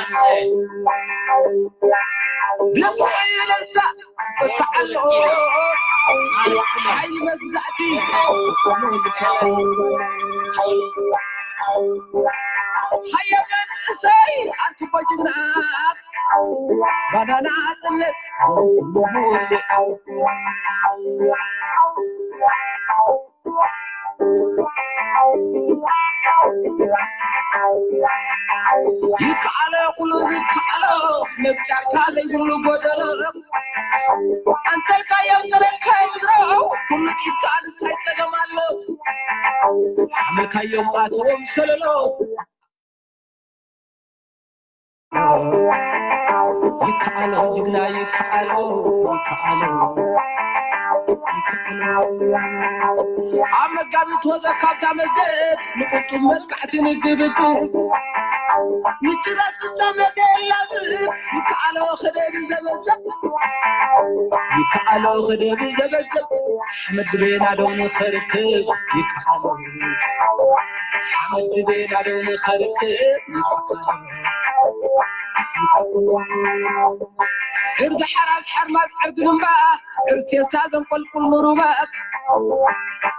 ኣሰይ። ድምፂ እልልታ ክወስዓሎ ሓይሊ መግዛእቲ ሃየ መንእሰይ ኣርክቦ ጅግና ባናና ጽነት ይከኣሎ ኩሉ ዝከኣሎ ነብጫካ ዘይብሉ ጎደሎ ኣንተልካዮም ተረካዮም ድሮ ኩሉ ቂልካ እንታይ ጸገም ኣሎ ሓመልካዮም ኣትዎም ሰለሎ ይከኣሎ ጅግና ይከኣሎ ይከኣሎ ኣብ መጋቢት ወዘ ካብታ መዝገብ ንቁጡብ መጥቃዕቲ ንግብግብ ምጭራስ ፍጻመ ገላዝብ ይከኣሎ ክደብ ዘበዘብ ይከኣሎ ክደብ ዘበዘብ ሓመድ ቤና ዶ ንኸርክብ ይከኣሎ ሓመድ ቤና ዶ ንኸርክብ ይከኣሎ ዕርዲ ሓራስ ሓርማዝ ዕርዲ ልምባ ዕርቴሳ ዘንቆልቁል ንሩባ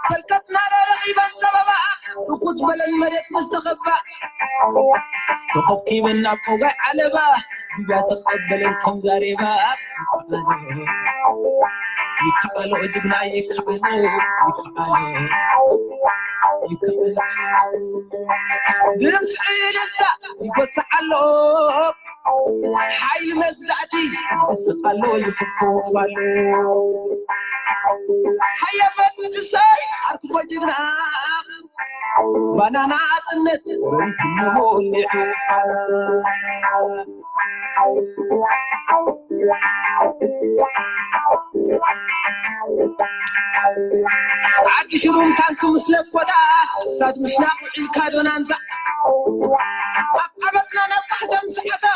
ፈልከትና ዶ ረኺበን ሰበባ ርኩት በለን መሬት ምስ ተኸባ ተኸብኪበን ናብ ቆጋይ ዓለባ ዱባ ተቐበለን ከም ዛሬባ ይከኣሎ ጅግና ይከኣሎ ይከኣሎ ይከኣሎ ድምፂ እልልታ ይጎስዕ ኣሎ ሓይሊ መግዛእቲ ይስቕ ኣሎ ይፍኮብ ኣሎ ሃየ መንእሰይ ኣርክቦ ጅግና ባናና ጽነት ወይትሞ ሊዑ ዓዲ ሽሩም ታንክ ምስ ለኮታ ክሳድ ምሽናቕ ውዒልካ ዶናንታ ኣብ ዓመትና ናብ ባሕተም ሰዓታ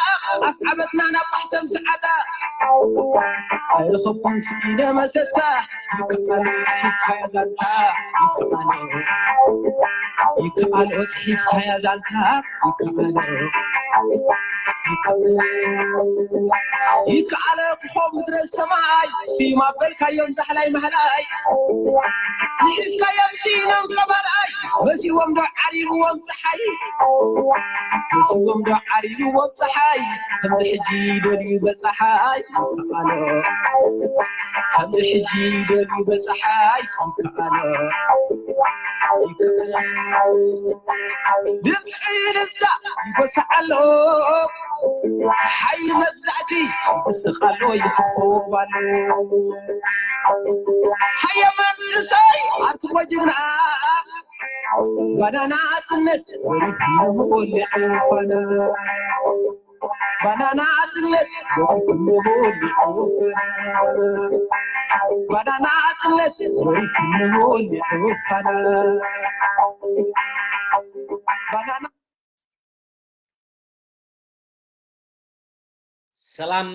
ኣብ ዓመትና ናብ ባሕተም ሰዓታ ኣይረኸብኩን ስኢነ መሰታ ይከኣሎ ይካያ ዛንታ ይከኣሎ ይከኣሎ ስሒብካያ ዛንታ ይከኣሎ ይከኣሎ ይከኣሎ ክኾ ምድረ ሰማይ ስዩም ኣበልካዮም ዛሕላይ ማህላይ ንሒዝካዮም ስኢኖም ቀባራይ መሲዎም ዶ ዓሪብዎም ፀሓይ መሲዎም ዶ ዓሪብዎም ፀሓይ ከምዚ ሕጂ ደልዩ በፀሓይ ይከኣሎ ከምዚ ሕጂ ደልዩ በፀሓይ ይከኣሎ ድምፂ እልልታ ይጎስዓሎ ሓይሊ መግዛእቲ ይስቕ ኣሎ ይፍኮብ ኣሎ ሃየ መንእሰይ ኣርክቦ ጅግና ባናና ጽነት ወሪድ ንወልዕ ፋና ባናና ጽነት ወሪድ ንወልዕ ፋና ባናና ጽነት ወሪድ ንወልዕ ፋና ባናና ሰላም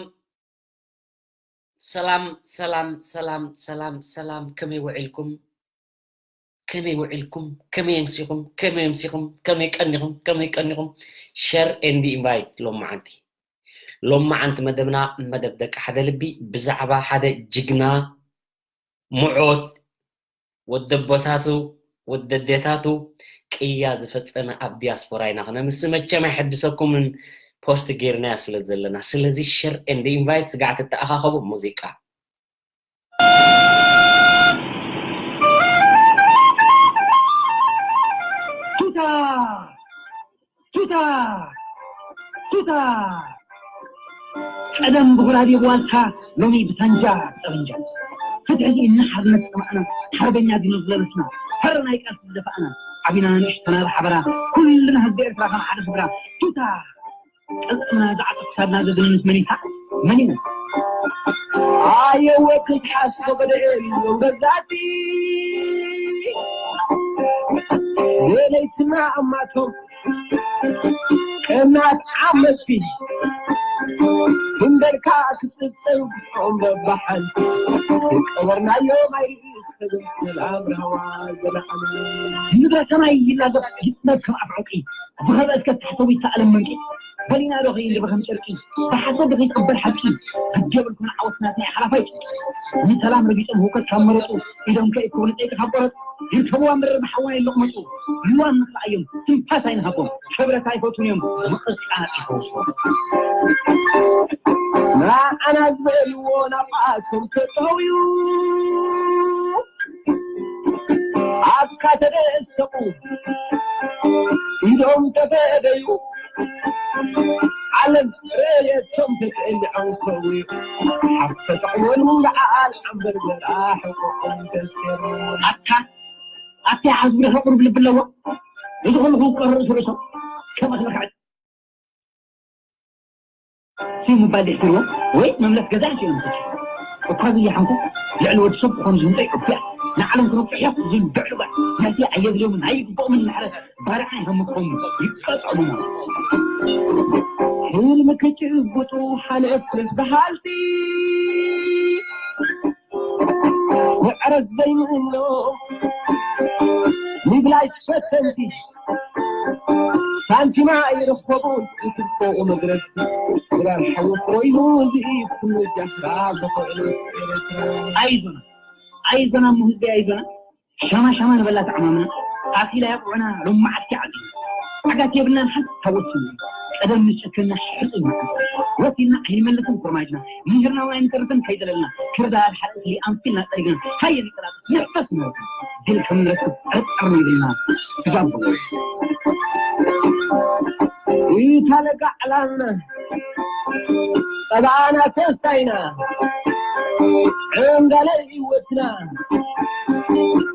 ሰላም ሰላም ሰላም ሰላም ሰላም ከመይ ውዒልኩም ከመይ ውዒልኩም ከመይ ኣምሲኹም ከመይ ኣምሲኹም ከመይ ቀኒኹም ከመይ ቀኒኹም share and invite ሎማዓንቲ ሎማዓንቲ መደብና መደብ ደቂ ሓደ ልቢ ብዛዕባ ሓደ ጅግና ምዑት ወደቦታቱ ወደዴታቱ ቅያ ዝፈፀመ ኣብ ዲያስፖራ ኢና ክነምስ መቸም ኣይሐድሰኩምን post ጌርናያ ስለ ዘለና ስለዚ share and invite ስጋዕ ትተኣኻኸቡ ሙዚቃ ቱታ ቱታ ቱታ ቀደም ብጉራዴ ብዋልታ ሎሚ ብሳንጃ ብጠበንጃ ፍትሒ ስኢንና ሓርነት ዝጠማዕና ሓርበኛ ዲኖ ዝለበስና ፈረ ናይ ቃልሲ ዝደፋእና ዓቢና ንእሽተና ብሓበራ ኩልና ህዝቢ ኤርትራ ከም ሓደ ስድራ ቱታ ቅልጥምና ዝዓጥቕ ክሳድና ዘደንንስ መን እዩ መን እዩ ኣየወ ክትሓስቦ ገደኤ የለውም ገዛእቲ ሌለይትና ኣማቶም ቀናት ዓመቲ ድንበርካ ክትጽብጽብ ግፍዖም በባሓንቲ ቀበርናዮም ኣይርኢ ሰላም ራህዋ ዘለዓሉ ምድረ ሰማይ ይላገብ ይጥመት ከም ኣፍ ዕንቂ ዝኸበ እስከ ታሕተዊ ይተኣለም መንቂ በሊና ዶ ከይንድበ ከም ጨርቂ ብሓሶት ዶ ከይትቕበር ሓቂ ግዲ የብልኩም ንዓወት ናትና ሓላፋይ ንሰላም ረጊጾም ህውከት ካብ መረጹ ኢዶም ከይክቡ ንጠይቂ ካብ ቆረጽ ይርከብዋ ምድሪ ብሓዋ ይለቕመጡ ልዋም ንኽልኣዮም ትንፋስ ኣይንሃቦም ክብረት ኣይፈቱን እዮም ምቕጻዕ ይፈውሶም ንዓና ዝበልዎ ናብኣቶም ተጠውዩ ኣብካ ተደሰቑ ኢዶም ተፈደዩ ዓለም ረየቶም ተጠሊዖም ከውዩ ሓፍ ተጠቕሞን በዓል ዓንበር ዘርኣ ሕቆኦም ተሰሩ ኣካ ኣካ ሓዝብረ ቁሩብ ልቢ ኣለዎ እዚ ኩሉ ክውቀር ርእሱ ርእሶም ከም ኣስመካዕት ሲም ምባል ደሕትርዎ ወይ መምለስ ገዛ ኣንቲኦም ዝፈትሑ እኳ ዝያሓንኩ ልዕሊ ወዲ ሰብ ክኾኑ ዝምፀ ኢትዮጵያ ንዓለም ክነብፅሕ እዮም ዝብል ብዕሉጋት ነቲ ኣየድልዮምን ኣይግብኦምን ማሕረት ባርዓ ይሃምኮም ይቀፀሉ ሕልሚ ክጭብጡ ሓለስ ምስ በሃልቲ ምዕረት ዘይምእኖ ምግላይ ፈተንቲ ሳንቲማ ኣይረኸቡን ይትርፎ መግረፍቲ ግራን ሓዊ ኮይኑ ዝኢድ ክምጃስራ ዝኽእሉ ኤርትራ ኣይዞና ኣይዞና እሞ ህዝቢ ኣይዞና ሻማ ሻማ ንበላ ተዓማምና ኣኺላ የቑዑና ሎማዓት ዓዲ ዓጋት የብልናን ሓንቲ ታወት ቀደም ንጨከና ሕርጥ ወሲና ኣይንመልስን ኮርማጅና ምሂርና እውን ኣይንተርፍን ከይደለልና ክርዳድ ሓለእቲ ኣንፊልና ጠሪግና ሃየ ንጠላት ንሕፈስ ንወት ድል ከም ንረክብ ጥርጥር ይብልና ክዛብሩ ኢታ ለጋዕላና ጠባና ተስታይና ዕንጋለ ህይወትና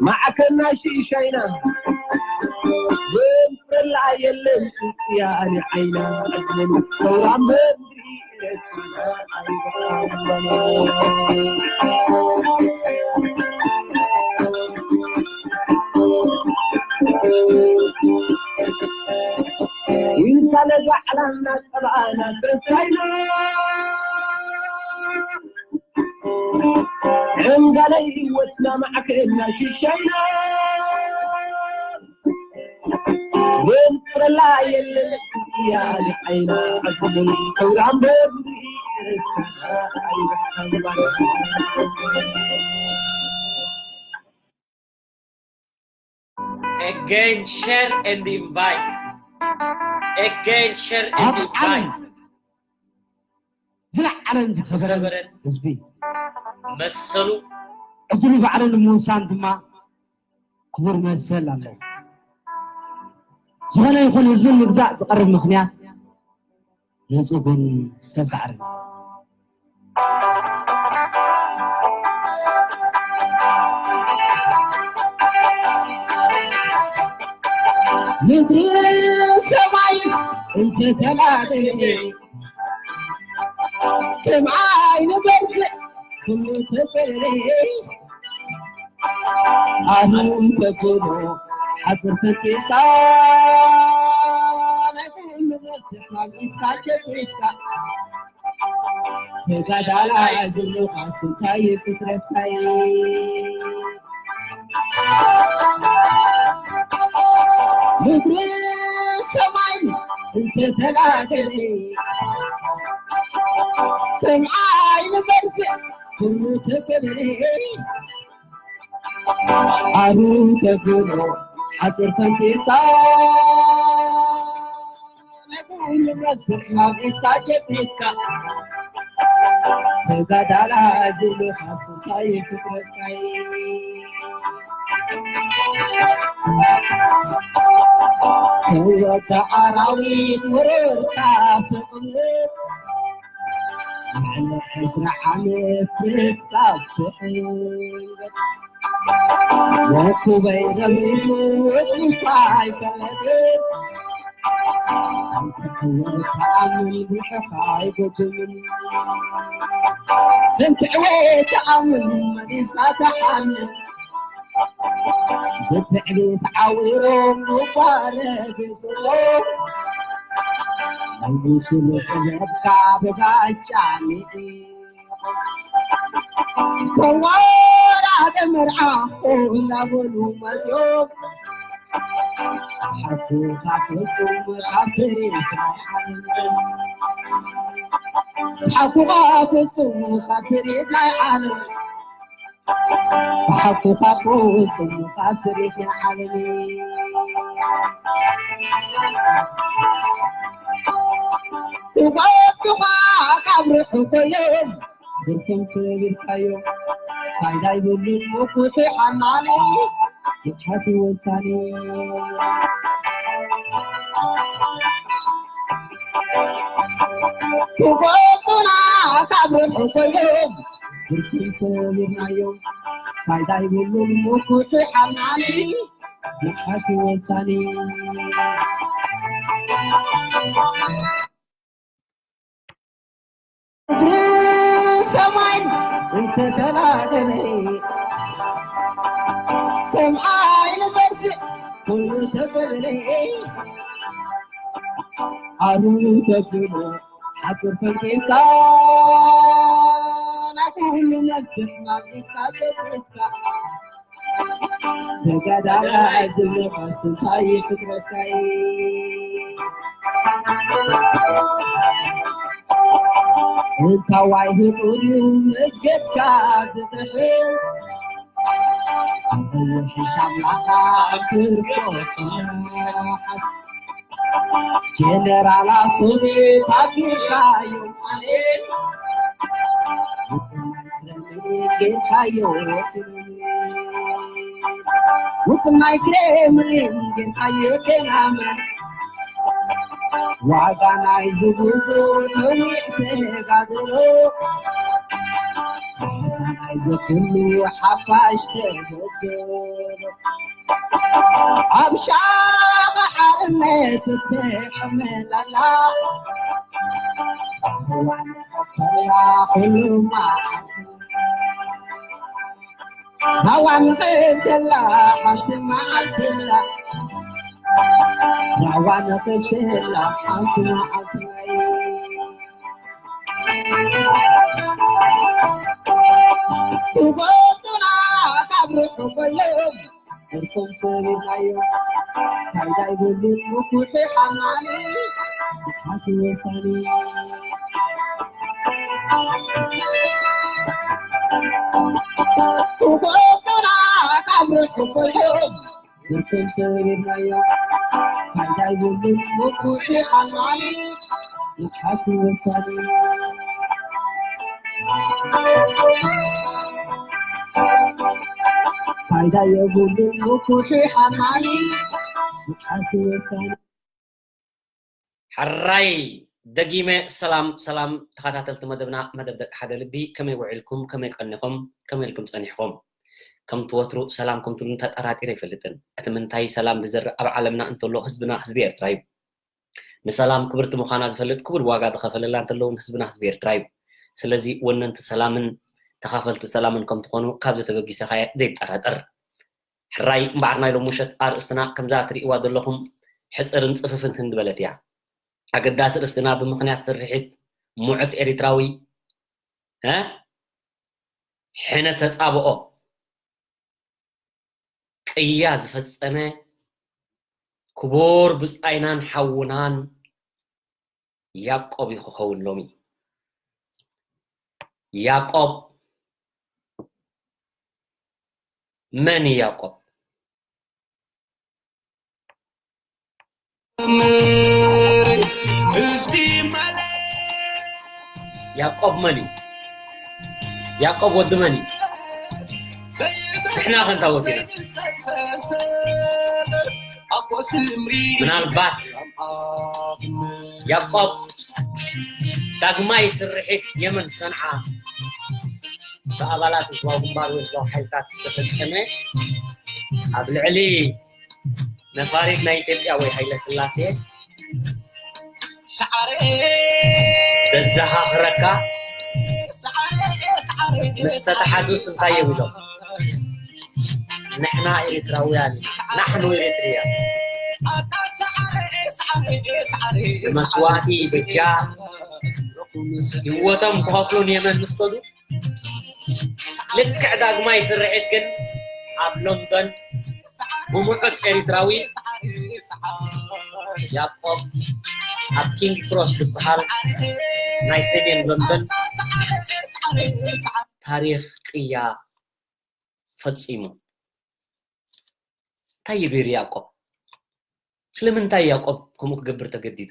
ማዕከና ሽሻይና ዘንፍረላ የለን ጥያኒ ዓይና ዕድመን ሰውራ መድሪ ይንሳለ ዛዕላና ጠባኣና ተስፋይና ዕንጋለ ህይወትና ማዕከና ሽሻይና ዘንፍረላ የለን ያሊ ዓይና ዕድመን ሰውራ መድሪ Again, share and invite. Again, share and invite. ዝለዓለን ዝኸበረን ህዝቢ መሰሉ ዕድሉ ባዕሉ ንምውሳን ድማ ክቡር መሰል ኣለዎ። ዝኾነ ይኹን ህዝቢ ምግዛእ ዝቐርብ ምኽንያት ንጹግን ዝተሳዕርን ምድርን ሰማይን እንተተላበየ ከም ዓይኒ በርቅዕ ኩሉ ተሰለየ ኣሁን ተብሎ ሓፅር ፈቂስካ ናይ ኩሉ መፍትሕ ናብ ኢድካ ጨቢጥካ ተጋዳላይ ዘለኻስ እንታይ ፍጥረትካይ ምድሪ ሰማይ እንተተላገለ ከም ዓይኒ መርፍእ ኩሉ ተሰበረ ኣሩ ተብሎ ሓፅር ፈንጢሳ ንብረትካ ቤትካ ጀሚርካ ተጋዳላ ዝብሉካ ስንታይ ፍጥረትካይ ከወዳ ኣራዊት ወረርካ ፍቕሪ ልዕሊ ዕስራ ዓመት ብሕፍታ ትሕንገጥ ወኩበይ ረብሪቡ ወፂእኳ ኣይፈለጥን ኣንተ ዕወት ተኣምን ብልሕኻ ኣይጎድምን ኣንተ ዕወት ተኣምን መሊስካ ተሓንን ብትዕቢት ዓዊሮም ይቋረብ ዘሎ ናይ ምስሉ ጥበብካ ብጋጫ ሚዒ ከዋራደ መርዓ እናበሉ መፅኦም ሓኩኻ ፍጹም ካብ ትርኢት ናይ ዓለም ሓኩኻ ፍጹም ካብ ትርኢት ናይ ዓለም ሓኩኻ ፍጹም ካብ ትርኢት ናይ ዓለም ትጓዱኻ ካብ ርሑ ኮይኖም ብርኮም ሰቢርካዮ ፋይዳ ይብሉን ምኩሑ ሓናኒ ምትሓት ወሳኒ ክጎቱና ካብ ርሑ ኮይኖም ብርኮም ሰቢርናዮ ፋይዳ ይብሉን ምኩሑ ሓናኒ ምትሓት ወሳኒ ምድርን ሰማይን እንተተላደለ ከም ዓይኒ በርግዕ ኩሉ ተጸለለ ኣሩ ተብሎ ሓጹር ፈንቂስካ ናይ ኩሉ ነብሕ ናብ ኢድካ ገቢርካ ተጋዳላይ ዝብልኻስ እንታይ ፍጥረታይ እንታዋይ ህጡር እዩ መዝገብካ ዝጥሕስ ኣንተውሕሽ ኣምላኻ እንትርፎ ጀነራል ኣሱብ ታቢልካዮም ኣሌን ጌርካዮ ውጥናይ ክሬምሊን ጌርካዮ ቴናመን ዋጋ ናይ ዝጉዙ ነዊሕ ተጋድሎ ሓሳናይ ዘኩሉ ሓፋሽ ተበገሎ ኣብ ሻቕ ሓርነት እትሕመለላ እዋን ተላ ኩሉ መዓልቲ ሃዋ ንኽብተላ ሓንቲ መዓልቲ ኣላ ሃዋ ንኽብተላ ሓንቲ መዓልቲ ትጎቱና ካብ ርሑቕ እዮም እርኮም ሰቢርናዮ ፋይዳ ይብሉን ምኩሒ ሓናኒ ድሓት ወሳኒ ትጎቱና ካብ ርሑቕ እዮም እርኮም ሰቢርናዮ ፋይዳ ይብሉን ምኩሒ ሓናኒ ድሓት ወሳኒ ፋይዳ የብሉን ምኩሒ ሓናኒ ብሓንቲ ወሳኒ ሕራይ ደጊመ ሰላም ሰላም ተኸታተልቲ መደብና መደብ ደቂ ሓደ ልቢ ከመይ ውዒልኩም ከመይ ቀኒኹም ከመይ ኢልኩም ጸኒሕኹም ከምቲ ወትሩ ሰላም ከምትብሉኒ ተጠራጢረ ኣይፈልጥን እቲ ምንታይ ሰላም ዝዘርእ ኣብ ዓለምና እንተሎ ህዝብና ህዝቢ ኤርትራ እዩ ንሰላም ክብርቲ ምዃና ዝፈልጥ ክቡር ዋጋ ዝኸፈለላ እንተለውን ህዝብና ህዝቢ ኤርትራ እዩ። ስለዚ ወነንቲ ሰላምን ተኻፈልቲ ሰላምን ከም ትኾኑ ካብዚ ተበጊሰ ኸኣ ዘይጠራጠር። ሕራይ እምበኣር ናይ ሎሚ ምሸት ኣርእስትና ከምዛ ትርእይዋ ዘለኹም ሕጽርን ጽፍፍትን ህንዲ በለት እያ። ኣገዳሲ ርእስትና ብምኽንያት ስርሒት ሙዑት ኤሪትራዊ እ ሕነ ተጻብኦ ቅያ ዝፈጸመ ክቡር ብጻይናን ሓውናን ያቆብ እዩ ክኸውን ሎሚ። ያቆብ መን እዩ ያቆብ? ያቆብ መን እዩ? ያቆብ ወዲ መን እዩ? ንሕና ከንታ ወዲና ምናልባት ያቆብ ዳግማይ ስርሒት የመን ሰንዓ ብኣባላት ህዝባዊ ግንባር ወይ ህዝባዊ ሓይልታት ዝተፈጸመ ኣብ ልዕሊ ነፋሪት ናይ ኢትዮጵያ ወይ ሃይለ ስላሴ ዘዘኻኽረካ ምስ ተተሓዙስ እንታይ እዮም ኢሎም ንሕና ኤርትራውያን፣ ናሕኑ ኤርትርያ፣ ንመስዋእቲ በጃ ህይወቶም ክኸፍሉ ንየመን ምስ ከዱ፣ ልክዕ ዳግማይ ስርሒት ግን ኣብ ሎንዶን ብምዑት ኤርትራዊ ያዕቆብ ኣብ ኪንግ ክሮስ ዝበሃል ናይ ሰሜን ሎንዶን ታሪኽ ቅያ ፈጺሙ። እንታይ እዩ ገይሩ ያዕቆብ? ስለምንታይ ያዕቆብ ከምኡ ክገብር ተገዲዱ?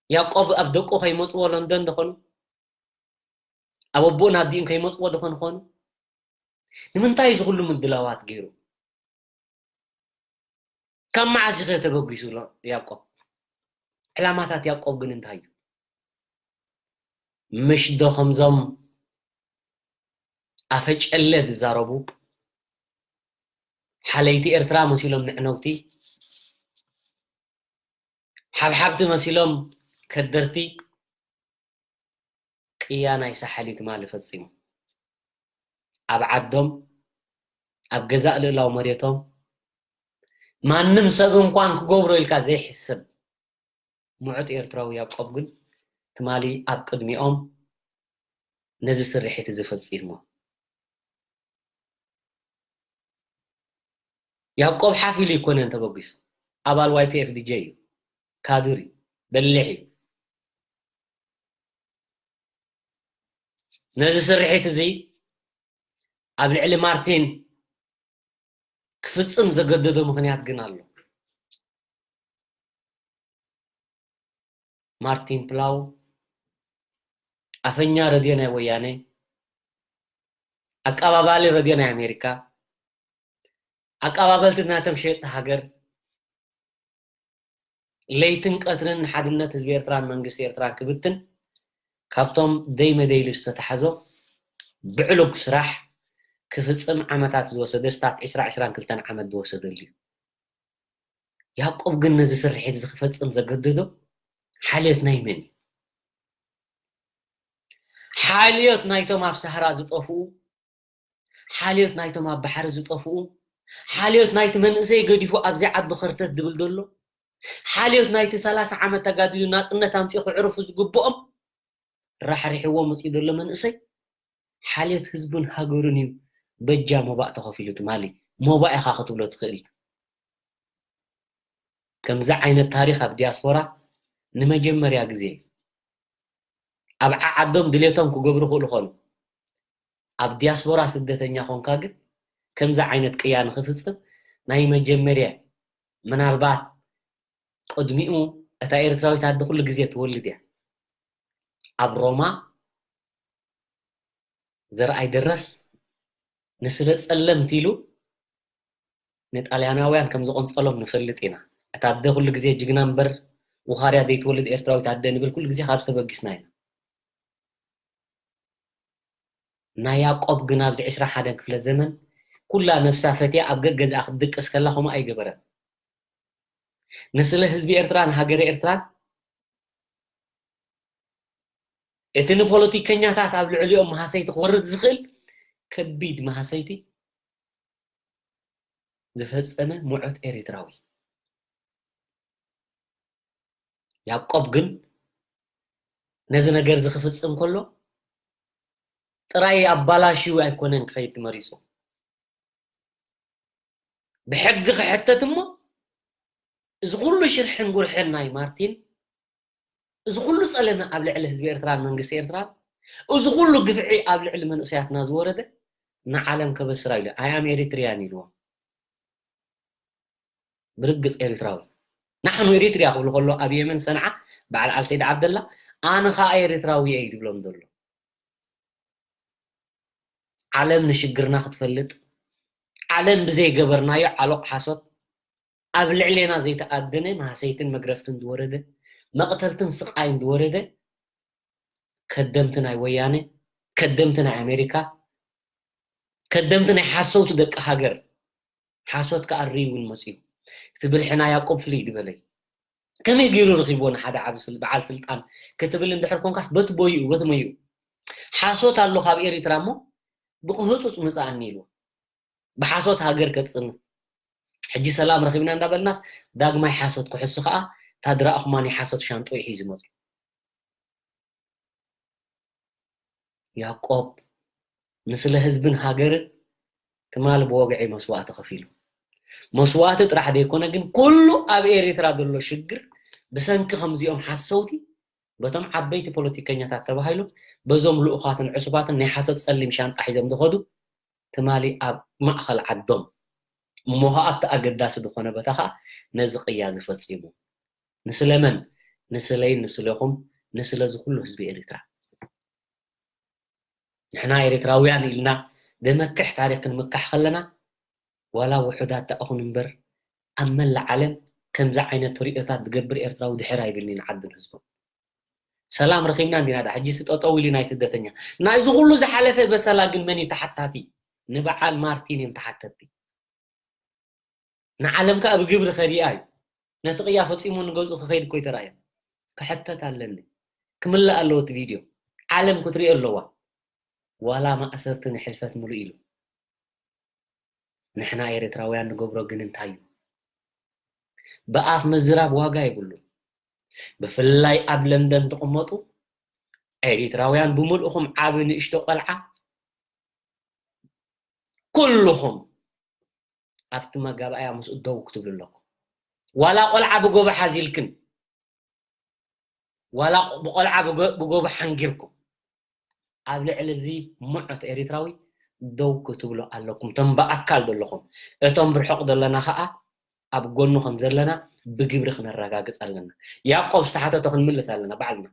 ያዕቆብ ኣብ ደቁ ከይመጽዎ ሎንደን ደኾኑ? ኣብ ኣቦኡን ኣዲኡን ከይመጽዎ ደኾን ኾኑ? ንምንታይ እዚ ኩሉ ምድላዋት ገይሩ? ካብ መዓስ ከ ተበጊሱ ኣሎ ያዕቆብ? ዕላማታት ያዕቆብ ግን እንታይ እዩ? ምሽ ዶ ከምዞም ኣፈጨለ ዝዛረቡ ሓለይቲ ኤርትራ መሲሎም መዕነውቲ፣ ሓብሓብቲ መሲሎም ከደርቲ፣ ቅያ ናይ ሳሕል እዩ ትማሊ ፈጺሙ። ኣብ ዓዶም፣ ኣብ ገዛእ ልእላው መሬቶም፣ ማንም ሰብ እንኳን ክገብሮ ኢልካ ዘይሕሰብ ምዑት ኤርትራዊ ያዕቆብ ግን ትማሊ ኣብ ቅድሚኦም ነዚ ስርሒት እዚ ፈጺሙ። ያዕቆብ ሓፍ ኢሉ ኣይኮነን ተበጊሱ። ኣባል ዋይ ፒ ኤፍ ዲ ጀ እዩ። ካድር እዩ። በሊሕ እዩ። ነዚ ስርሒት እዚ ኣብ ልዕሊ ማርቲን ክፍጽም ዘገደዶ ምኽንያት ግን ኣሎ። ማርቲን ፕላው፣ ኣፈኛ ረድዮ ናይ ወያነ፣ ኣቀባባሊ ረድዮ ናይ ኣሜሪካ፣ ኣቀባበልቲ ናቶም ሸየጥቲ ሃገር፣ ለይትን ቀትርን ንሓድነት ህዝቢ ኤርትራን መንግስቲ ኤርትራን ክብትን፣ ካብቶም ደይ መደይሉ ዝተታሕዞ ብዕሉግ ስራሕ ክፍጽም ዓመታት ዝወሰደ፣ ስታት ዕስራ፣ ዕስራን ክልተን ዓመት ዝወሰደሉ እዩ። ያዕቆብ ግን ነዚ ስርሒት እዚ ክፈጽም ዘገደዶ ሓልዮት ናይ መን እዩ? ሓልዮት ናይቶም ኣብ ሳህራ ዝጠፍኡ፣ ሓልዮት ናይቶም ኣብ ባሕሪ ዝጠፍኡ፣ ሓልዮት ናይቲ መንእሰይ ገዲፉ ኣብዚ ዓዲ ኸርተት ዝብል ዘሎ፣ ሓልዮት ናይቲ ሰላሳ ዓመት ተጋዲሉ ናጽነት ኣምጺኡ ክዕርፉ ዝግብኦም ራሕሪሕዎ መጺኡ ዘሎ መንእሰይ፣ ሓልዮት ህዝቡን ሃገሩን እዩ። በጃ ሞባእ ተኸፊሉ ትማሊ ሞባእ ኢኻ ክትብሎ ትኽእል። ከምዚ ዓይነት ታሪኽ ኣብ ዲያስፖራ ንመጀመርያ ግዜ እዩ። ኣብ ዓዓዶም ድሌቶም ክገብሩ ክእሉ ኾኑ፣ ኣብ ዲያስፖራ ስደተኛ ኾንካ ግን ከምዚ ዓይነት ቅያ ንኽፍጽም ናይ መጀመርያ። ምናልባት ቅድሚኡ እታ ኤርትራዊት ኣደ ኩሉ ግዜ ትወልድ እያ። ኣብ ሮማ ዘርኣይ ደረስ ንስለ ጸለምቲ ኢሉ ንጣልያናውያን ከም ዝቐንጸሎም ንፈልጥ ኢና። እታ ኣደ ኩሉ ግዜ ጅግና እምበር ውኻርያ ዘይትወልድ ኤርትራዊት ኣደ ንብል ኩሉ ግዜ ካብ ዝተበጊስና ኢና። ናይ ያዕቆብ ግን ኣብዚ ዕስራን ሓደን ክፍለ ዘመን ኩላ ነብሳ ፈትያ ኣብ ገገዝኣ ክትድቅስ ከላ ከምኡ ኣይገበረን። ንስለ ህዝቢ ኤርትራን ሃገረ ኤርትራን እቲ ንፖለቲከኛታት ኣብ ልዕሊኦም መሃሰይቲ ክወርድ ዝኽእል ከቢድ መሃሰይቲ ዝፈጸመ ምዑት ኤርትራዊ። ያዕቆብ ግን ነዚ ነገር እዚ ክፍጽም ከሎ ጥራይ ኣባላሽዩ ኣይኮነን ክኸይድ መሪጹ። ብሕጊ ክሕተት እሞ እዚ ኩሉ ሽርሕን ጉርሕን ናይ ማርቲን፣ እዚ ኩሉ ጸለመ ኣብ ልዕሊ ህዝቢ ኤርትራን መንግስቲ ኤርትራን፣ እዚ ኩሉ ግፍዒ ኣብ ልዕሊ መንእሰያትና ዝወረደ ንዓለም ከበስራ ኢሉ፣ I am Eritrean ኢልዎም። ብርግጽ ኤርትራዊ። ናሕኑ ኤሪትርያ ክብሉ ከሎ ኣብ የመን ሰንዓ በዓል ኣልሰይድ ዓብደላ ኣነ ኸኣ ኤርትራዊ እየ እዩ ዝብሎም ዘሎ። ዓለም ንሽግርና ክትፈልጥ፣ ዓለም ብዘይገበርናዮ ዓሎቕ ሓሶት ኣብ ልዕሌና ዘይተኣደነ ማህሰይትን መግረፍትን ዝወረደ፣ መቕተልትን ስቓይን ዝወረደ ከደምቲ ናይ ወያነ፣ ከደምቲ ናይ ኣሜሪካ፣ ከደምቲ ናይ ሓሰውቲ ደቂ ሃገር ሓሶት ክኣሪ እውን መፅዩ። እቲ ብልሒ ናይ ያዕቆብ ፍልይ ዝበለ እዩ። ከመይ ገይሩ ረኺብዎ ንሓደ ዓቢ ስል-፣ በዓል ስልጣን ክትብል እንድሕር ኮንካስ በቲ ቦይኡ፣ በቲ መይኡ። ሓሶት ኣሎ ካብ ኤሪትራ እሞ ብክህፁፅ ምፃእኒ ኢልዎ። ብሓሶት ሃገር ከፅንት። ሕጂ ሰላም ረኺብና እንዳበልናስ ዳግማይ ሓሶት ክሕሱ ከዓ ታድራእኹማ ናይ ሓሶት ሻንጦ ይሒዙ መፅኡ። ያዕቆብ ንስለ ህዝብን ሃገርን ትማል ብወግዒ መስዋእቲ ከፊሉ። መስዋእቲ ጥራሕ ዘይኮነ ግን ኩሉ ኣብ ኤርትራ ዘሎ ሽግር ብሰንኪ ከምዚኦም ሓሰውቲ በቶም ዓበይቲ ፖለቲከኛታት ተባሂሉ በዞም ልኡኻትን ዕሱባትን ናይ ሓሶት ጸሊም ሻንጣ ሒዞም ዝኸዱ ትማሊ ኣብ ማእኸል ዓዶም እሞ ኸዓ ኣብቲ ኣገዳሲ ዝኾነ ቦታ ኸዓ ነዚ ቅያ ዝፈጺሙ። ንስለ መን? ንስለይን ንስለኹም፣ ንስለ እዚ ኩሉ ህዝቢ ኤሪትራ። ንሕና ኤሪትራውያን ኢልና ደመክሕ ታሪኽ ክንምካሕ ከለና ዋላ ውሑዳት ደኣ ኹን እምበር ኣብ መላእ ዓለም ከምዚ ዓይነት ርእዮታት ዝገብር ኤርትራዊ ድሕር ኣይብልኒ ንዓድን ህዝቡን። ሰላም ረኺብና እንዲና ዳ ሕጂስ ጠጠው ኢሉ ናይ ስደተኛ ናይዚ ኩሉ ዝሓለፈ በሰላ ግን መን እዩ ተሓታቲ? ንበዓል ማርቲን እዮም ተሓተቲ። ንዓለም ከኣ ብግብሪ ከሪኣ እዩ። ነቲ ቅያ ፈጺሙ ንገዝኡ ክኸይድ እኮ ይተራእዮ። ክሕተት ኣለኒ። ክምልእ ኣለዎ እቲ ቪድዮ። ዓለም ክትሪኦ ኣለዋ። ዋላ ማእሰርቲ ንሕልፈት ምሉእ ኢሉ። ንሕና ኤርትራውያን ንገብሮ ግን እንታይ እዩ? ብኣፍ ምዝራብ ዋጋ የብሉን። ብፍላይ ኣብ ለንደን ትቕመጡ ኤሪትራውያን ብምልእኹም ዓቢ ንእሽቶ ቆልዓ ኩልኹም ኣብቲ መጋባእያ ምስኡ ደው ክትብሉ ኣለኩም። ዋላ ቆልዓ ብጎቦ ሓዚልክን ዋላ ብቆልዓ ብጎ- ብጎቦ ሓንጊርኩም ኣብ ልዕሊ እዚ ምዑት ኤሪትራዊ ደው ክትብሉ ኣለኩም። እቶም ብኣካል ዘለኹም እቶም ብርሑቕ ዘለና ከዓ ኣብ ጎኑ ከም ዘለና ብግብሪ ክነረጋግፅ ኣለና። ያዕቆብ ዝተሓተቶ ክንምልስ ኣለና ባዕልና።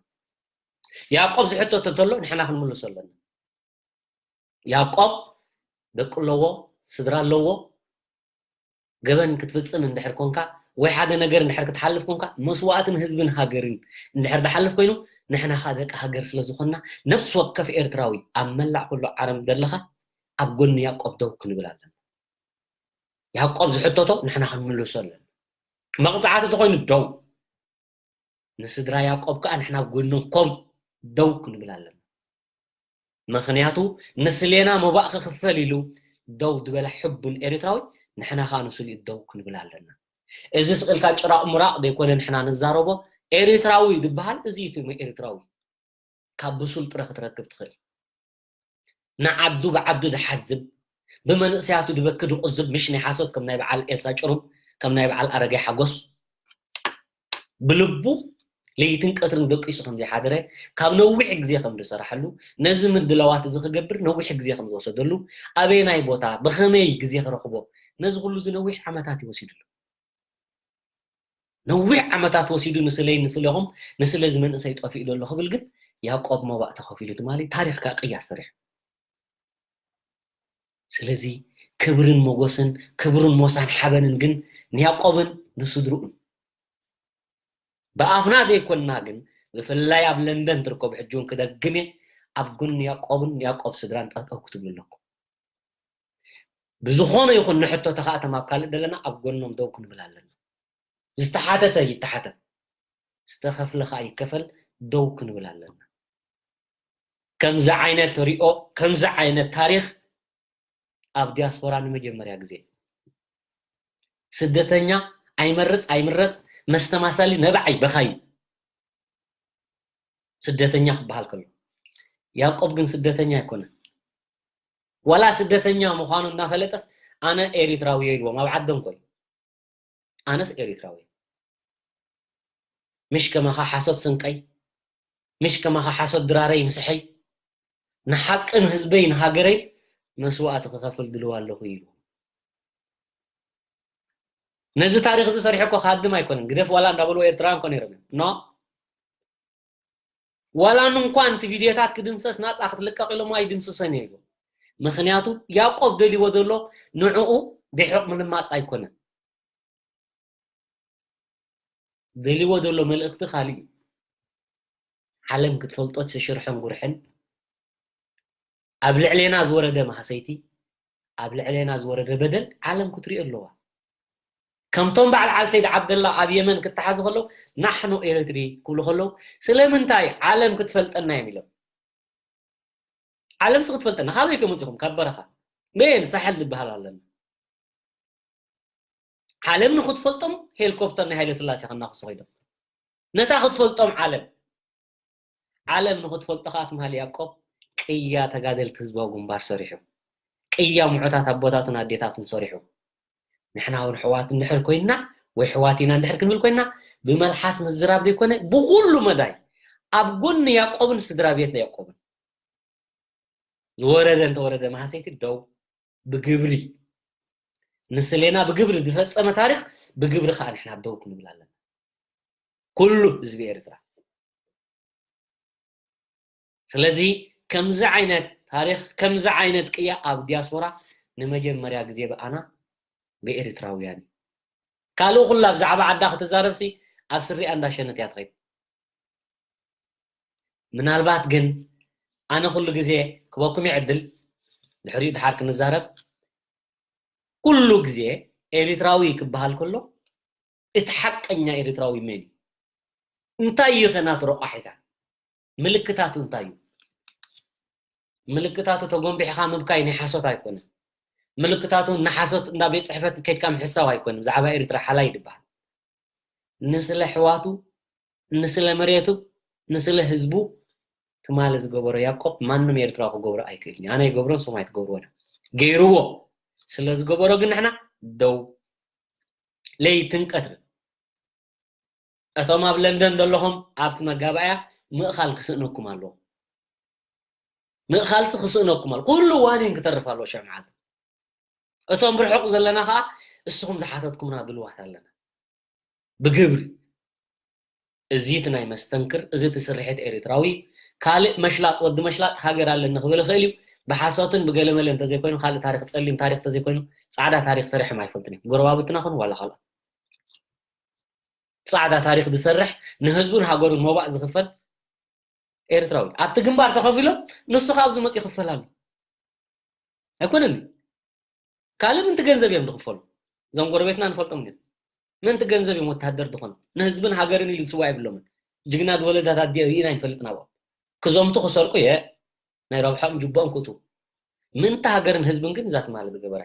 ያዕቆብ ዝሕተቶ እንተሎ ንሕና ክንምልሶ ኣለና። ያዕቆብ ደቂ ኣለዎ፣ ስድራ ኣለዎ። ገበን ክትፍጽም እንድሕር ኮንካ ወይ ሓደ ነገር እንድሕር ክትሓልፍ ኮንካ መስዋእትን ህዝብን ሃገርን እንድሕር ዝሓልፍ ኮይኑ ንሕና ከኣ ደቂ ሃገር ስለ ዝኾንና ነፍሲ ወከፍ ኤርትራዊ ኣብ መላእ ኩሉ ዓለም ዘለኻ ኣብ ጎኒ ያዕቆብ ደው ክንብል ኣለና። ያዕቆብ ዝሕተቶ ንሕና ክንምልሶ ኣለና። መቕጻዕቲ ተኾይኑ ደው ንስድራ ያዕቆብ ከኣ ንሕና ኣብ ጎኖም ኮም ደው ክንብል ኣለና። ምኽንያቱ ንስሌና መባእ ክኽፈል ኢሉ ደው ዝበለ ሕቡን ኤርትራዊ ንሕና ከኣ ንስሊኡ ደው ክንብል ኣለና። እዚ ስቕ ኢልካ ጭራቕ ምራቕ ዘይኮነ ንሕና ንዛረቦ ኤርትራዊ ዝበሃል እዚ እዩ እቲ ኤርትራዊ ካብ ብሱል ጥረ ክትረክብ ትኽእል። ንዓዱ ብዓዱ ዝሓዝብ ብመንእሰያቱ ዝበኪ ዝቑዝብ ምሽ ናይ ሓሶት ከም ናይ በዓል ኤልሳ ጭሩም ከም ናይ በዓል ኣረጋይ ሓጎስ ብልቡ ለይትን ቀትርን ደቂሱ ከም ዘይሓደረ ካብ ነዊሕ ግዜ ከም ዝሰራሐሉ ነዚ ምድላዋት እዚ ክገብር ነዊሕ ግዜ ከም ዝወሰደሉ ኣበየናይ ቦታ ብኸመይ ግዜ ክረኽቦ ነዚ ኩሉ እዚ ነዊሕ ዓመታት ይወሲድሉ። ነዊሕ ዓመታት ወሲዱ ንስለይ ንስለኹም ንስለ እዚ መንእሰይ ጠፊኡ ዘሎ ክብል ግን ያዕቆብ መባእ ተኸፊሉ ትማሊ ታሪኽ ከዓ ቅያ ሰሪሑ። ስለዚ ክብርን ሞጎስን ክብርን ሞሳን ሓበንን ግን ንያዕቆብን ንስድርኡን። ብኣፍና ዘይኮንና ግን ብፍላይ ኣብ ለንደን ትርከቡ ሕጂ እውን ክደግም እየ ኣብ ጎኒ ያዕቆብን ያዕቆብ ስድራን ጠጠው ክትብሉ ኣለኩም። ብዝኾነ ይኹን ንሕቶታ ከዓ እቶም ኣብ ካልእ ዘለና ኣብ ጎኖም ደው ክንብል ኣለና። ዝተሓተተ ይተሓተት ዝተኸፍለ ከዓ ይከፈል ደው ክንብል ኣለና። ከምዚ ዓይነት ሪኦ ከምዚ ዓይነት ታሪኽ ኣብ ዲያስፖራ ንመጀመርያ ግዜ ስደተኛ ኣይመርፅ ኣይምረፅ መስተማሳሊ ነብዓይ በኻይ ስደተኛ ክበሃል ከሎ ያዕቆብ ግን ስደተኛ ኣይኮነን። ዋላ ስደተኛ ምዃኑ እናፈለጠስ ኣነ ኤሪትራዊ እየ ኢልዎም ኣብ ዓዶም ኮይኑ ኣነስ ኤሪትራዊ ምሽ ከማኻ ሓሶት ስንቀይ ምሽ ከማኻ ሓሶት ድራረይ ምስሐይ ንሓቅን ህዝበይ ንሃገረይ መስዋእቲ ክኸፍል ድልው ኣለኹ ኢሉ። ነዚ ታሪኽ እዚ ሰሪሑ እኮ ክሃድም ኣይኮነን ግደፍ ዋላ እንዳበልዎ ኤርትራውያን እኮ ነይሮም እዮም ኖ ዋላ እንኳን እቲ ቪድዮታት ክድምሰስ ናፃ ክትልቀቕ ኢሎሞ ኣይድምስሰን እየ ኢሉ። ምኽንያቱ ያዕቆብ ደልይዎ ዘሎ ንዕኡ ብሕቕ ምልማፅ ኣይኮነን። ደልይዎ ዘሎ መልእኽቲ ካሊእ እዩ። ዓለም ክትፈልጦ እቲ ሽርሕን ጉርሕን ኣብ ልዕሌና ዝወረደ ማህሰይቲ ኣብ ልዕሌና ዝወረደ በደል ዓለም ክትሪኦ ኣለዋ። ከምቶም በዓል ዓል ሰይድ ዓብደላ ኣብ የመን ክተሓዙ ከለዉ ናሕኑ ኤርትሪ ክብሉ ከለዉ ስለምንታይ ዓለም ክትፈልጠና እዮም ኢሎም። ዓለም ሲ ክትፈልጠና ካበይ ከመፅኹም? ካብ በረኻ። መን ሳሕል ዝበሃል ኣለና። ዓለም ንክትፈልጦም ሄሊኮፕተር ናይ ሃይለ ስላሴ ከናኽሱ ኮይዶም። ነታ ክትፈልጦም ዓለም ዓለም ንክትፈልጦ ከዓ ትምሃል ያዕቆብ ቅያ ተጋደልቲ ህዝባዊ ግንባር ሰሪሑ፣ ቅያ ምዑታት ኣቦታቱን ኣዴታቱን ሰሪሑ። ንሕና እውን ሕዋት እንድሕር ኮይንና ወይ ሕዋት ኢና እንድሕር ክንብል ኮይንና፣ ብመልሓስ ምዝራብ ዘይኮነ ብኩሉ መዳይ ኣብ ጎኒ ያዕቆብን ስድራ ቤት ያዕቆብን ዝወረደ እንተወረደ መሃሰይቲ ደው ብግብሪ ንስሌና ብግብሪ ዝፈጸመ ታሪኽ ብግብሪ ከዓ ንሕና ደው ክንብል ኣለና። ኩሉ ህዝቢ ኤርትራ። ስለዚ ከምዚ ዓይነት ታሪኽ ከምዚ ዓይነት ቅያ ኣብ ዲያስፖራ ንመጀመርያ ግዜ ብኣና ብኤርትራውያን እዩ። ካልእ ኩላ ብዛዕባ ዓዳ ክትዛረብሲ ኣብ ስሪኣ እንዳሸነት እያ ትኸይድ። ምናልባት ግን ኣነ ኩሉ ግዜ ክበኩም ይዕድል ድሕሪኡ ድሓር ክንዛረብ ኩሉ ግዜ ኤሪትራዊ ክበሃል ከሎ እቲ ሓቀኛ ኤሪትራዊ መን እዩ? እንታይ እዩ ከ ናቱ ረቋሒታት? ምልክታቱ እንታይ እዩ? ምልክታቱ ተጎንቢሕኻ ምብካይ ናይ ሓሶት ኣይኮነን። ምልክታቱ ንሓሶት እንዳ ቤት ጽሕፈት ከድካ ምሕሳው ኣይኮነን። ብዛዕባ ኤርትራ ሓላይ ድበሃል ንስለ ሕዋቱ ንስለ መሬቱ ንስለ ህዝቡ ትማሊ ዝገበሮ ያዕቆብ ማንም ኤርትራዊ ክገብሮ ኣይክእልን እዩ። ኣነ ይገብሮ ንስኹም ኣይትገብርዎን እዮም። ገይርዎ ስለ ዝገበሮ ግን ንሕና ደው ለይትን ቀትርን እቶም ኣብ ለንደን ዘለኹም ኣብቲ መጋባእያ ምእኻል ክስእነኩም ኣለዎ። ምእኻልሲ ክስእነኩም ኣሎ። ኩሉ ዋኒን ክተርፍ ኣለዎ ሽዑ መዓልቲ። እቶም ብርሑቕ ዘለና ከዓ እስኹም ዝሓተትኩምና ድልዋት ኣለና። ብግብሪ እዚ እቲ ናይ መስተንክር እዚ እቲ ስርሒት ኤርትራዊ ካልእ መሽላጥ ወዲ መሽላጥ ሃገር ኣለኒ ክብል ይኽእል እዩ። ብሓሶትን ብገለመለ እንተዘይኮይኑ ካልእ ታሪክ ጸሊም ታሪክ እንተዘይኮይኑ ጻዕዳ ታሪክ ሰሪሖም ኣይፈልጥን እዮም። ጎረባብትና ኹን ዋላ ካልኦት ጻዕዳ ታሪክ ዝሰርሕ ንህዝቡን ሃገሩን መባእ ዝኽፈል ኤርትራዊ ኣብቲ ግንባር ተኸፊሎም ንሱ ካብዚ መጽኡ ይኽፈል ኣሎ። ኣይኮነን ካልእ ምንቲ ገንዘብ እዮም ዝኽፈሉ። እዞም ጎረቤትና ንፈልጦም ግን ምንቲ ገንዘብ እዮም ወታደር ዝኾኑ ንህዝብን ሃገርን ኢሉ ዝስዋ የብሎምን። ጅግና ዝወለዳት ኣዲኦ ኢና ይንፈልጥ ናብኦም ክዘምቱ ክሰርቁ እየ ናይ ረብሖም ጅቦኦም ክእቱ ምንቲ ሃገርን ህዝብን ግን እዛ ትማሊ ዝገበራ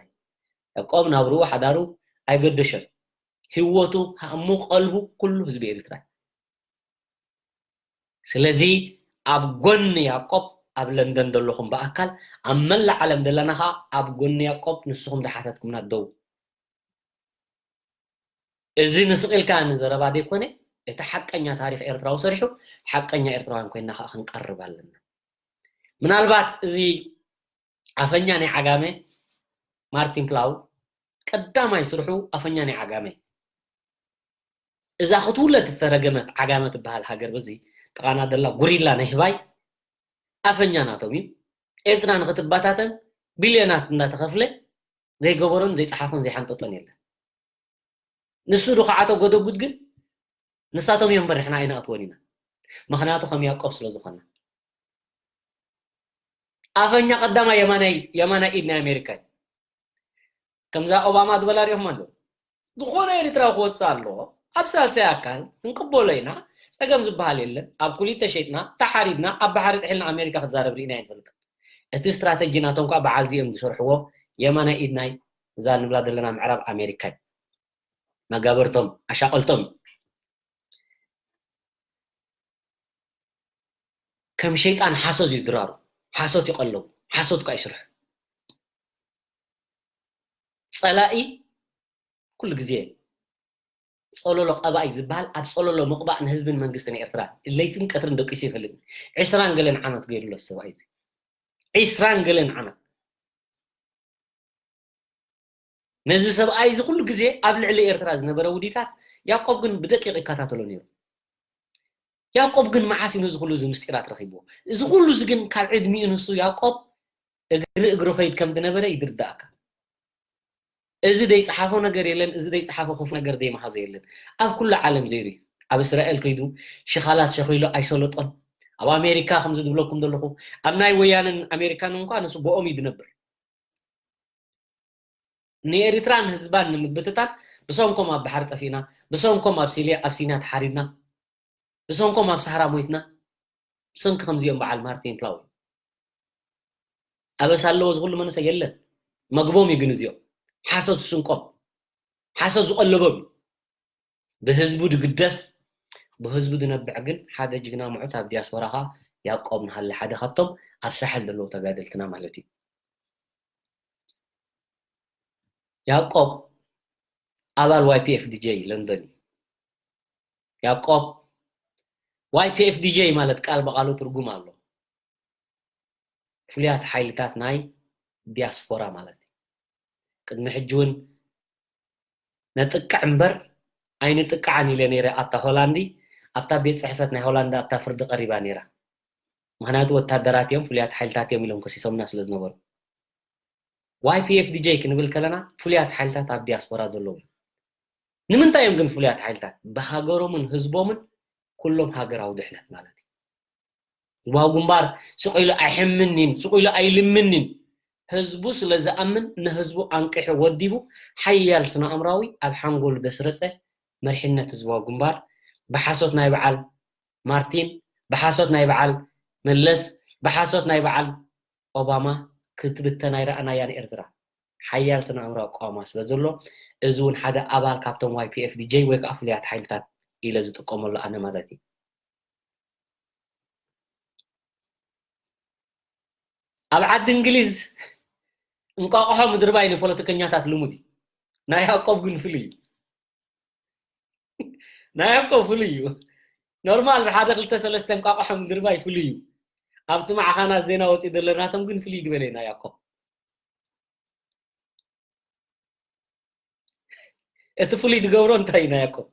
ያዕቆብ ናብርኡ ሓዳሩ ኣይገደሸን። ህይወቱ ሃሙ ቀልቡ ኩሉ ህዝቢ ኤርትራ ስለዚ ኣብ ጎኒ ያዕቆብ ኣብ ለንደን ዘለኹም ብኣካል ኣብ መላእ ዓለም ዘለና ከዓ ኣብ ጎኒ ያዕቆብ ንስኹም ዝሓተትኩምና ደው እዚ ንስቕ ኢልካ ንዘረባ ዘይኮነ እቲ ሓቀኛ ታሪኽ ኤርትራዊ ሰሪሑ ሓቀኛ ኤርትራውያን ኮይና ከዓ ክንቀርብ ኣለና። ምናልባት እዚ ኣፈኛ ናይ ዓጋመ ማርቲን ፕላው ቀዳማይ ስርሑ ኣፈኛ ናይ ዓጋመ እዛ ክትውለድ ዝተረገመት ዓጋመ ትበሃል ሃገር በዚ ጥቓና ደላ ጉሪላ ናይ ህባይ ኣፈኛ ናቶም እዩ። ኤርትራ ንክትበታተን ቢልዮናት እንዳተኸፍለ ዘይገበሮን ዘይፀሓፎን ዘይሓንጠጦን የለን። ንሱ ዶ ከዓ ተጎደጉድ ግን ንሳቶም እዮም እምበር ንሕና ኣይንኣትወን ኢና። ምክንያቱ ከም ያዕቆብ ስለ ዝኾና ኣፈኛ ቀዳማይ የማናይ የማናይ ኢድ ናይ ኣሜሪካ እዩ። ከምዛ ኦባማ ዝበላ ሪኦም ኣለዉ ዝኾነ ኤርትራዊ ክወፅእ ኣለዎ ኣብ ሳልሳይ ኣካል ክንቅበሎ ኢና። ፀገም ዝበሃል የለን ኣብ ኩሊት ተሸጥና ተሓሪድና ኣብ ባሕሪ ጥሒልና ኣሜሪካ ክትዛረብ ርኢና ይንፈልጥ። እቲ ስትራተጂ ናቶም ከዓ በዓል ዚኦም ዝሰርሕዎ የማናይ ኢድ ናይ እዛ ንብላ ዘለና ምዕራብ ኣሜሪካ እዩ። መጋበርቶም ኣሻቀልቶም ከም ሸይጣን ሓሶት ይድራሩ ሓሶት ይቀለቡ ሓሶት ካ ይስርሑ። ፀላኢ ኩሉ ግዜ ፀለሎ ቀባኢ ዝበሃል ኣብ ፀለሎ ምቕባእ ንህዝብን መንግስትን ኤርትራ ለይትን ቀትርን ደቂሱ ይፈልጥ። ዕስራን ገለን ዓመት ገይሩሎ ሰብኣይ እዚ ዕስራን ገለን ዓመት ነዚ ሰብኣይ እዚ ኩሉ ግዜ ኣብ ልዕሊ ኤርትራ ዝነበረ ውዲታት ያዕቆብ ግን ብደቂቕ ይከታተሎ ነይሩ። ያዕቆብ ግን መዓስ እዩ ነዚ ኩሉ እዚ ምስጢራት ረኺብዎ? እዚ ኩሉ እዚ ግን ካብ ዕድሚኡ ንሱ ያዕቆብ እግሪ እግሪ ኸይድ ከም ዝነበረ ይድርዳእካ። እዚ ዘይፀሓፎ ነገር የለን፣ እዚ ዘይፀሓፎ ክፉ ነገር ዘይመሃዞ የለን። ኣብ ኩሉ ዓለም ዘይሩ እዩ። ኣብ እስራኤል ከይዱ ሽኻላት ሸኺሉ ኣይሰለጦን። ኣብ ኣሜሪካ ከምዚ ዝብለኩም ዘለኹ ኣብ ናይ ወያነን ኣሜሪካን እንኳ ንሱ ብኦም እዩ ዝነብር። ንኤርትራን ህዝባን ንምብትታን ብሰንኮም ኣብ ባሕሪ ጠፊእና፣ ብሰንኮም ኣብ ሲልያ ኣብ ሲና ተሓሪድና፣ ብሰንኮም ኣብ ሳህራ ሞይትና፣ ብሰንኪ ከምዚኦም በዓል ማርቲን ፕላው ኣበሳ ኣለዎ ዝኹሉ መንሰ የለን። መግቦም እዩ ግን እዚኦም ሓሶት ዝስንቆም ሓሶት ዝቐለቦም እዩ። ብህዝቡ ድግደስ ብህዝቡ ድነብዕ ግን ሓደ ጅግና ምዑት ኣብ ዲያስፖራ ኸዓ ያዕቆብ ንሃለ ሓደ ካብቶም ኣብ ሳሕል ዘለዉ ተጋደልትና ማለት እዩ። ያዕቆብ ኣባል ዋይፒኤፍ ዲጄ ለንደን እዩ። ያዕቆብ ዋይፒኤፍ ዲጄ ማለት ቃል ብቓሉ ትርጉም ኣሎ። ፍሉያት ሓይልታት ናይ ዲያስፖራ ማለት እዩ። ቅድሚ ሕጂ እውን ነጥቅዕ እምበር ኣይንጥቅዓን ኢለ ነይረ ኣብታ ሆላንዲ ኣብታ ቤት ፅሕፈት ናይ ሆላንድ ኣብታ ፍርዲ ቀሪባ ነይራ። ምክንያቱ ወታደራት እዮም ፍሉያት ሓይልታት እዮም ኢሎም ከሲሶምና ስለ ዝነበሩ። ዋይፒኤፍ ዲጄ ክንብል ከለና ፍሉያት ሓይልታት ኣብ ዲያስፖራ ዘለዉ እዮም። ንምንታይ እዮም ግን ፍሉያት ሓይልታት? ብሃገሮምን ህዝቦምን ኩሎም ሃገራዊ ድሕነት ማለት እዩ። ህዝባዊ ግንባር ስቕ ኢሉ ኣይሕምንን ስቕ ኢሉ ኣይልምንን። ህዝቡ ስለ ዝኣምን ንህዝቡ ኣንቂሑ ወዲቡ ሓያል ስነ ኣእምራዊ ኣብ ሓንጎሉ ዘስረፀ መሪሕነት ህዝባዊ ግንባር ብሓሶት ናይ በዓል ማርቲን ብሓሶት ናይ በዓል መለስ ብሓሶት ናይ በዓል ኦባማ ክትብተን ኣይረኣናያን ኤርትራ ሓያል ስነ ኣእምራዊ ኣቋውማ ስለ ዘሎ እዚ እውን ሓደ ኣባል ካብቶም ዋይፒኤፍ ዲጄ ወይ ከዓ ፍሉያት ሓይልታት ኢለ ዝጥቀመሉ ኣነ ማለት እዩ። ኣብ ዓዲ እንግሊዝ እንቋቑሖ ምድርባይ ንፖለቲከኛታት ልሙድ እዩ። ናይ ያዕቆብ ግን ፍሉይ እዩ። ናይ ያዕቆብ ፍሉይ እዩ። ኖርማል ብሓደ ክልተ ሰለስተ እንቋቑሖ ምድርባይ ፍሉይ እዩ። ኣብቲ ማዕኻናት ዜና ወፂኡ ዘሎ ናቶም ግን ፍልይ ዝበለ እዩ ናይ ያዕቆብ። እቲ ፍሉይ ዝገብሮ እንታይ እዩ ናይ ያዕቆብ?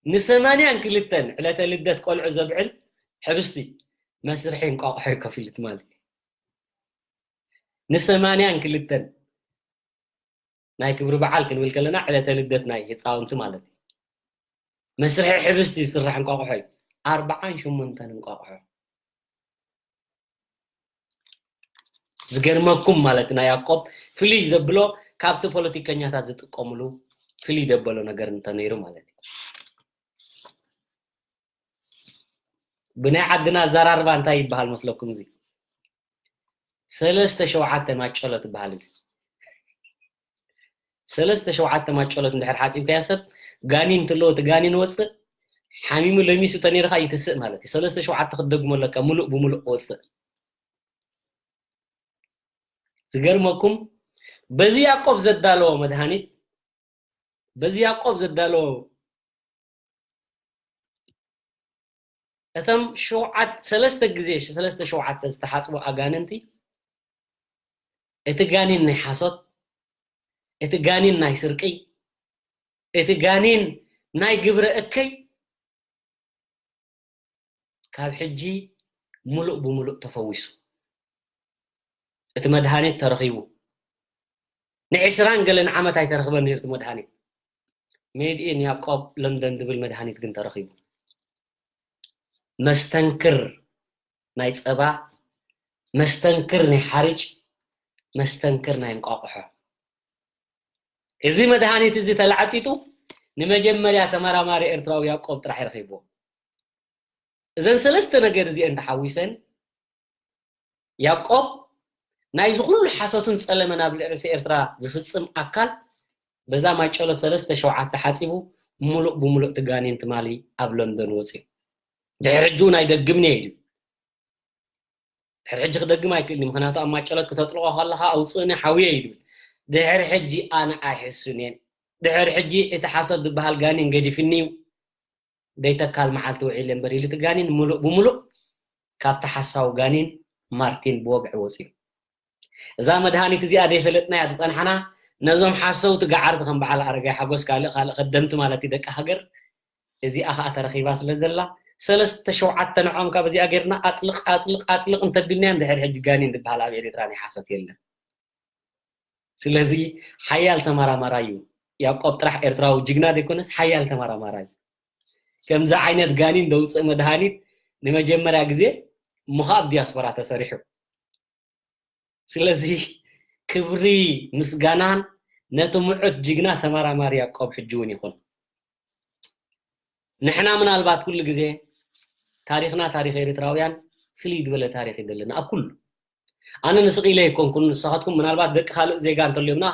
ንሰማንያን ክልተን ዕለተ ልደት ቆልዑ ዘብዕል ሕብስቲ መስርሒ እንቋቑሖ እዩ ከፊሉ ትማሊ። ንሰማንያን ክልተን ናይ ክብሪ በዓል ክንብል ከለና ዕለተ ልደት ናይ ህፃውንቲ ማለት እዩ። መስርሒ ሕብስቲ ዝስራሕ እንቋቑሖ እዩ። ኣርብዓን ሸሞንተን እንቋቑሖ ዝገርመኩም ማለት ናይ ያዕቆብ ፍልይ ዘብሎ ካብቲ ፖለቲከኛታት ዝጥቀምሉ ፍልይ ደበሎ ነገር እንተነይሩ ማለት እዩ። ብናይ ዓድና ኣዘራርባ እንታይ ይበሃል መስለኩም? እዚ ሰለስተ ሸውዓተ ማጨሎ ትበሃል። እዚ ሰለስተ ሸውዓተ ማጨሎት እንድሕር ሓፂብካያ ሰብ ጋኒን እንትለዎ እቲ ጋኒን ወፅእ ሓሚሙ ለሚሱ ተነይርካ ይትስእ ማለት እዩ። ሰለስተ ሸውዓተ ክትደግሞ ኣለካ ሙሉእ ብሙሉእ ክወፅእ። ዝገርመኩም በዚ ያዕቆብ ዘዳለዎ መድሃኒት በዚ ያዕቆብ ዘዳለዎ እቶም ሸውዓት ሰለስተ ግዜ ሰለስተ ሸውዓተ ዝተሓፅቡ ኣጋንንቲ እቲ ጋኒን ናይ ሓሶት እቲ ጋኒን ናይ ስርቂ እቲ ጋኒን ናይ ግብረ እከይ ካብ ሕጂ ሙሉእ ብሙሉእ ተፈዊሱ እቲ መድሃኒት ተረኺቡ ንዕስራን ገለን ዓመት ኣይተረኽበን ነይሩ እቲ መድሃኒት ሜድ ኢን ያቆብ ለንደን ዝብል መድሃኒት ግን ተረኺቡ መስተንክር ናይ ፀባ መስተንክር ናይ ሓርጭ መስተንክር ናይ እንቋቑሖ እዚ መድሃኒት እዚ ተላዕጢጡ ንመጀመርያ ተመራማሪ ኤርትራዊ ያቆብ ጥራሕ ይረኺብዎ እዘን ሰለስተ ነገር እዚአን ተሓዊሰን ያቆብ ናይዚ ኩሉ ሓሶትን ጸለመን ኣብ ልዕሊ ኤርትራ ዝፍጽም ኣካል በዛ ማጨሎ ሰለስተ ሸውዓተ ሓጺቡ ሙሉእ ብሙሉእ ትጋኔን ትማሊ ኣብ ለንደን ወጺኡ ድሕሪ ሕጂ እውን ኣይደግምን እየ ኢሉ ድሕሪ ሕጂ ክደግም ኣይክእልን ምክንያቱ ኣብ ማጨሎት ክተጥልቆ ከለካ ኣውፅእኒ ሓውየ እዩ ድብል ድሕሪ ሕጂ ኣነ ኣይሕሱን እየን ድሕሪ ሕጂ እቲ ሓሶት ዝበሃል ጋኔን ገዲፍኒ እዩ ደይተካል መዓልቲ ውዒለ እምበር ኢሉ እቲ ጋኔን ሙሉእ ብሙሉእ ካብቲ ሓሳዊ ጋኔን ማርቲን ብወግዒ ወፂኡ እዛ መድሃኒት እዚኣ ደይፈለጥናያ ዝፀናሕና ነዞም ሓሰውቲ ገዓርቲ ከም በዓል ኣረጋይ ሓጎስ ካልእ ካልእ ከደምቲ ማለት እዩ ደቂ ሃገር እዚኣ ከዓ ተረኺባ ስለ ዘላ ሰለስተ ሸውዓተ ንዖም ካብ እዚኣ ጌርና ኣጥልቕ ኣጥልቕ ኣጥልቕ እንተቢልናዮም ድሕሪ ሕጂ ጋኒን ዝበሃል ኣብ ኤርትራ ናይ ሓሶት የለን ስለዚ ሓያል ተመራማራይ እዩ ያቆብ ጥራሕ ኤርትራዊ ጅግና ዘይኮነስ ሓያል ተመራማራይ እዩ ከምዚ ዓይነት ጋኒን ዘውፅእ መድሃኒት ንመጀመርያ ግዜ ምዃ ኣብ ዲያስፖራ ተሰሪሑ ስለዚ ክብሪ ምስጋናን ነቲ ምዑት ጅግና ተመራማሪ ያቆብ ሕጂ እውን ይኹን ንሕና ምናልባት ኩሉ ግዜ ታሪኽና ታሪኽ ኤርትራውያን ፍልይ ዝበለ ታሪኽ እዩ ዘለና ኣብ ኩሉ ኣነ ንስቕ ኢለ ኣይኮንኩን፣ ንስኻትኩም ምናልባት ደቂ ካልእ ዜጋ እንተልዮምና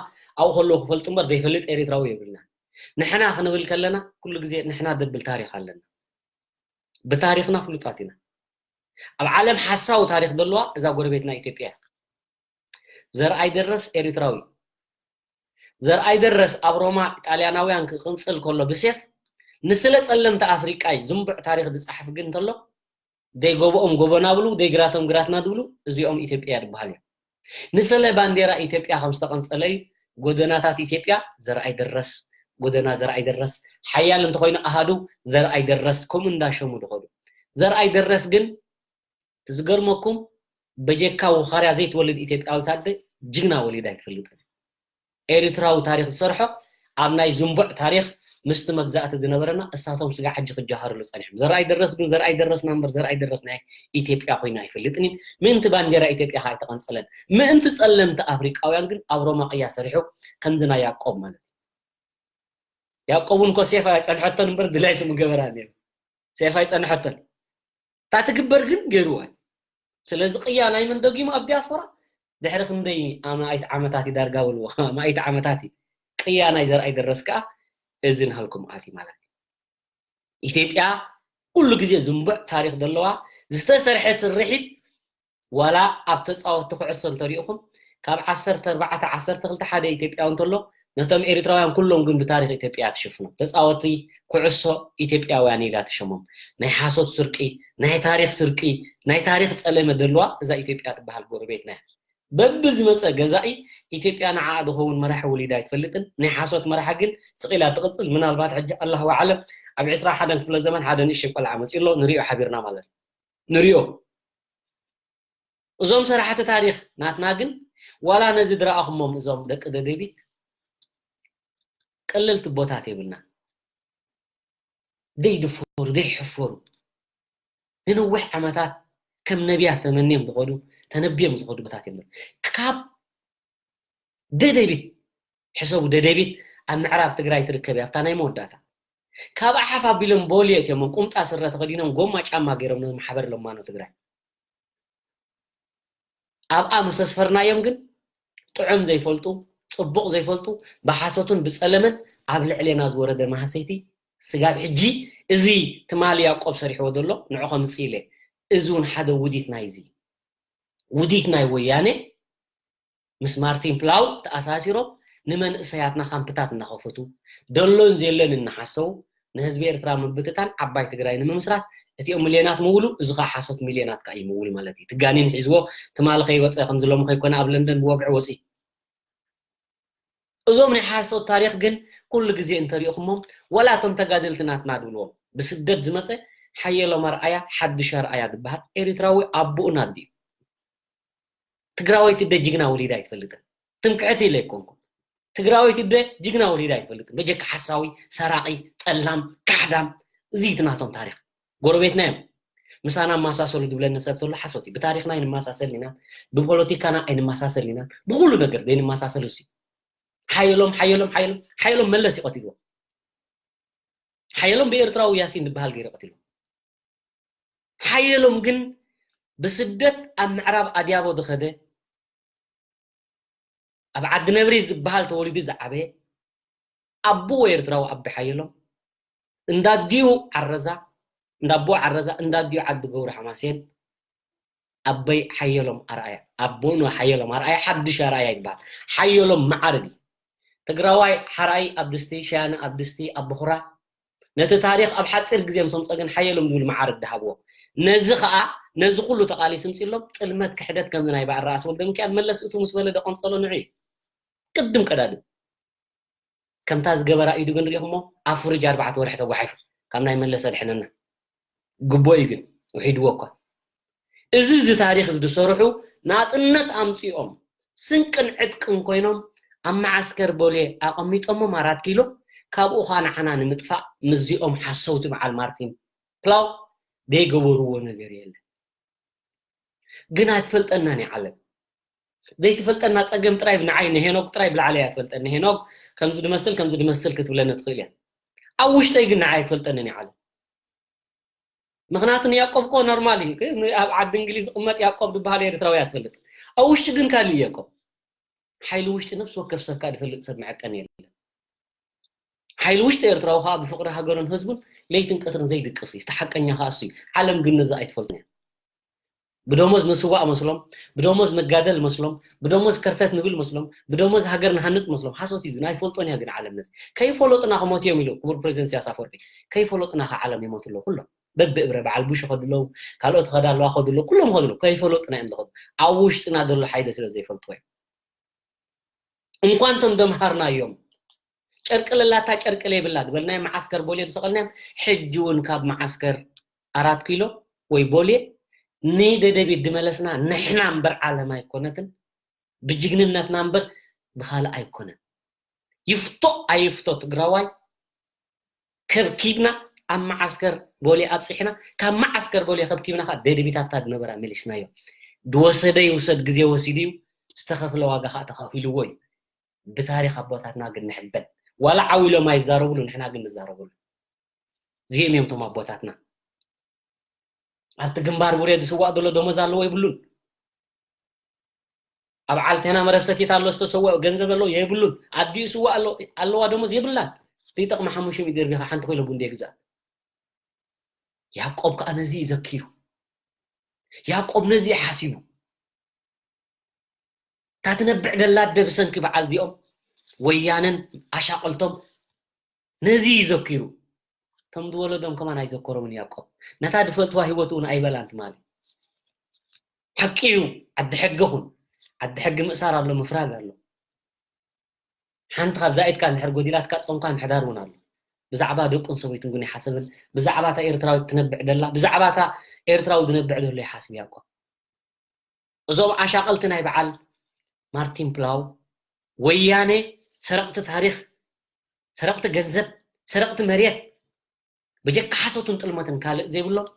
ኣብኡ ከለዉ ክፈልጡ እምበር ዘይፈልጥ ኤርትራዊ የብልና። ንሕና ክንብል ከለና ኩሉ ግዜ ንሕና ደብል ታሪኽ ኣለና። ብታሪኽና ፍሉጣት ኢና። ኣብ ዓለም ሓሳዊ ታሪኽ ዘለዋ እዛ ጎረቤትና ኢትዮጵያ እያ። ዘርኣይ ደረስ ኤርትራዊ። ዘርኣይ ደረስ ኣብ ሮማ ጣልያናውያን ክቕንጽል ከሎ ብሴፍ ንስለ ጸለምቲ ኣፍሪቃይ ዝንቡዕ ታሪኽ ዝጸሓፍ ግን እንተሎ ደይ ጎቦኦም ጎቦና ብሉ፣ ደይ ግራቶም ግራትና ዝብሉ እዚኦም ኢትዮጵያ ዝበሃል እዮም። ንስለ ባንዴራ ኢትዮጵያ ከም ዝተቐንጸለ እዩ። ጎደናታት ኢትዮጵያ ዘርኣይ ደረስ፣ ጎደና ዘርኣይ ደረስ፣ ሓያል እንተኾይኑ ኣሃዱ ዘርኣይ ደረስ፣ ከምኡ እንዳሸሙ ዝኸዱ። ዘርኣይ ደረስ ግን እቲ ዝገርመኩም በጀካ ውኻርያ ዘይትወልድ ኢትዮጵያዊት ኣደ ጅግና ወሊዳ ኣይትፈልጥን። ኤርትራዊ ታሪኽ ዝሰርሖ ኣብ ናይ ዝንቡዕ ታሪኽ ምስቲ መግዛእቲ ዝነበረና እሳቶም ስጋ ሕጂ ክጀሃርሉ ጸኒሖም። ዘርኣይ ደረስ ግን ዘርኣይ ደረስና እምበር ዘርኣይ ደረስ ናይ ኢትዮጵያ ኮይኑ ኣይፈልጥን እዩ። ምእንቲ ባንዴራ ኢትዮጵያ ከዓ ኣይተቐንጸለን። ምእንቲ ጸለምቲ ኣፍሪቃውያን ግን ኣብ ሮማ ቅያ ሰሪሑ ከምዚ ናይ ያዕቆብ ማለት እዩ። ያዕቆብ እውን እኮ ሴፍ ኣይጸንሐቶን እምበር ድላይቱ ምገበራ ነይሩ። ሴፍ ኣይጸንሐቶን። እታ ትግበር ግን ገይርዋ እዩ። ስለዚ ቅያ ናይ መን ደጊሙ ኣብ ዲያስፖራ ድሕሪ ክንደይ ኣማኢት ዓመታት እዩ ዳርጋ በልዎ። ኣማኢት ዓመታት እዩ ቅያ ናይ ዘርኣይ ደረስ ከዓ እዚ ናሃልኩም ኣትዩ ማለት እዩ። ኢትዮጵያ ኩሉ ግዜ ዝንቡዕ ታሪኽ ዘለዋ ዝተሰርሐ ስርሒት ዋላ ኣብ ተጻወትቲ ኩዕሶ እንተሪኢኹም ካብ ዓሰርተ ኣርባዕተ ዓሰርተ ክልተ ሓደ ኢትዮጵያዊ እንተሎ ነቶም ኤርትራውያን ኩሎም ግን ብታሪኽ ኢትዮጵያ ትሽፍኖም። ተጻወትቲ ኩዕሶ ኢትዮጵያውያን ኢላ ትሸሞም። ናይ ሓሶት ስርቂ፣ ናይ ታሪኽ ስርቂ፣ ናይ ታሪኽ ጸለመ ደልዋ እዛ ኢትዮጵያ ትበሃል ጎረቤትና እያ። በብዝመጸ ገዛኢ ኢትዮጵያ ንዓኣ ዝኸውን መራሒ ወሊዳ ኣይትፈልጥን። ናይ ሓሶት መራሒ ግን ስቕ ኢላ ትቕጽል። ምናልባት ሕጂ ኣላሁ ኣዕለም ኣብ ዕስራ ሓደን ክፍለ ዘመን ሓደ ንእሽተይ ቆልዓ መጺኡ ኣሎ፣ ንሪኦ ሓቢርና ማለት እዩ። ንሪኦ። እዞም ሰራሕቲ ታሪኽ ናትና ግን ዋላ ነዚ ዝረኣኹሞም እዞም ደቂ ደደቢት ቀለልቲ ቦታት የብልና። ዘይድፈሩ፣ ዘይሕፈሩ፣ ንነዊሕ ዓመታት ከም ነቢያት ተመንዮም ዝኸዱ፣ ተነብዮም ዝኸዱ ቦታት እዮም። ካብ ደደቢት፣ ሕሰቡ፣ ደደቢት ኣብ ምዕራብ ትግራይ ትርከብ እያ፣ ኣብታ ናይ መወዳእታ። ካብ ኣሓፍ ኣቢሎም ቦሌ እትዮሞም ቁምጣ ስረ ተኸዲኖም ጎማ ጫማ ገይሮም ነዚ ማሕበር ለማኖ ትግራይ። ኣብኣ ምስ ኣስፈርናዮም ግን ጥዑም ዘይፈልጡ፣ ጽቡቕ ዘይፈልጡ፣ ብሓሶትን ብጸለመን ኣብ ልዕሌና ዝወረደ ማህሰይቲ ስጋብ ሕጂ እዚ ትማሊ ያዕቆብ ሰሪሕዎ ዘሎ ንዑ ከምጽእ ኢለ። እዚ እውን ሓደ ውዲት ናይዚ ውዲት ናይ ወያነ ምስ ማርቲን ፕላው ተኣሳሲሮም ንመንእሰያትና ካምፕታት እናኸፈቱ ደሎን ዘየለን እናሓሰቡ ንህዝቢ ኤርትራ ምብትታን ዓባይ ትግራይ ንምምስራት እቲኦም ሚልዮናት ምውሉ፣ እዚ ከዓ ሓሶት ሚልዮናት ከዓ ይምውል ማለት እዩ። ትጋኔን ሒዝዎ ትማሊ ከይወፀ ከምዚ ሎሚ ከይኮነ ኣብ ለንደን ብወግዒ ወፂ። እዞም ናይ ሓሶት ታሪኽ ግን ኩሉ ግዜ እንተሪእኹሞም ዋላ እቶም ተጋደልቲ ናትና ድብልዎም ብስደት ዝመፀ ሓየሎም ኣርኣያ ሓድሽ ኣርኣያ ዝበሃል ኤርትራዊ ኣቦኡን ኣዲኡ ትግራወይቲ ኣደ ጅግና ወሊዳ ኣይትፈልጥን። ትምክሕቲ ኢለ ኣይኮንኩን። ትግራወይቲ ኣደ ጅግና ወሊዳ ኣይትፈልጥን። በጀካ ሓሳዊ፣ ሰራቒ፣ ጠላም፣ ካሕዳም፣ እዚ እቲ ናቶም ታሪኽ። ጎረቤትና እዮም። ምሳና ኣመሳሰሉ ዝብለኒ ሰብ ተሎ ሓሶት እዩ። ብታሪኽና ኣይንመሳሰልን ኢና፣ ብፖለቲካና ኣይንመሳሰልን ኢና፣ ብኹሉ ነገር ዘይንመሳሰል እሱ እዩ። ሓየሎም ሓየሎም ሓየሎም ሓየሎም መለስ እዩ ቀቲልዎ። ሓየሎም ብኤርትራዊ ያሲን ዝበሃል ገይሩ ቀቲልዎ። ሓየሎም ግን ብስደት ኣብ ምዕራብ ኣድያቦ ዝኸደ ኣብ ዓዲ ነብሪ ዝበሃል ተወሊዱ ዝዓበየ ኣቦኡ ኤርትራዊ ኣቢ ሓየሎም እንዳዲኡ ዓረዛ እንዳቦ ዓረዛ እንዳዲኡ ዓዲ ገብሩ ሓማሴን ኣበይ ሓየሎም ኣርኣያ ኣቦኑ ሓየሎም ኣርኣያ ሓዱሽ ኣርኣያ ይበሃል። ሓየሎም መዓርግ እዩ። ትግራዋይ ሓርኣይ ኣብ ድስቲ ሸያነ ኣብ ድስቲ ኣብ ብኹራ ነቲ ታሪኽ ኣብ ሓፂር ግዜ ምስ ኣምፀ ግን ሓየሎም ዝብል መዓርግ ዝሃብዎ ነዚ ከዓ ነዚ ኩሉ ተቓሊሱ ምፅሎም ጥልመት ክሕደት ከምዚ ናይ በዓል ራእሲ ወልደ ሚካኤል መለስ እቱ ምስ በለ ደቆንፀሎ ንዑ እዩ። ቅድም ቀዳድም ከምታ ዝገበራ ኢዱ ግን ሪኢኹሞ ኣብ ፍርጅ ኣርባዕተ ወርሒ ተጓሒፉ ካብ ናይ መለስ ኣድሕነና ግቦ እዩ ግን ውሒድዎ እኳ እዚ እዚ ታሪኽ ዝሰርሑ ናፅነት ኣምፂኦም ስንቅን ዕጥቅን ኮይኖም ኣብ መዓስከር ቦሌ ኣቐሚጦሞም ኣራት ኪሎ ካብኡ ኳ ንዓና ንምጥፋእ ምስዚኦም ሓሰውቲ በዓል ማርቲን ፕላው ዘይገበርዎ ነገር የለን። ግን ኣይትፈልጠናን እያ ዓለም ዘይትፈልጠና ፀገም ጥራይ ንዓይ ንሄኖግ ጥራይ ብላዕሊ እያ ትፈልጠኒ ሄኖግ ከምዚ ድመስል ከምዚ ድመስል ክትብለኒ ትኽእል እያ ኣብ ውሽጠይ ግን ንዓይ ኣይትፈልጠንን እያ ዓለም ምክንያቱ ንያቆብ እኮ ኖርማል እዩ ኣብ ዓዲ እንግሊዝ ዝቕመጥ ያቆብ ዝበሃል ኤርትራዊ እያ ትፈልጥ ኣብ ውሽጢ ግን ካልእ እየ እኮ። ሓይሊ ውሽጢ ነፍሲ ወከፍ ሰብ ከኣ ዝፈልጥ ሰብ መዐቀኒ የለን። ሓይሊ ውሽጢ ኤርትራዊ ከኣ ብፍቕሪ ሃገሩን ህዝቡን ለይትን ቀትርን ዘይድቅስ እዩ። እቲ ሓቀኛ ከኣ እሱ እዩ። ዓለም ግን ነዚ ኣይትፈልጦን እያ። ብደሞዝ ንስዋእ መስሎም፣ ብደሞዝ ንጋደል መስሎም፣ ብደሞዝ ከርተት ንብል መስሎም፣ ብደሞዝ ሃገር ንሃንጽ መስሎም። ሓሶት እዩ። ናይ ፈልጦን እያ ግን ዓለም ነዚ። ከይፈለጡና ክሞት እዮም ኢሉ ክቡር ፕሬዚደንት ኢሳያስ ኣፈወርቂ። ከይፈለጡና ከ ዓለም ይሞቱ ኣለዉ ኩሎም። በብእብረ በዓል ቡሽ ይኸዱ ኣለዉ፣ ካልኦት ይኸዳ ኣለዋ፣ ይኸዱ ኣለዉ፣ ኩሎም ይኸዱ ኣለዉ። ከይፈለጡና እዮም ዝኸዱ። ኣብ ውሽጥና ዘሎ ሓይሊ ስለ ዘይፈልጥዎ እዮም። እንኳን እቶም ደምሃርናዮም፣ ጨርቂ ለላታ ጨርቂ ለይብላ ዝበልናዮ መዓስከር ቦሌ ዝሰቐልናዮም፣ ሕጂ እውን ካብ መዓስከር ኣራት ኪሎ ወይ ቦሌ ንደደቢት ድመለስና ንሕና እምበር ዓለም ኣይኮነትን። ብጅግንነትና እምበር ብኻልእ ኣይኮነን። ይፍቶ ኣይፍቶ ትግራዋይ ከብኪብና ኣብ መዓስከር ቦሌ ኣብፂሕና፣ ካብ መዓስከር ቦሌ ከብኪብና ከዓ ደደቢት ኣብታ ዝነበራ መሊስናዮ። ድወሰደ ይውሰድ ግዜ ወሲዱ እዩ፣ ዝተኸፍለ ዋጋ ከዓ ተኸፊልዎ እዩ። ብታሪክ ኣቦታትና ግን ንሕበን። ዋላ ዓው ኢሎም ኣይዛረቡሉ፣ ንሕና ግን ንዛረቡሉ። እዚኦም እዮም እቶም ኣቦታትና። ኣብቲ ግንባር ቡሬ ዝስዋእ ዘሎ ደሞዝ ኣለዎ የብሉን። ኣብ ዓልቴና መረብ ሰቲት ኣሎ ዝተሰወ ገንዘብ ኣለዎ የብሉን። ኣዲኡ ስዋእ ኣሎ፣ ኣለዋ ደሞዝ የብላን። ዘይጠቕማ ሓሙሽተ ሚእቲ ደርቢኻ ሓንቲ ኮይሎ ቡንዴ ግዛእ። ያዕቆብ ከኣ ነዚ እዩ ዘኪሩ። ያዕቆብ ነዚ እዩ ሓሲቡ። እታ ትነብዕ ደላ ኣደ ብሰንኪ በዓል እዚኦም ወያነን ኣሻቐልቶም ነዚ እዩ ዘኪሩ። እቶም ዝወለዶም ከማን ኣይዘከሮምን ያዕቆብ። ነታ ዝፈልጥዋ ህይወት እውን ኣይበላን ትማሊ። ሓቂ እዩ። ዓዲ ሕጊ ኩን። ዓዲ ሕጊ ምእሳር ኣሎ፣ ምፍራግ ኣሎ። ሓንቲ ካብ ዛኢትካ እንድሕር ጎዲላትካ ጾምካ ምሕዳር እውን ኣሎ። ብዛዕባ ደቁን ሰበይቱን ግን ይሓሰብን፣ ብዛዕባ እታ ኤርትራዊት ትነብዕ ደላ፣ ብዛዕባ እታ ኤርትራዊ ዝነብዕ ዘሎ ይሓስብ ያዕቆብ። እዞም ኣሻቐልቲ ናይ በዓል ማርቲን ፕላው፣ ወያነ፣ ሰረቕቲ ታሪኽ፣ ሰረቕቲ ገንዘብ፣ ሰረቕቲ መሬት፣ ብጀካ ሓሶትን ጥልመትን ካልእ ዘይብሎም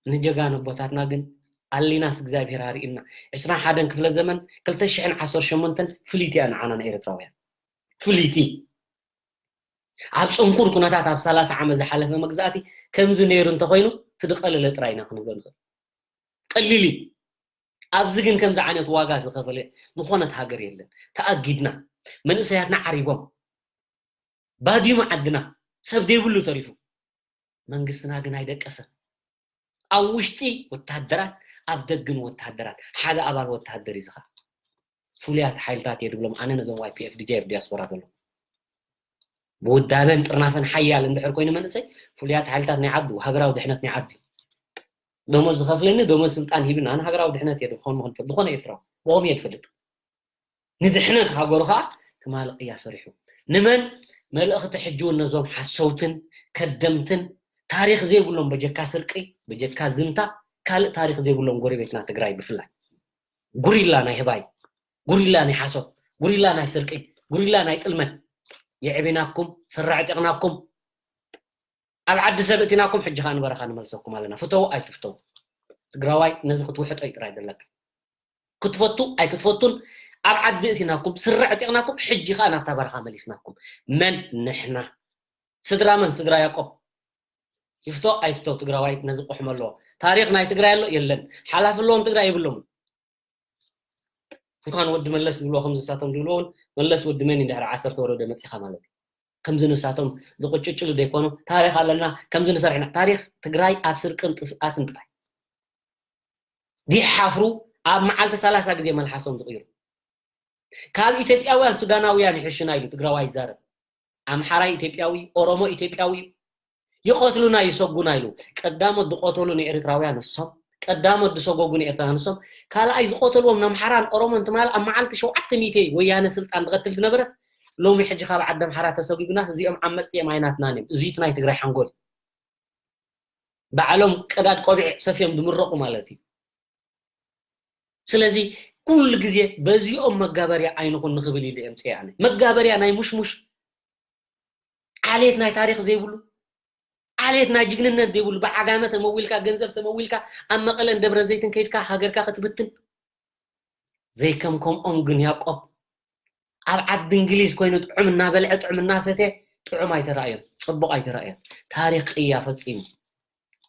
ንጀጋኑ ኣቦታትና ግን ኣሊናስ እግዚኣብሄር ኣርእዩና። ዕስራን ሓደን ክፍለ ዘመን ክልተ ሽሕን ዓሰርተ ሸሞንተን ፍልይቲ እያ ንዓና ንኤርትራውያን። ፍልይቲ። ኣብ ጽንኩር ኩነታት ኣብ ሰላሳ ዓመት ዝሓለፈ መግዛእቲ ከምዚ ነይሩ እንተኾይኑ እቲ ዝቐለለ ጥራይ ኢና ክንብሎ ንኽእል። ቀሊል እዩ። ኣብዚ ግን ከምዚ ዓይነት ዋጋ ዝኸፈለ ዝኾነት ሃገር የለን። ተኣጊድና፣ መንእሰያትና ዓሪቦም፣ ባዲሙ ዓድና፣ ሰብ ዘይብሉ ተሪፉ። መንግስትና ግን ኣይደቀሰን። ኣብ ውሽጢ ወታደራት፣ ኣብ ደግን ወታደራት፣ ሓደ ኣባል ወታደር እዩ ዝኻ። ፍሉያት ሓይልታት እየ ድብሎም ኣነ ነዞም ዋይ ፒ ኤፍ ዲ ጂ ኣብ ዲያስፖራ ዘለዉ። ብውዳበን ጥርናፈን ሓያል እንድሕር ኮይኑ መንእሰይ፣ ፍሉያት ሓይልታት ናይ ዓዱ፣ ሃገራዊ ድሕነት ናይ ዓዱ። ደሞዝ ዝኸፍለኒ፣ ደሞዝ ስልጣን ሂብና፣ ኣነ ሃገራዊ ድሕነት እየ ድኾን ምኽንፈት፣ ዝኾነ ኤርትራዊ፣ ብኦም እየ ድፈልጥ። ንድሕነት ሃገሩ ኸዓ ትማሊ ቅያ ሰሪሑ። ንመን መልእኽቲ ሕጂ እውን ነዞም ሓሰውትን ከደምትን ታሪኽ ዘይብሎም በጀካ ስርቂ፣ በጀካ ዝምታ፣ ካልእ ታሪኽ ዘይብሎም ጎረቤትና ትግራይ ብፍላይ። ጉሪላ ናይ ህባይ፣ ጉሪላ ናይ ሓሶት፣ ጉሪላ ናይ ስርቂ፣ ጉሪላ ናይ ጥልመት። የዕቢናኩም፣ ስረ ኣዕጢቕናኩም፣ ኣብ ዓዲ ሰብ እቲናኩም፣ ሕጂ ኸዓ ንበረኻ ንመልሰኩም ኣለና። ፍተዉ ኣይትፍተዉ። ትግራዋይ ነዚ ክትውሕጦ እዩ ጥራይ ዘለካ። ክትፈቱ ኣይክትፈቱን ኣብ ዓዲ እቲናኩም፣ ስረ ኣዕጢቕናኩም፣ ሕጂ ኸዓ ናብታ በረኻ መሊስናኩም። መን? ንሕና። ስድራ መን? ስድራ ያዕቆብ። ይፍቶ ኣይፍቶ ትግራዋይ ነዚ ቁሕም ኣለዎ። ታሪኽ ናይ ትግራይ ኣሎ? የለን። ሓላፊ ኣለዎም ትግራይ? የብሎምን። እንኳን ወዲ መለስ ዝብልዎ ከምዚ ንሳቶም ዝብልዎ እውን መለስ ወዲ መን እዩ? እንድሕር ዓሰርተ ወረደ መፂኻ ማለት እዩ። ከምዚ ንሳቶም ዝቕጭጭሉ ዘይኮኑ ታሪኽ ኣለና፣ ከምዚ ንሰርሕ ኢና። ታሪኽ ትግራይ ኣብ ስርቅን ጥፍኣትን ጥራይ። ዲሓፍሩ ኣብ መዓልቲ ሰላሳ ግዜ መልሓሶም ዝቕይሩ። ካብ ኢትዮጵያውያን ሱዳናውያን ይሕሽና ኢሉ ትግራዋይ ይዛረብ። ኣምሓራይ ኢትዮጵያዊ፣ ኦሮሞ ኢትዮጵያዊ፣ ይቐትሉና ይሰጉና ኢሉ። ቀዳሞት ዝቐተሉ ንኤርትራውያን ንሶም፣ ቀዳሞት ዝሰጎጉ ንኤርትራውያን ንሶም። ካልኣይ ዝቐተልዎም ንኣምሓራን ኦሮሞን ትማል ኣብ መዓልቲ ሸውዓተ ሚእቲ ወያነ ስልጣን ዝቐትል ዝነበረስ ሎሚ ሕጂ ካብ ዓዲ ኣምሓራ ተሰጒጉና እዚኦም ዓመፅቲ እዮም ኣይናትናን እዮም። እዚ እቲ ናይ ትግራይ ሓንጎል እዩ። ባዕሎም ቀዳድ ቆቢዕ ሰፍዮም ዝምረቑ ማለት እዩ። ስለዚ ኩሉ ግዜ በዚኦም መጋበርያ ኣይንኹን ንኽብል ኢለ እየ ምፅአ ኣነ። መጋበርያ ናይ ሙሽሙሽ ዓሌት ናይ ታሪኽ ዘይብሉ፣ ዓሌት ናይ ጅግንነት ዘይብሉ፣ ብዓጋመ ተመዊልካ፣ ገንዘብ ተመዊልካ፣ ኣብ መቐለን ደብረ ዘይትን ከይድካ ሃገርካ ክትብትን። ዘይከም ከምኦም ግን ያዕቆብ ኣብ ዓዲ እንግሊዝ ኮይኑ ጥዑም እናበልዐ ጥዑም እናሰተ ጥዑም ኣይተራእዮን፣ ጽቡቕ ኣይተራእዮን። ታሪኽ ቅያ ፈጺሙ።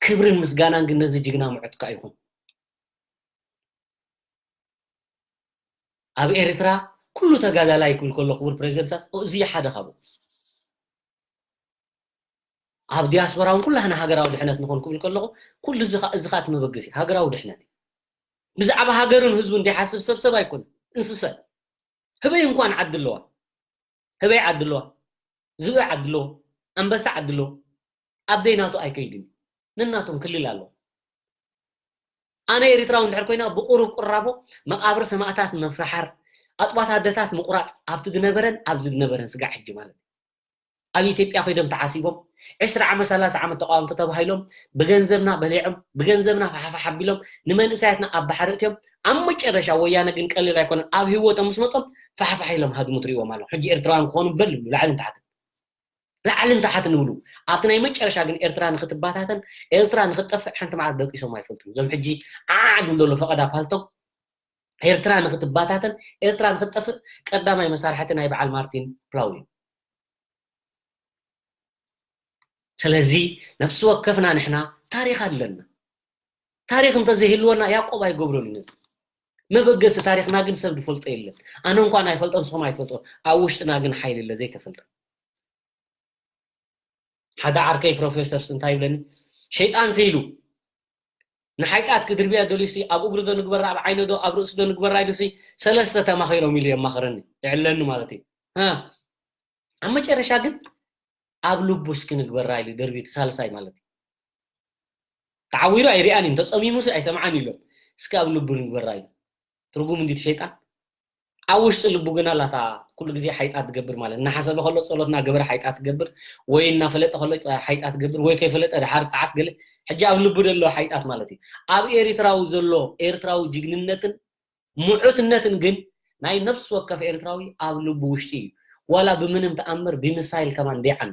ክብርን ምስጋናን ግን ነዚ ጅግና ምዑትካ ይኹን። ኣብ ኤርትራ ኩሉ ተጋዳላይ ክብል ከሎ ክቡር ፕሬዚደንት ኢሳያስ እዚ ሓደ ካብኡ። ኣብ ዲያስፖራ እውን ኩላህና ሃገራዊ ድሕነት ንኾን ክብል ከለኹ ኩሉ እዚ ኸ- እዚ ኸኣ እቲ መበገሲ ሃገራዊ ድሕነት እዩ። ብዛዕባ ሃገርን ህዝቡን ዘይሓስብ ሰብ ሰብ ኣይኮነን፣ እንስሳ። ህበይ እንኳን ዓዲ ኣለዋ፣ ህበይ ዓዲ ኣለዋ፣ ዝብኢ ዓዲ ኣለዎ፣ ኣንበሳ ዓዲ ኣለዎ። ኣብ ደይ ናቱ ኣይከይድን እዩ። ነናቶም ክልል ኣለዎ። ኣነ ኤርትራዊ እንድሕር ኮይና ብቁሩብ ቁራቦ መቃብር ሰማእታት ምፍርሓር፣ ኣጥባት ኣደታት ምቁራፅ ኣብቲ ዝነበረን ኣብዚ ዝነበረን ስጋዕ ሕጂ ማለት እዩ። ኣብ ኢትዮጵያ ኮይዶም ተዓሲቦም ዕስራ ዓመት ሰላሳ ዓመት ተቃወምቲ ተባሂሎም ብገንዘብና በሊዖም ብገንዘብና ፋሕፋሕ ኣቢሎም ንመንእሰያትና ኣብ ባሕሪ እትዮም ኣብ መጨረሻ ወያነ ግን ቀሊል ኣይኮነን ኣብ ህይወቶም ምስ መፆም ፋሕፋሕ ኢሎም ሃድሙ ትሪእዎም ኣለኹም። ሕጂ ኤርትራውያን ክኾኑ በል ይብሉ ላዕልን ታሕትን ላዕልን ታሕትን ይብሉ። ኣብቲ ናይ መጨረሻ ግን ኤርትራ ንክትባታተን ኤርትራ ንክትጠፍእ ሓንቲ መዓልቲ ደቂሶም ኣይፈልጡን። እዞም ሕጂ ዓዓድ ዝብሉ ዘለዉ ፈቐዳ ፓልቶክ ኤርትራ ንክትባታተን ኤርትራ ንክትጠፍእ ቀዳማይ መሳርሕቲ ናይ በዓል ማርቲን ፕላው እዩ። ስለዚ ነፍሲ ወከፍና ንሕና ታሪኽ ኣለና። ታሪኽ እንተዘይህልወና ያዕቆብ ኣይገብሮን እዩ ነዚ። መበገሲ ታሪኽና ግን ሰብ ዝፈልጦ የለን። ኣነ እንኳን ኣይፈልጦን ንስኹም ኣይትፈልጦን። ኣብ ውሽጥና ግን ሓይሊ ኣለ ዘይተፈልጠ። ሓደ ዓርከይ ፕሮፌሰርስ እንታይ ይብለኒ፣ ሸይጣን ሲ ኢሉ ንሓይጣት ክድርብያ ደልዩሲ ኣብ እግሪ ዶ ንግበራ ኣብ ዓይነ ዶ ኣብ ርእሲ ዶ ንግበራ ኢሉሲ ሰለስተ ተማኺሮም ኢሉ የማኽረኒ የዕለኒ ማለት እዩ። እ፣ ኣብ መጨረሻ ግን ኣብ ልቡ እስኪ ንግበራ ኢሉ ደርቢ እቲ ሳልሳይ ማለት እዩ። ተዓዊሩ ኣይሪኣን እዩ፣ እንተጸሚሙሲ ኣይሰምዓን እዩ ኢሎም። እስኪ ኣብ ልቡ ንግበራ ኢሉ። ትርጉም እንዲቲ ሸይጣን ኣብ ውሽጢ ልቡ ግን ኣላታ ኩሉ ግዜ ሓይጣት ትገብር ማለት እናሓሰበ ከሎ ጸሎትና ገበረ ሓይጣት ትገብር ወይ እናፈለጠ ከሎ ሓይጣት ትገብር ወይ ከይፈለጠ ድሓር ጣዓስ ገለ ሕጂ ኣብ ልቡ ዘሎ ሓይጣት ማለት እዩ። ኣብ ኤርትራዊ ዘሎ ኤርትራዊ ጅግንነትን ምዑትነትን ግን ናይ ነፍሲ ወከፍ ኤርትራዊ ኣብ ልቡ ውሽጢ እዩ። ዋላ ብምንም ተኣምር ብሚሳይል ከማን ደይዓኑ።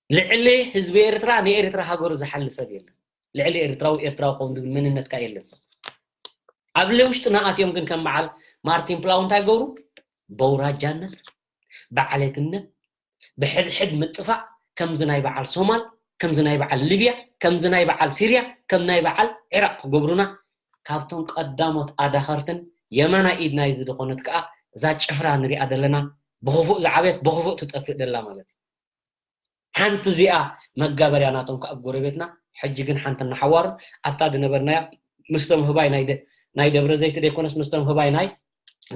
ልዕሊ ህዝቢ ኤርትራ ንኤርትራ ሃገሩ ዝሓሊ ሰብ የለን። ልዕሊ ኤርትራዊ ኤርትራዊ ክኸውን ዝብል መንነትካ የለን ሰብ። ኣብ ውሽጥና ኣትዮም ግን ከም በዓል ማርቲን ፕላው እንታይ ገብሩ? በውራጃነት፣ ብዓሌትነት፣ ብሕድሕድ ምጥፋእ፣ ከምዚ ናይ በዓል ሶማል፣ ከምዚ ናይ በዓል ሊብያ፣ ከምዚ ናይ በዓል ሲርያ፣ ከም ናይ በዓል ዒራቕ ክገብሩና ካብቶም ቀዳሞት ኣዳኸርትን የማናይ ኢድና እዩ ዝደኾነት ከኣ እዛ ጭፍራ ንሪኣ ዘለና ብኽፉእ ዝዓበየት ብኽፉእ ትጠፍእ ደላ ማለት እዩ። ሓንቲ እዚኣ መጋበርያ ናቶም ከኣ ኣብ ጎረቤትና ሕጂ ግን ሓንቲ እናሓዋሩ ኣብታ ዝነበርናያ ምስቶም ህባይ ናይ ደ- ናይ ደብረ ዘይት ዘይኮነስ ምስቶም ህባይ ናይ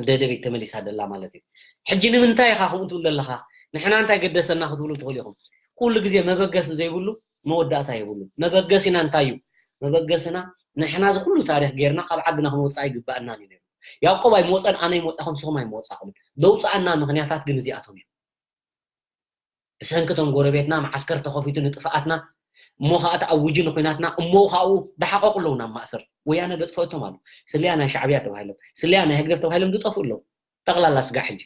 ደደቢት ተመሊሳ ደላ ማለት እዩ። ሕጂ ንምንታይ ኢኻ ከምኡ ትብል ዘለኻ? ንሕና እንታይ ገደሰና ክትብሉ ትኽእሉ ኢኹም። ኩሉ ግዜ መበገሲ ዘይብሉ መወዳእታ የብሉ። መበገሲና እንታይ እዩ? መበገስና ንሕና እዚ ኩሉ ታሪኽ ጌርና ካብ ዓድና ክንወፅእ ኣይግባእናን እዩ ነይሩ። ያዕቆብ ኣይመወፀን፣ ኣነ ኣይመወፃኹን፣ ንስኹም ኣይመወፃኹምን። ዘውፅኣና ምኽንያታት ግን እዚኣቶም እዮም። ብሰንኪ እቶም ጎረቤትና መዓስከር ተኸፊቱ ንጥፍኣትና እሞ ከዓ ተኣውጁ ንኩናትና እሞ ካብኡ ደሓቐቑ ኣለዉ ናብ ማእሰር። ወያነ ዘጥፈእቶም ኣሎ። ስለያ ናይ ሻዕብያ ተባሂሎም ስለያ ናይ ህግደፍ ተባሂሎም ዝጠፍኡ ኣለዉ። ጠቕላላ ስጋዕ ሕጂ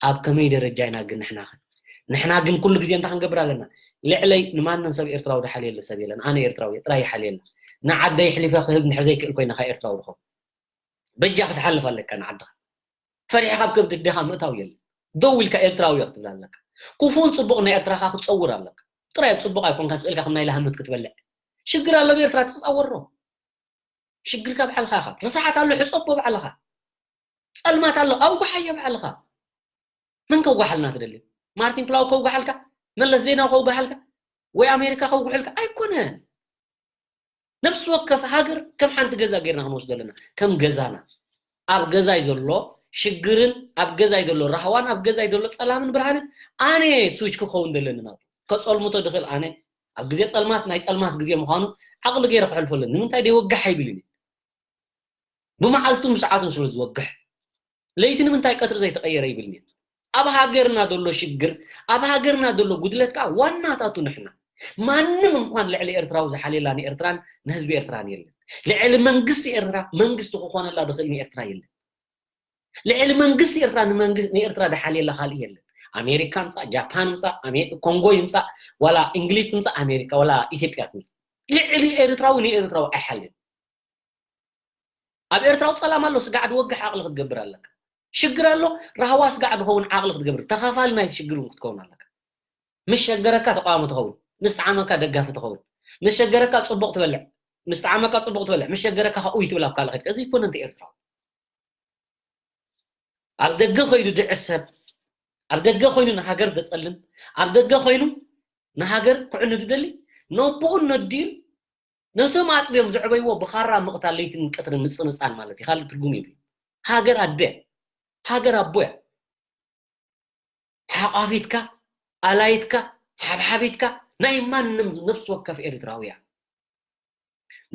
ኣብ ከመይ ደረጃ ኢና ግን ንሕና ኸ ንሕና ግን ኩሉ ግዜ እንታይ ክንገብር ኣለና? ልዕለይ ንማንም ሰብ ኤርትራዊ ዝሓልየሉ ሰብ የለን። ኣነ ኤርትራዊ እየ ጥራይ ይሓልየላ። ንዓደይ ኣሕሊፈ ክህብ እንድሕር ዘይክእል ኮይነ ካብ ኤርትራዊ ዝኸውን በጃ ክትሓልፍ ኣለካ ንዓድኻ። ፈሪሕኻ ኣብ ከብዲ ኣዴኻ ምእታው የለን። ደው ኢልካ ኤርትራዊ እየ ክትብል ኣለካ። ክፉን ጽቡቕ ናይ ኤርትራኻ ክትጸውር ኣለካ። ጥራይ ኣብ ጽቡቕ ኣይኮንካ ስእልካ ከም ናይ ላህምት ክትበልዕ ሽግር ኣሎ ብኤርትራ ትጻወሮ። ሽግርካ ባዕልኻ ኢኻ። ርሳሓት ኣሎ ሕጸቦ ባዕልኻ። ጸልማት ኣሎ ኣውግሓዮ ባዕልኻ። መን ከውግሓልና ትደሊ? ማርቲን ፕላው ከውግሓልካ? መለስ ዜናዊ ከውግሓልካ? ወይ ኣሜሪካ ከውግሑልካ? ኣይኮነን። ነፍሲ ወከፍ ሃገር ከም ሓንቲ ገዛ ጌርና ክንወስዶ ኣለና። ከም ገዛና። ኣብ ገዛይ ዘሎ ሽግርን ኣብ ገዛይ ዘሎ ራህዋን ኣብ ገዛይ ዘሎ ጸላምን ብርሃንን ኣነ ስዊች ክኸውን ዘለኒ ናቱ። ከጸልምቶ ድኽእል ኣነ ኣብ ግዜ ጸልማት ናይ ጸልማት ግዜ ምዃኑ ዓቕሊ ገይረ ክሕልፎ ኣለኒ። ንምንታይ ደይወግሕ ኣይብልን እየ። ብመዓልቱን ብሰዓቱን ስለ ዝወግሕ ለይቲ ንምንታይ ቀትሪ ዘይተቐየረ ይብልኒ። ኣብ ሃገርና ዘሎ ሽግር ኣብ ሃገርና ዘሎ ጉድለት ከዓ ዋናታቱ ንሕና። ማንም እንኳን ልዕሊ ኤርትራዊ ዝሓልየላ ንኤርትራን ንህዝቢ ኤርትራን የለን። ልዕሊ መንግስቲ ኤርትራ መንግስቲ ክኾነላ ዝኽእል ንኤርትራ የለን። ልዕሊ መንግስቲ ኤርትራ ንመንግስቲ ንኤርትራ ዝሓልየላ ካልእ የለን። ኣሜሪካ ምፃእ፣ ጃፓን ምፃእ፣ ኣሜ- ኮንጎ ይምፃእ፣ ዋላ እንግሊዝ ትምፃእ፣ ኣሜሪካ ዋላ ኢትዮጵያ ትምፃእ፣ ልዕሊ ኤርትራዊ ንኤርትራዊ ኣይሓልን። ኣብ ኤርትራዊ ፀላም ኣሎ፣ ስጋዕ ድወግሕ ዓቕሊ ክትገብር ኣለካ። ሽግር ኣሎ፣ ራህዋ ስጋዕ ድኸውን ዓቕሊ ክትገብር፣ ተኻፋሊ ናይቲ ሽግር እውን ክትከውን ኣለካ። ምስ ሸገረካ ተቃዋሚ ትኸውን፣ ምስ ጠዓመካ ደጋፊ ትኸውን፣ ምስ ሸገረካ ፅቡቕ ትበልዕ፣ ምስ ጠዓመካ ጽቡቕ ትበልዕ፣ ምስ ሸገረካ ከኣ ኡይ ትብል ኣብ ካልእ ከድካ። እዚ ኣይኮነን እቲ ኤርትራዊ። ኣብ ደገ ኮይኑ ድዕሰብ፣ ኣብ ደገ ኮይኑ ንሃገር ደጸልም፣ ኣብ ደገ ኮይኑ ንሃገር ክዕኑ ድደሊ፣ ነቦኡን ነዲኡን ነቶም ኣጥብዮም ዘዕበይዎ ብኻራ ምቕታል ለይትን ቀትርን ምጽንጻን ማለት እዩ። ካልእ ትርጉም የብሉን። ሃገር ኣደ፣ ሃገር ኣቦ እያ። ሓቋፊትካ፣ ኣላይትካ፣ ሓብሓቢትካ ናይ ማንም ነፍሲ ወከፍ ኤርትራዊ እያ።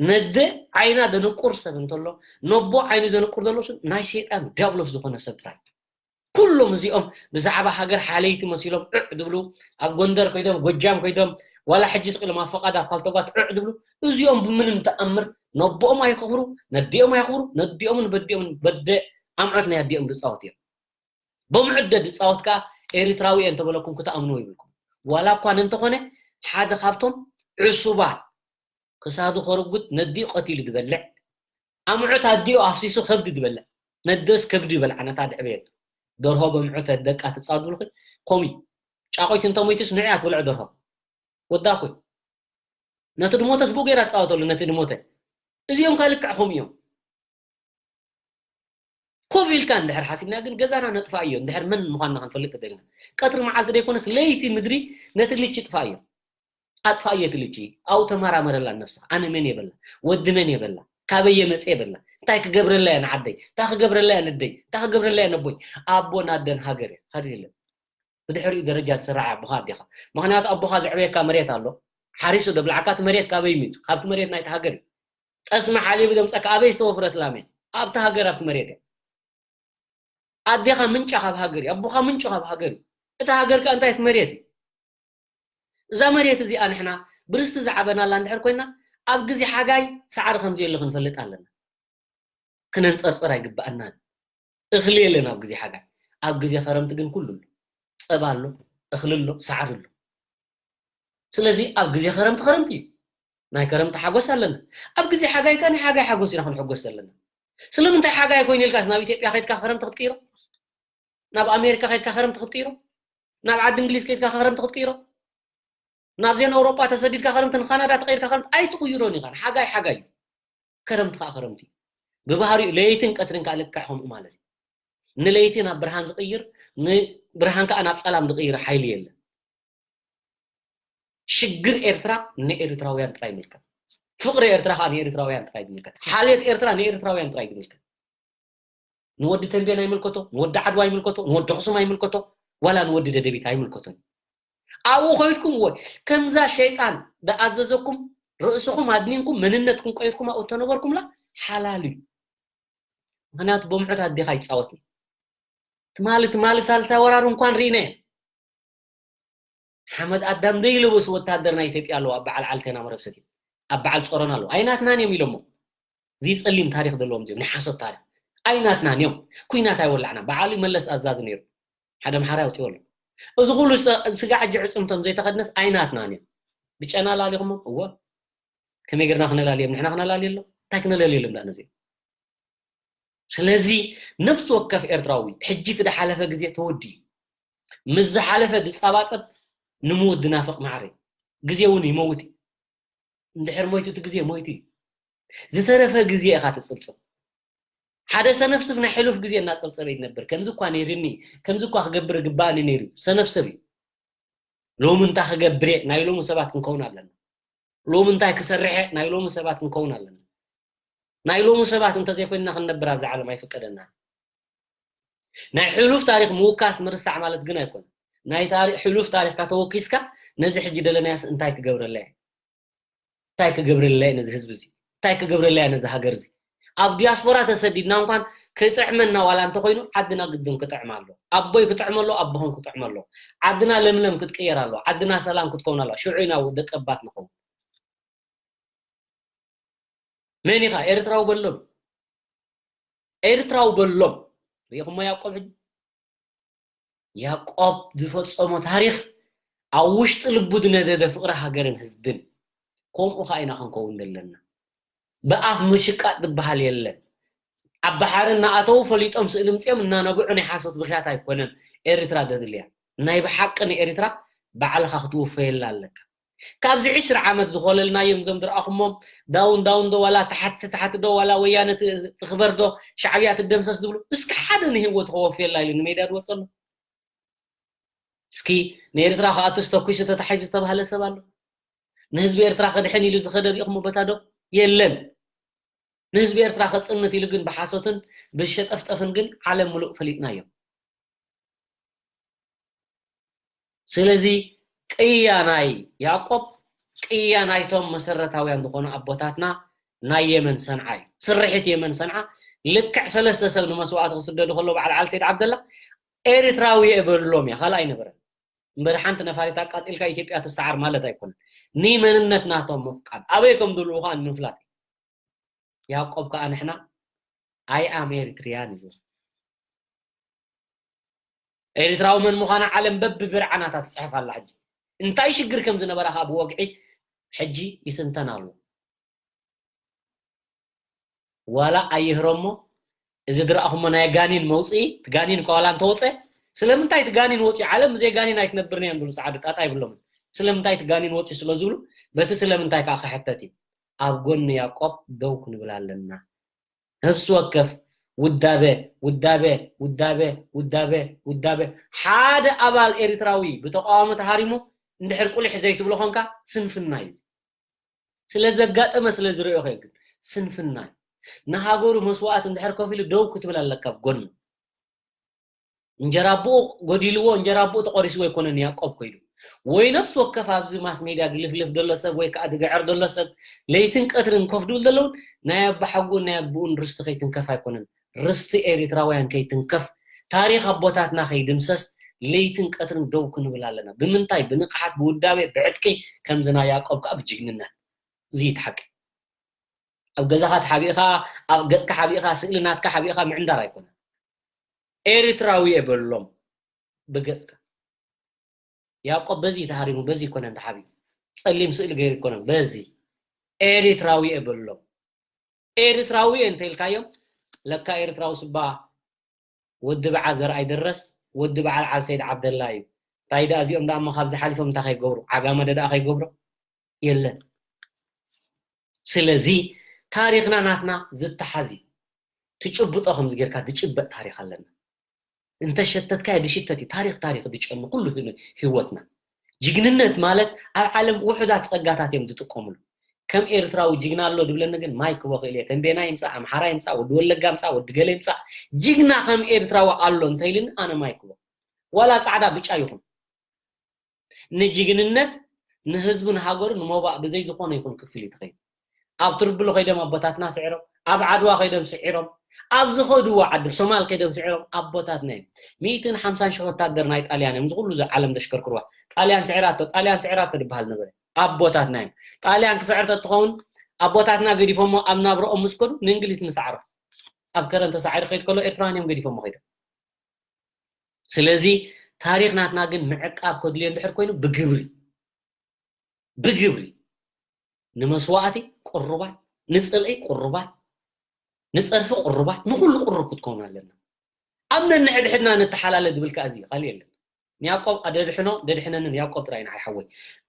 ነደ ዓይና ደንቁር ሰብ እንተሎ፣ ነቦ ዓይኑ ዘንቁር ዘሎ ሰብ ናይ ሰይጣን ዲያብሎስ ዝኾነ ሰብ ጥራይ። ኩሎም እዚኦም ብዛዕባ ሃገር ሓለይቲ መሲሎም ዕዕ ድብሉ፣ ኣብ ጎንደር ከይዶም፣ ጎጃም ከይዶም፣ ዋላ ሕጂ ስቕ ኢሎም ኣብ ፈቓዳ ፓልቶጋት ዕዕ ድብሉ፣ እዚኦም ብምንም ተኣምር ነቦኦም ኣይኸብሩ፣ ነዲኦም ኣይኸብሩ፣ ነዲኦምን በዲኦምን በደ ኣምዑት ናይ ኣዲኦም ዝጻወት እዮም። በምዑት ደድ ዝጻወት ከኣ ኤሪትራዊ እየ እንተበለኩም ክትኣምንዎ ይብልኩም። ዋላ እኳ እንተኾነ ሓደ ካብቶም ዕሱባት ክሳዱ ከርጉድ ነዲኡ ቀቲሉ ዝበልዕ፣ ኣምዑት ኣዲኡ ኣፍሲሱ ከብዲ ዝበልዕ፣ ነደስ ከብዲ ይበልዓ ነታ ድዕበየት ደርሆ በምዑት ደቃ ትጻወት ብልኺ ኮሚ ጫቆይት እንተሞይትስ ንዕያ ትበልዖ ደርሆ ወዳ ኮይ ነቲ ድሞተስ ብኡ ገይራ ትጻወተሉ ነቲ ድሞተ እዚኦም ካልክዕ ኹም እዮም። ኮፍ ኢልካ እንድሕር ሓሲብና ግን ገዛና ነጥፋእዮ እንድሕር መን ምዃንና ክንፈልጥ ተደልና ቀትሪ መዓልቲ ደይኮነስ ለይቲ ምድሪ ነቲ ልቺ ጥፋእዮ። ኣጥፋእዮ እቲ ልቺ ኣብኡ ተመራመረላ ነብስኻ ኣነ መን እየ በላ ወዲ መን እየ በላ ካበይ እየ መፅእ በላ እንታይ ክገብረላ እየ ንዓደይ እንታይ ክገብረላ እየ ነደይ እንታይ ክገብረላ እየ ነቦይ ኣቦን ኣደን ሃገር እየ ካልእ የለን። ብድሕሪኡ ደረጃ ትስራዕ ኣቦኻ ኣዴኻ ምኽንያቱ ኣቦኻ ዘዕበየካ መሬት ኣሎ ሓሪሱ ደብላዕካ እቲ መሬት ካበይ ሚፁ ካብቲ መሬት ናይቲ ሃገር እዩ። ጠስሚ ሓሊቡ ዘምፀካ ኣበይ ዝተወፍረት ላም እያ ኣብቲ ሃገር ኣብቲ መሬት እያ። ኣዴኻ ምንጫ ካብ ሃገር እዩ ኣቦኻ ምንጩ ካብ ሃገር እዩ። እቲ ሃገር ከ እንታይ እቲ መሬት እዩ። እዛ መሬት እዚኣ ንሕና ብርስቲ ዝዓበናላ እንድሕር ኮይና ኣብ ግዜ ሓጋይ ሳዕሪ ከም ዘየሎ ክንፈልጥ ኣለና። ክነንፀርፅር ኣይግበኣናን። እኽሊ የለን ኣብ ግዜ ሓጋይ ኣብ ግዜ ከረምቲ ግን ኩሉ ኣሎ። ፀባ ኣሎ እኽሊ ኣሎ ሳዕሪ ኣሎ። ስለዚ ኣብ ግዜ ከረምቲ ከረምቲ እዩ ናይ ከረምቲ ሓጎስ ኣለና። ኣብ ግዜ ሓጋይ ከ ናይ ሓጋይ ሓጎስ ኢና ክንሕጎስ ዘለና። ስለምንታይ ሓጋይ ኮይኑ ኢልካስ ናብ ኢትዮጵያ ከድካ ከረምቲ ክትቅይሮ ናብ ኣሜሪካ ከድካ ከረምቲ ክትቅይሮ ናብ ዓዲ እንግሊዝ ከድካ ከረምቲ ክትቅይሮ ናብዘን ኣውሮጳ ተሰዲድካ ከረምቲ ንካናዳ ተቀይርካ ከረምቲ ኣይትቅይሮን ኢኻ ሓጋይ ሓጋይ እዩ። ከረምቲ ከዓ ከረምቲ እዩ። ብባህሪኡ ለይትን ቀትርን ከዓ ልክዕ ከምኡ ማለት እዩ። ንለይቲ ናብ ብርሃን ዝቅይር ንብርሃን ከዓ ናብ ፀላም ዝቅይር ሓይሊ የለን። ሽግር ኤርትራ ንኤርትራውያን ጥራይ ይምልከት። ፍቅሪ ኤርትራ ከዓ ንኤርትራውያን ጥራይ ይምልከት። ሓልዮት ኤርትራ ንኤርትራውያን ጥራይ ይምልከት። ንወዲ ተንቤን ኣይምልከቶ፣ ንወዲ ዓድዋ ኣይምልከቶ፣ ንወዲ ኣኽሱም ኣይምልከቶ፣ ዋላ ንወዲ ደደቢት ኣይምልከቶን። ኣብኡ ኮይድኩም ወይ ከምዛ ሸይጣን ዝኣዘዘኩም ርእስኹም ኣድኒንኩም መንነትኩም ቀይርኩም ኣብኡ ተነበርኩምላ ሓላል እዩ። ምክንያቱ ብምዑት ኣዴኻ ይፃወት ትማሊ ትማሊ ሳልሳይ ወራር እንኳን ርኢነ ሓመድ ኣዳም ዘይለበሱ ወታደር ናይ ኢትዮጵያ ኣለዉ ኣብ በዓል ዓልቴና መረብ ሰትዮም ኣብ በዓል ጾሮና ኣለዉ ኣይናትናን እዮም ኢሎሞ እዚ ጸሊም ታሪክ ዘለዎም እዮም ናይ ሓሶት ታሪክ ኣይናትናን እዮም ኩናት ኣይወላዕና በዓሉ መለስ ኣዛዚ ነይሩ ሓደ ምሓራ ኣውፅዎ ኣሎ እዚ ኩሉ ስጋ ዕጂ ዕፅምቶም ዘይተኸድነስ ኣይናትናን እዮም ብጨና ላሊኹሞ እወ ከመይ ገርና ክነላልዮም ንሕና ክነላልየሎም እንታይ ክነለልየሎም ዳ ነዚኦም ስለዚ ነፍሲ ወከፍ ኤርትራዊ ሕጂ እቲ ዝሓለፈ ግዜ ተወዲኡ ምስ ዝሓለፈ ዝጸባጸብ ንምውት ዝናፍቕ ማዕረ እዩ። ግዜ እውን ይመውት እዩ። እንድሕር ሞይቱ እቲ ግዜ ሞይቱ እዩ። ዝተረፈ ግዜ ኢኻ ትጽብጽብ። ሓደ ሰነፍስፍ ናይ ሕሉፍ ግዜ እናጸብጸበ ይነብር። ከምዚ እኳ ነይርኒ፣ ከምዚ እኳ ክገብር ግባእኒ ነይሩ። ሰነፍሰብ እዩ። ሎሚ እንታይ ክገብር እየ ናይ ሎሚ ሰባት ክንከውን ኣለና። ሎሚ እንታይ ክሰርሕ እየ ናይ ሎሚ ሰባት ክንከውን ኣለና። ናይ ሎሚ ሰባት እንተዘይኮይንና ክንነብር ኣብዛ ዓለም ኣይፍቀደና። ናይ ሕሉፍ ታሪክ ምውካስ ምርሳዕ ማለት ግን ኣይኮነ። ናይ ታሪ- ሕሉፍ ታሪክካ ተወኪስካ ነዚ ሕጂ ደለናያስ እንታይ ክገብረለያ እንታይ ክገብረለያ ነዚ ህዝቢ እዚ እንታይ ክገብረለያ ነዚ ሃገር እዚ ኣብ ዲያስፖራ ተሰዲድና እንኳን ክጥዕመና ዋላ እንተኮይኑ ዓድና ግድን ክጥዕም ኣሎ ኣቦይ ክጥዕም ኣሎ ኣቦኹም ክጥዕም ኣሎ ዓድና ለምለም ክትቅየር ኣሎ ዓድና ሰላም ክትከውን ኣሎ ሽዑ ኢና ደቀባት ንኸውን መን ኢኻ ኤርትራዊ በሎም ኤርትራዊ በሎም ሪኢኹሞ ያቆብ ሕጂ ያቆብ ዝፈጸሞ ታሪኽ ኣብ ውሽጢ ልቡ ዝነደደ ፍቕሪ ሃገርን ህዝብን ከምኡ ኸዓ ኢና ክንከውን ዘለና ብኣፍ ምሽቃጥ ዝበሃል የለን ኣብ ባሕሪ እናኣተዉ ፈሊጦም ስእሊ ምፅኦም እናነብዑ ናይ ሓሶት ብኽያት ኣይኮነን ኤርትራ ዘድልያ ናይ ብሓቂ ንኤርትራ ባዕልኻ ክትውፈየላ ኣለካ ካብዚ ዕስራ ዓመት ዝኾለልናዮም እዞም ዝረኣኹሞም ዳውን ዳውን ዶ ዋላ ታሕቲ ታሕቲ ዶ ዋላ ወያነ ት- ትኽበር ዶ ሻዕብያ ትደምሰስ ዝብሉ እስኪ ሓደ ንህይወቱ ከወፍየላ ኢሉ ንሜዳ ድወፀ ኣሎ። እስኪ ንኤርትራ ክኣቱ ዝተኩሱ ተታሒዙ ዝተባህለ ሰብ ኣሎ? ንህዝቢ ኤርትራ ክድሕን ኢሉ ዝኸደ ሪኢኹሞ በታ ዶ? የለን። ንህዝቢ ኤርትራ ከጽንት ኢሉ ግን ብሓሶትን ብሸጠፍጠፍን ግን ዓለም ምሉእ ፈሊጥናዮ። ስለዚ ቅያ ናይ ያዕቆብ ቅያ ናይቶም መሰረታውያን ዝኾኑ ኣቦታትና ናይ የመን ሰንዓ እዩ። ስርሒት የመን ሰንዓ ልክዕ ሰለስተ ሰብ ንመስዋእቲ ክስደዱ ከለዉ በዓል ዓል ሰይድ ዓብደላ ኤርትራዊ እየ በልሎም እያ፣ ካልእ ኣይነበረን። እምበር ሓንቲ ነፋሪት ኣቃጺልካ ኢትዮጵያ ትሰዓር ማለት ኣይኮነን። ንመንነት ናቶም ምፍቃድ ኣበይ ከም ዝልኡ ከዓ ንምፍላጥ እዩ። ያዕቆብ ከዓ ንሕና ኣይ ኣም ኤሪትሪያን እዩ። ኤርትራዊ መን ምዃና ዓለም በብብርዓናታ ትፅሕፍ ኣላ። ሕጂ እንታይ ሽግር ከም ዝነበራ ከዓ ብወግዒ ሕጂ ይትንተን ኣሎ። ዋላ ኣይህረሞ እዚ ዝረኣኹሞ ናይ ጋኒን መውፅኢ እቲ ጋኒን ከዋላ እንተወፀ ስለምንታይ እቲ ጋኒን ወፅኡ ዓለም ብዘይ ጋኒን ኣይትነብርን እያ ዝብሉ ፀዓዱ ጣጣ ይብሎምን። ስለምንታይ እቲ ጋኒን ወፅኡ ስለ ዝብሉ በቲ ስለምንታይ ከዓ ክሕተት እዩ። ኣብ ጎኒ ያዕቆብ ደው ክንብል ኣለና። ነፍሲ ወከፍ ውዳበ ውዳበ ውዳበ ውዳበ ውዳበ ሓደ ኣባል ኤርትራዊ ብተቃዋሚ ተሃሪሙ እንድሕር ቁሊሕ ዘይትብሎ ኾንካ ስንፍና እዩ። ስለ ዘጋጠመ ስለ ዝርእዮ ከይግን ስንፍና እዩ። ንሃገሩ መስዋእቲ እንድሕር ከፊሉ ደው ክትብል ኣለካ ኣብ ጎኑ። እንጀራ ኣቦኡ ጎዲልዎ እንጀራ ኣቦኡ ተቆሪስዎ ኣይኮነን ያዕቆብ ኮይዱ ወይ ነፍሲ ወከፍ ኣብዚ ማስ ሜድያ ግልፍልፍ ዘሎ ሰብ ወይ ከዓ ዝግዕር ዘሎ ሰብ ለይትን ቀትርን ኮፍ ድብል ዘለውን ናይ ኣባሓጎን ናይ ኣቦኡን ርስቲ ከይትንከፍ ኣይኮነን ርስቲ ኤሪትራውያን ከይትንከፍ ታሪኽ ኣቦታትና ከይድምሰስ ለይትን ቀትርን ደው ክንብል ኣለና ብምንታይ ብንቕሓት ብውዳቤ ብዕጥቂ ከምዚ ናይ ያዕቆብ ከዓ ብጅግንነት እዚ እዩ እቲ ሓቂ ኣብ ገዛኻ ተሓቢእኻ ኣብ ገፅካ ሓቢእኻ ስእሊ ናትካ ሓቢእኻ ምዕንዳር ኣይኮነን ኤሪትራዊ እየ በልሎም ብገፅካ ያዕቆብ በዚ ተሃሪሙ በዚ ይኮነን ተሓቢኡ ፀሊም ስእሊ ገይሩ ይኮነን በዚ ኤሪትራዊ እየ በልሎም ኤሪትራዊ እየ እንተኢልካዮም ለካ ኤሪትራዊ ስባ ወዲ በዓል ዘርኣይ ደረስ ወዲ በዓል ዓል ሰይድ ዓብደላ እዩ እንታይ ደኣ እዚኦም ደኣ እሞ ካብዚ ሓሊፎም እንታይ ከይገብሩ ዓጋመ ደኣ ከይገብሩ የለን ስለዚ ታሪኽና ናትና ዝተሓዝ እዩ ትጭብጦ ከምዚ ጌርካ ዝጭበጥ ታሪኽ ኣለና እንተሸተትካ ድሽተት እዩ ታሪኽ ታሪኽ ዝጨኑ ኩሉ ህይወትና ጅግንነት ማለት ኣብ ዓለም ውሑዳት ጸጋታት እዮም ዝጥቀሙሉ ከም ኤርትራዊ ጅግና ኣሎ ድብለኒ ግን ማይ ክቦ ክእል እየ ተንቤና ይምጻእ ኣምሓራ ይምጻእ ወዲ ወለጋ ምጻእ ወዲ ገለ ይምጻእ ጅግና ከም ኤርትራዊ ኣሎ እንተኢልኒ ኣነ ማይ ክቦ ዋላ ጻዕዳ ብጫ ይኹን ንጅግንነት ንህዝቡ ንሃገሩ ንሞባእ ብዘይ ዝኾነ ይኹን ክፍሊት ኸይዱ ኣብ ትርብሎ ከይዶም ኣቦታትና ስዒሮም ኣብ ዓድዋ ከይዶም ስዒሮም ኣብ ዝኸድዎ ዓዲ ሶማል ከይዶም ስዒሮም ኣቦታትና እዮም ሚእትን ሓምሳን ሽሕ ወታደር ናይ ጣልያን እዮም ዝኩሉ ዓለም ዘሽከርክርዋ ጣልያን ስዕራቶ ጣልያን ስዕራቶ ዝበሃል ነበረ ኣቦታትና እዮም ጣልያን ክስዕር ተትኸውን ኣቦታትና ገዲፎሞ ኣብ ናብረኦም ምስ ከዱ ንእንግሊዝ ንሰዓሮ ኣብ ከረን ተሳዒሩ ከይድ ከሎ ኤርትራውያን እዮም ገዲፎሞ ከይዶም ስለዚ ታሪኽ ናትና ግን ምዕቃብ ከድልዮ እንድሕር ኮይኑ ብግብሪ ብግብሪ ንመስዋእቲ ቅሩባት ንፅልኢ ቅሩባት ንፀርፊ ቅሩባት ንኩሉ ቅሩብ ክትከውን ኣለና ኣብ ነንሕድሕድና ንተሓላለ ዝብል ከዓ እዚ ካልእ የለን ንያቆብ ኣደድሕኖ ደድሕነንን ያቆብ ጥራይ ንዓይ ሓወይ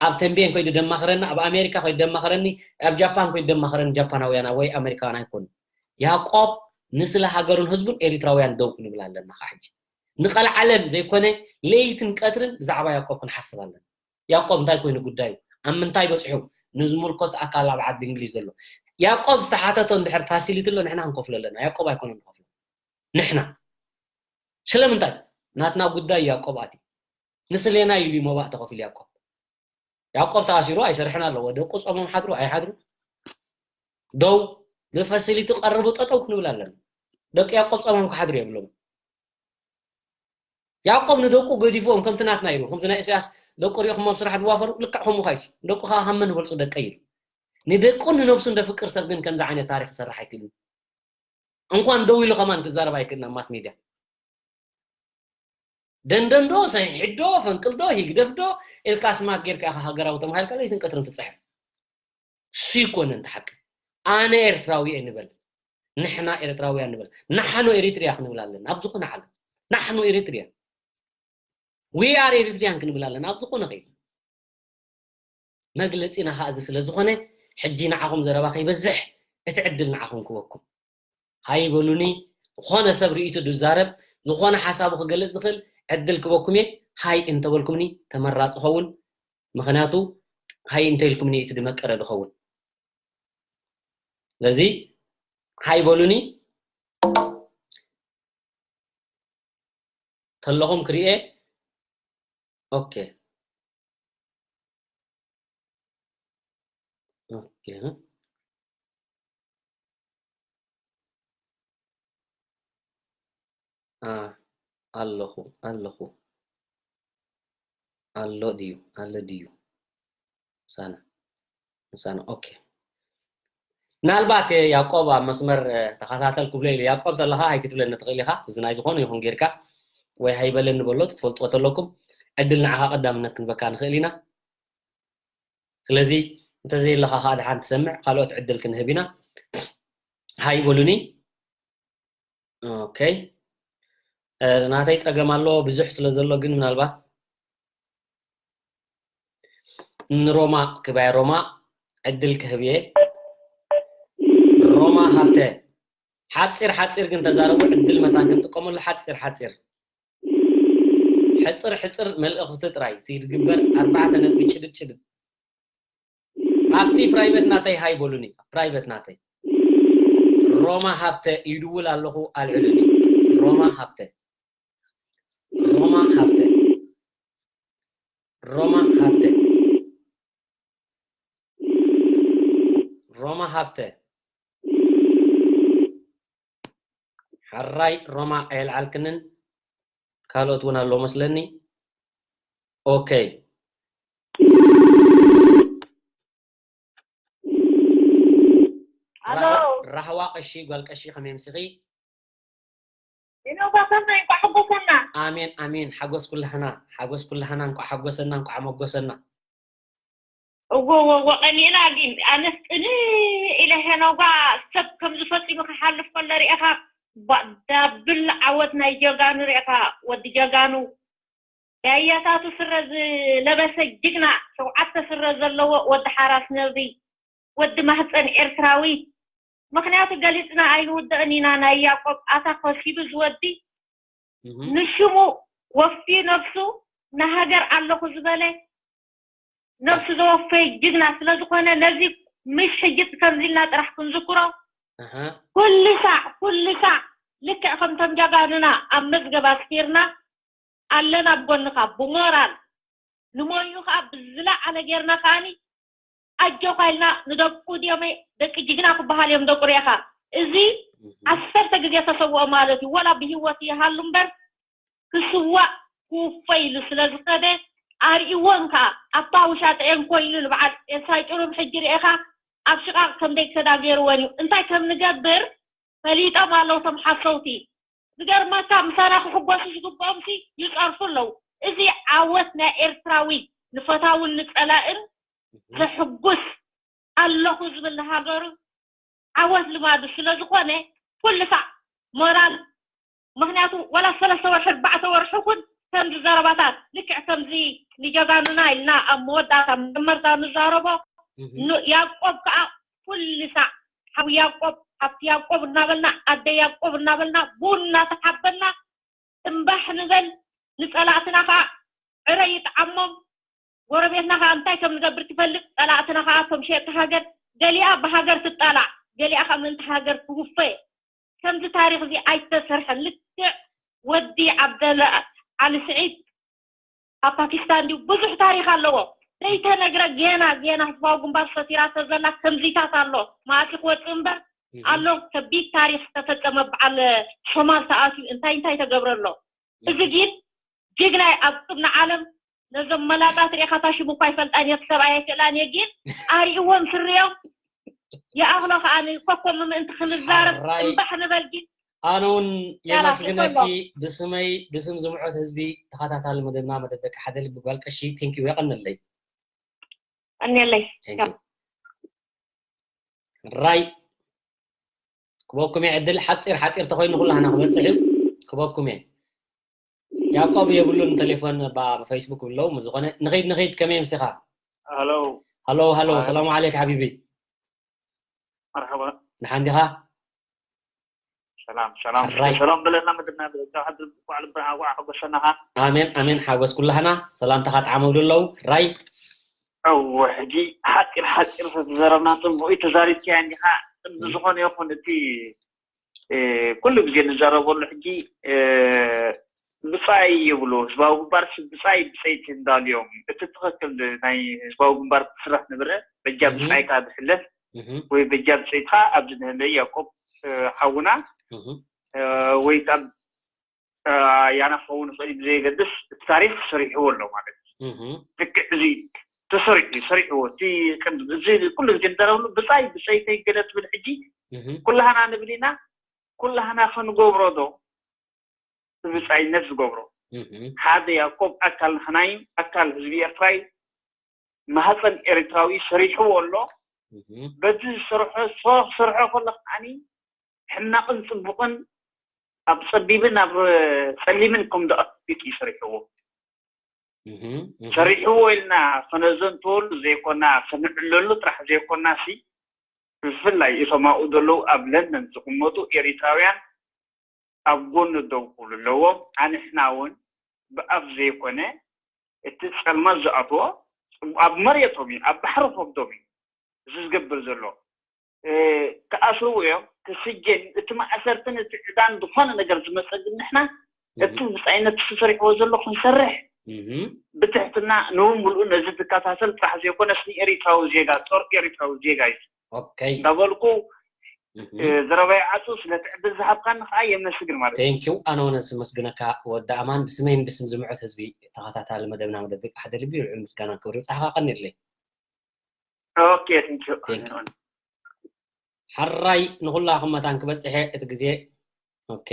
ኣብ ተንቤን ኮይዱ ደማኽረኒ ኣብ ኣሜሪካ ኮይዱ ደማኽረኒ ኣብ ጃፓን ኮይዱ ደማኽረኒ ጃፓናውያና ወይ ኣሜሪካውያን ኣይኮኑ ያቆብ ንስለ ሃገሩን ህዝቡን ኤሪትራውያን ደው ክንብል ኣለና ከዓ ሕጂ ንቐልዓለም ዘይኮነ ለይትን ቀትርን ብዛዕባ ያቆብ ክንሓስብ ኣለና ያቆብ እንታይ ኮይኑ ጉዳዩ ኣብ ምንታይ በፅሑ ንዝምልከቱ ኣካል ኣብ ዓዲ እንግሊዝ ዘሎ ያቆብ ዝተሓተቶ እንድሕር ፋሲሊቲ ኣሎ ንሕና ክንከፍሎ ኣለና ያቆብ ኣይኮነ ንከፍሎ ንሕና ስለምንታይ ናትና ጉዳይ ያቆብ ኣትዩ ንስሌና ኢሉ መባእ ተኸፊሉ ያቆብ ያቆብ ተኣሲሩ ኣይሰርሕን ኣለዎ ደቁ ፆሞም ሓድሩ ኣይሓድሩ ደው ብፋሲሊቲ ቀርቡ ጠጠው ክንብል ኣለና ደቂ ያቆብ ፆሞም ክሓድሩ የብሎም ያቆብ ንደቁ ገዲፍዎም ከምቲ ናትና ኢሉ ከምዚ ናይ እስያስ ደቁ ሪኢኹም ኣብ ስራሕ ድዋፈሩ ልክዕ ከምኡ ካይሲ ደቁ ከዓ ሃመ ንበልፁ ደቀ ኢሉ ንደቁን ንነብሱን ደፍቅር ሰብ ግን ከምዚ ዓይነት ታሪክ ክሰርሕ ኣይክእልን እንኳን ደው ኢሉ ከማን ክዛረብ ኣይክእልን ኣብ ማስ ሚድያ ደንደንዶ ሰንሒዶ ፈንቅልዶ ሂግደፍዶ ኢልካ ስማት ጌርካ ኢኻ ሃገራዊ ተማሂልካ ለይትን ቀትርን ትፅሕፍ እሱ ይኮነን ተሓቂ ኣነ ኤርትራዊ እየ ንበል ንሕና ኤርትራውያን ንበል ንሓኖ ኤሪትሪያ ክንብል ኣለና ኣብ ዝኾነ ዓለም ንሓኖ ኤሪትሪያ we are Eritrean ክንብል ኣለና ኣብ ዝኾነ ከይድ መግለጺና ኸዓ እዚ ስለ ዝኾነ፣ ሕጂ ንዓኹም ዘረባ ከይበዝሕ እቲ ዕድል ንዓኹም ክበኩም። ሃይ በሉኒ። ዝኾነ ሰብ ርእይቱ ዝዛረብ፣ ዝኾነ ሓሳቡ ክገልጽ ዝኽእል ዕድል ክበኩም እየ። ሃይ እንተበልኩምኒ ተመራጺ ኸውን። ምኽንያቱ ሃይ እንተኢልኩምኒ እቲ ድመቀረ ድኸውን። ስለዚ ሃይ በሉኒ። ተለኹም ክሪኤ። ኦኬ። ኦኬ። ኣ፣ ኣለኹ፣ ኣለኹ። ኣሎ ድዩ? ኣለ ድዩ? ምሳና፣ ምሳና። ኦኬ። ምናልባት ያዕቆብ ኣብ መስመር፣ እ፣ ተኸታተል ክብሎ ኢሉ። ያዕቆብ ተለኻ ኣይክትብለኒ ትኽእል ኢኻ። እዚ ናይ ዝኾነ ይኹን ጌርካ ወይ ሃይ በለኒ በሎ፣ ትፈልጥዎ ተለኩም። ዕድል ንዓኻ ቀዳምነት ክንበካ ንኽእል ኢና። ስለዚ እንተዘየለኻ ኸዓ ደሓን ትሰምዕ፣ ካልኦት ዕድል ክንህብ ኢና። ሃይ በሉኒ። ኦኬ። እ፣ ናተይ ጸገም ኣሎ፣ ብዙሕ ስለ ዘሎ ግን ምናልባት ንሮማ ክባይ ሮማ ዕድል ክህብ እየ። ሮማ ሃብተ፣ ሓጺር ሓጺር ግን ተዛረቡ፣ ዕድል መታን ክንጥቀመሉ ሓጺር ሓጺር። ሕጽር ሕጽር መልእኽቲ ጥራይ፣ እቲ ዝግበር ኣርባዕተ ነጥቢ ጭድድ ጭድድ። ኣብቲ ፕራይቬት ናተይ ሃይ በሉኒ፣ ፕራይቬት ናተይ። ሮማ ሃብተ ይድውል ኣለኹ፣ ኣልዕሉኒ። ሮማ ሃብተ። ሮማ ሃብተ። ሮማ ሃብተ። ሮማ ሃብተ። ሕራይ ሮማ ኣየልዓልክንን። ካልኦት እውን ኣለዉ መስለኒ። ኦኬ። ኣሎ። ራህዋ፣ ራህዋ ቀሺ፣ ጓል ቀሺ፣ ከመይ ኣምሲኺ? ይነውጋሰና፣ እንኳዕ ሓጎሰና። ኣሜን፣ ኣሜን። ሓጎስ ኩላህና፣ ሓጎስ ኩላህና። እንኳዕ ሓጎሰና፣ እንኳዕ ኣመጎሰና። እዎ፣ እዎ፣ እዎ፣ ቀኒእና ግን ኣነስ ቅንእ ኢለ ሄኖጋ ሰብ ከምዚ ፈጺሙ ክሓልፍ ከሎ ርኤኻ፣ ባ-፣ ዳብል ዓወት ናይ ጀጋኑ ርኤኻ፣ ወዲ ጀጋኑ። ያያታቱ ስረ ዝለበሰ ጅግና፣ ሸውዓተ ስረ ዘለዎ ወዲ ሓራስ ነብሪ፣ ወዲ ማህፀን ኤርትራዊ። ምኽንያቱ ገሊፅና ኣይንውድእን ኢና። ናይ ያዕቆብ ኣታ ኮሲቡ ዝወዲ እህ። ንሽሙ ወፍዩ ነብሱ ንሃገር ኣለኹ ዝበለ ነብሱ ዘወፈየ ጅግና ስለ ዝኾነ ነዚ ምሽ ሕጂ ከምዚ ኢልና ጥራሕ ክንዝክሮ ኣሃ። ኩሉ ሳዕ ኩሉ ሳዕ ልክዕ ከምቶም ጀጋኑና ኣብ መዝገብ ኣስፊርና ኣለና ኣብ ጎንኻ ብሞራል ንሞይኡ ኸዓ ብዝለዓለ ጌርና ከዓኒ ኣጆኻ ኢልና ንደቁ ድዮም ደቂ ጅግና ክበሃል እዮም ደቁ ርኤኻ። እዚ እህ። ዓሰርተ ግዜ ተሰውኦ ማለት እዩ። ወላ ብህይወት ይሃሉ እምበር ክስዋእ ክውፈ ኢሉ ስለ ዝኸደ ኣርእይዎን ከኣ ኣብታ ውሻጠኤን ኮይኑ ንበዓል ኤልሳይ ጭሩም ሕጂ ርኤኻ ኣብ ሽቓቕ ከም ደይተዳገርወን እዩ። እንታይ ከም ንገብር ፈሊጦም ኣለዉ እቶም ሓሰውቲ። ዝገርመካ ምሳና ክሕጎሱ ዝግብኦም ሲ ይጸርፉ ኣለዉ። እዚ ዓወት ናይ ኤርትራዊ ንፈታውን ንጸላእን ዘሕጉስ ኣለኹ ዝብል ንሃገሩ ዓወት ልማዱ ስለ ዝኾነ ኩሉ ሳዕ ሞራል ምኽንያቱ ዋላ ሰለስተ ወርሒ ኣርባዕተ ወርሒ ኩን ከምዚ ዘረባታት ልክዕ ከምዚ ንጀጋኑና ኢልና ኣብ መወዳእታ መጀመርታ ንዛረቦ እህ። ኑ-፣ ያዕቆብ ከኣ ኩሉ ሳዕ ሓው ያዕቆብ፣ ሓፍቲ ያዕቆብ እናበልና፣ ኣደ ያዕቆብ እናበልና፣ ቡን እናተሓበና እምባሕ ንበል፣ ንጸላእትና ከኣ ዕረ ይጥዓሞም። ጎረቤትና ከኣ እንታይ ከም ንገብር ትፈልጥ፣ ጸላእትና ከኣ እቶም ሸየጥቲ ሃገር፣ ገሊኣ ብሃገር ትጣላዕ፣ ገሊኣ ከኣ ምእንቲ ሃገር ትውፈ። ከምዚ ታሪኽ እዚ ኣይተሰርሐን። ልክዕ ወዲ ዓብደላ ዓሊ ስዒድ ኣብ ፓኪስታን ድዩ ብዙሕ ታሪኽ ኣለዎ ዘይተነግረ። ጌና ጌና ህዝባዊ ግንባር ሰቲራቶ ዘላ ከምዚታት ኣሎ። መዓልቲ ክወጽእ እምበር እህ። ኣሎ። ከቢድ ታሪኽ ዝተፈጸመ በዓል ሶማል ተኣትዩ እንታይ እንታይ ተገብረ ኣሎ። እዚ ግን ጅግናይ ኣብ ቅድሚ ዓለም ነዞም መላጣት ርኢኻታ ሽሙ እኳ ይፈልጣን እየ፣ ሰብኣይ ኣይክእላን እየ፣ ግን ኣርእዎም ስርዮም ይኣኽሎ ከኣ ኮኮም ምእንቲ ክንዛረብ ሕራይ። እምባሕ ንበል ግን ኣነ እውን ያላ፣ የመስግነኪ ይፈሎ። ብስመይ፣ ብስም ዝምዑት ህዝቢ ተኸታታሊ መደብና መደብ ደቂ ሓደ ልቢ ጓል ቀሺ፣ ቴንኪዩ፣ የቐንለይ። ቀንየለይ። ቴንኪዩ። ሕራይ። ክበኩም እየ ዕድል ሓፂር ሓፂር ተኮይኑ ኩላህና ክበፅሕ እዩ። ክበኩም እየ። ያዕቆብ የብሉን ቴሌፎን ባ-፣ ብፌስቡክ ብለው። ምዝኾነ ንኸይድ ንኸይድ ከመይ ምሲኻ? ሃሎ። ሃሎ ሃሎ፣ ሰላም ዓለይክ ሓቢቢ። መርሓባ። ደሓን ዲኻ? ሰላም ሰላም። ራይ። ሰላም በለና፣ ምድና በለና። ባዕሉ ብርሃን ሓጎሰናኻ። ኣሜን ኣሜን። ሓጎስ ኩላህና። ሰላምታኻ ጣዕመውሉ ኣለዉ። ራይ። እወ፣ ሕጂ ሓፂር ሓፂር ዝተዘረብና ጽቡቕ እዩ፣ ተዛሪብካያ እንዲኻ። ብዝኾነ ይኹን፣ እቲ ኩሉ ግዜ ንዛረበሉ ሕጂ ብጻይ ይብሉ። ህዝባዊ ግንባር ብጻይ ብጸይቲ እንዳልዮም፣ እቲ ትኽክል ናይ ህዝባዊ ግንባር ክስራሕ ንብረ በጃ ብጻይካ ዝሕለፍ ወይ በጃ ብጸይትኻ ኣብዚ ንህለ ያዕቆብ ሓውና ወይ ኣብ ያና ክኸውን ይኽእል ብዘየገድስ እቲ ታሪክ ሰሪሕዎ ኣሎ ማለት እዩ። ልክዕ እዚ ተሰሪሑ ሰሪሕዎ እቲ ቅድም እዚ ኩሉ ግዜ ንዛረበሉ ብጻይ ብጸይተይ ገለ ትብል ሕጂ ኩላህና ንብል ኢና። ኩላህና ክንገብሮ ዶ ብብጻይነት ዝገብሮ ሓደ ያዕቆብ ኣካል ንሕናይ ኣካል ህዝቢ ኤርትራይ ማህፀን ኤርትራዊ ሰሪሕዎ ኣሎ። በዚ ዝሰርሖ ክሰርሖ ከሎ ከዓኒ ሕማቕን ፅቡቕን ኣብ ፀቢብን ኣብ ፀሊምን ከም ኣፍሊጡ እዩ ሰሪሕዎ። ሰሪሕዎ ኢልና ከነዘንትወሉ ዘይኮና ከነዕለሉ ጥራሕ ዘይኮና ሲ ብፍላይ እቶም ኣብኡ ዘለዉ ኣብ ለንደን ዝቕመጡ ኤሪትራውያን ኣብ ጎኑ ደው ክብሉ ኣለዎም። ኣንሕና እውን ብኣፍ ዘይኮነ እቲ ጸልማት ዝኣትዎ ኣብ መሬቶም እዩ፣ ኣብ ባሕሪ ከብዶም እዩ እዚ ዝገብር ዘሎ። ክኣስርዎ እዮም፣ ክስጀን እዩ። እቲ ማእሰርትን እቲ ዕዳን ዝኾነ ነገር ዝመጸ ግን ንሕና እቲ ብጻይነት ዝሰርሕዎ ዘሎ ክንሰርሕ ብትሕትና ንውን ምልኡ ነዚ ዝከታተል ጥራሕ ዘይኮነስ ንኤሪትራዊ ዜጋ ጦር ኤሪትራዊ ዜጋ እዩ እንዳበልኩ ዘረባይ ዓጹ። ስለ እቲ ዕድል ዝሃብካኒ ከዓ የመስግን ማለት እዩ። ቴንኪው። ኣነ እውን ዝመስግነካ ወዲ ኣማን ብስመይን ብስም ዝምዕት ህዝቢ ተኸታታሊ መደብና መደብ ደቂ ሓደ ልቢ ልዑል ምስጋናን ክብሪ ይብጻሕካ። ቀኒለይ። ኦኬ፣ ቴንኪው። ሓራይ ንኹላኹም መታን ክበጽሐ እቲ ግዜ። ኦኬ፣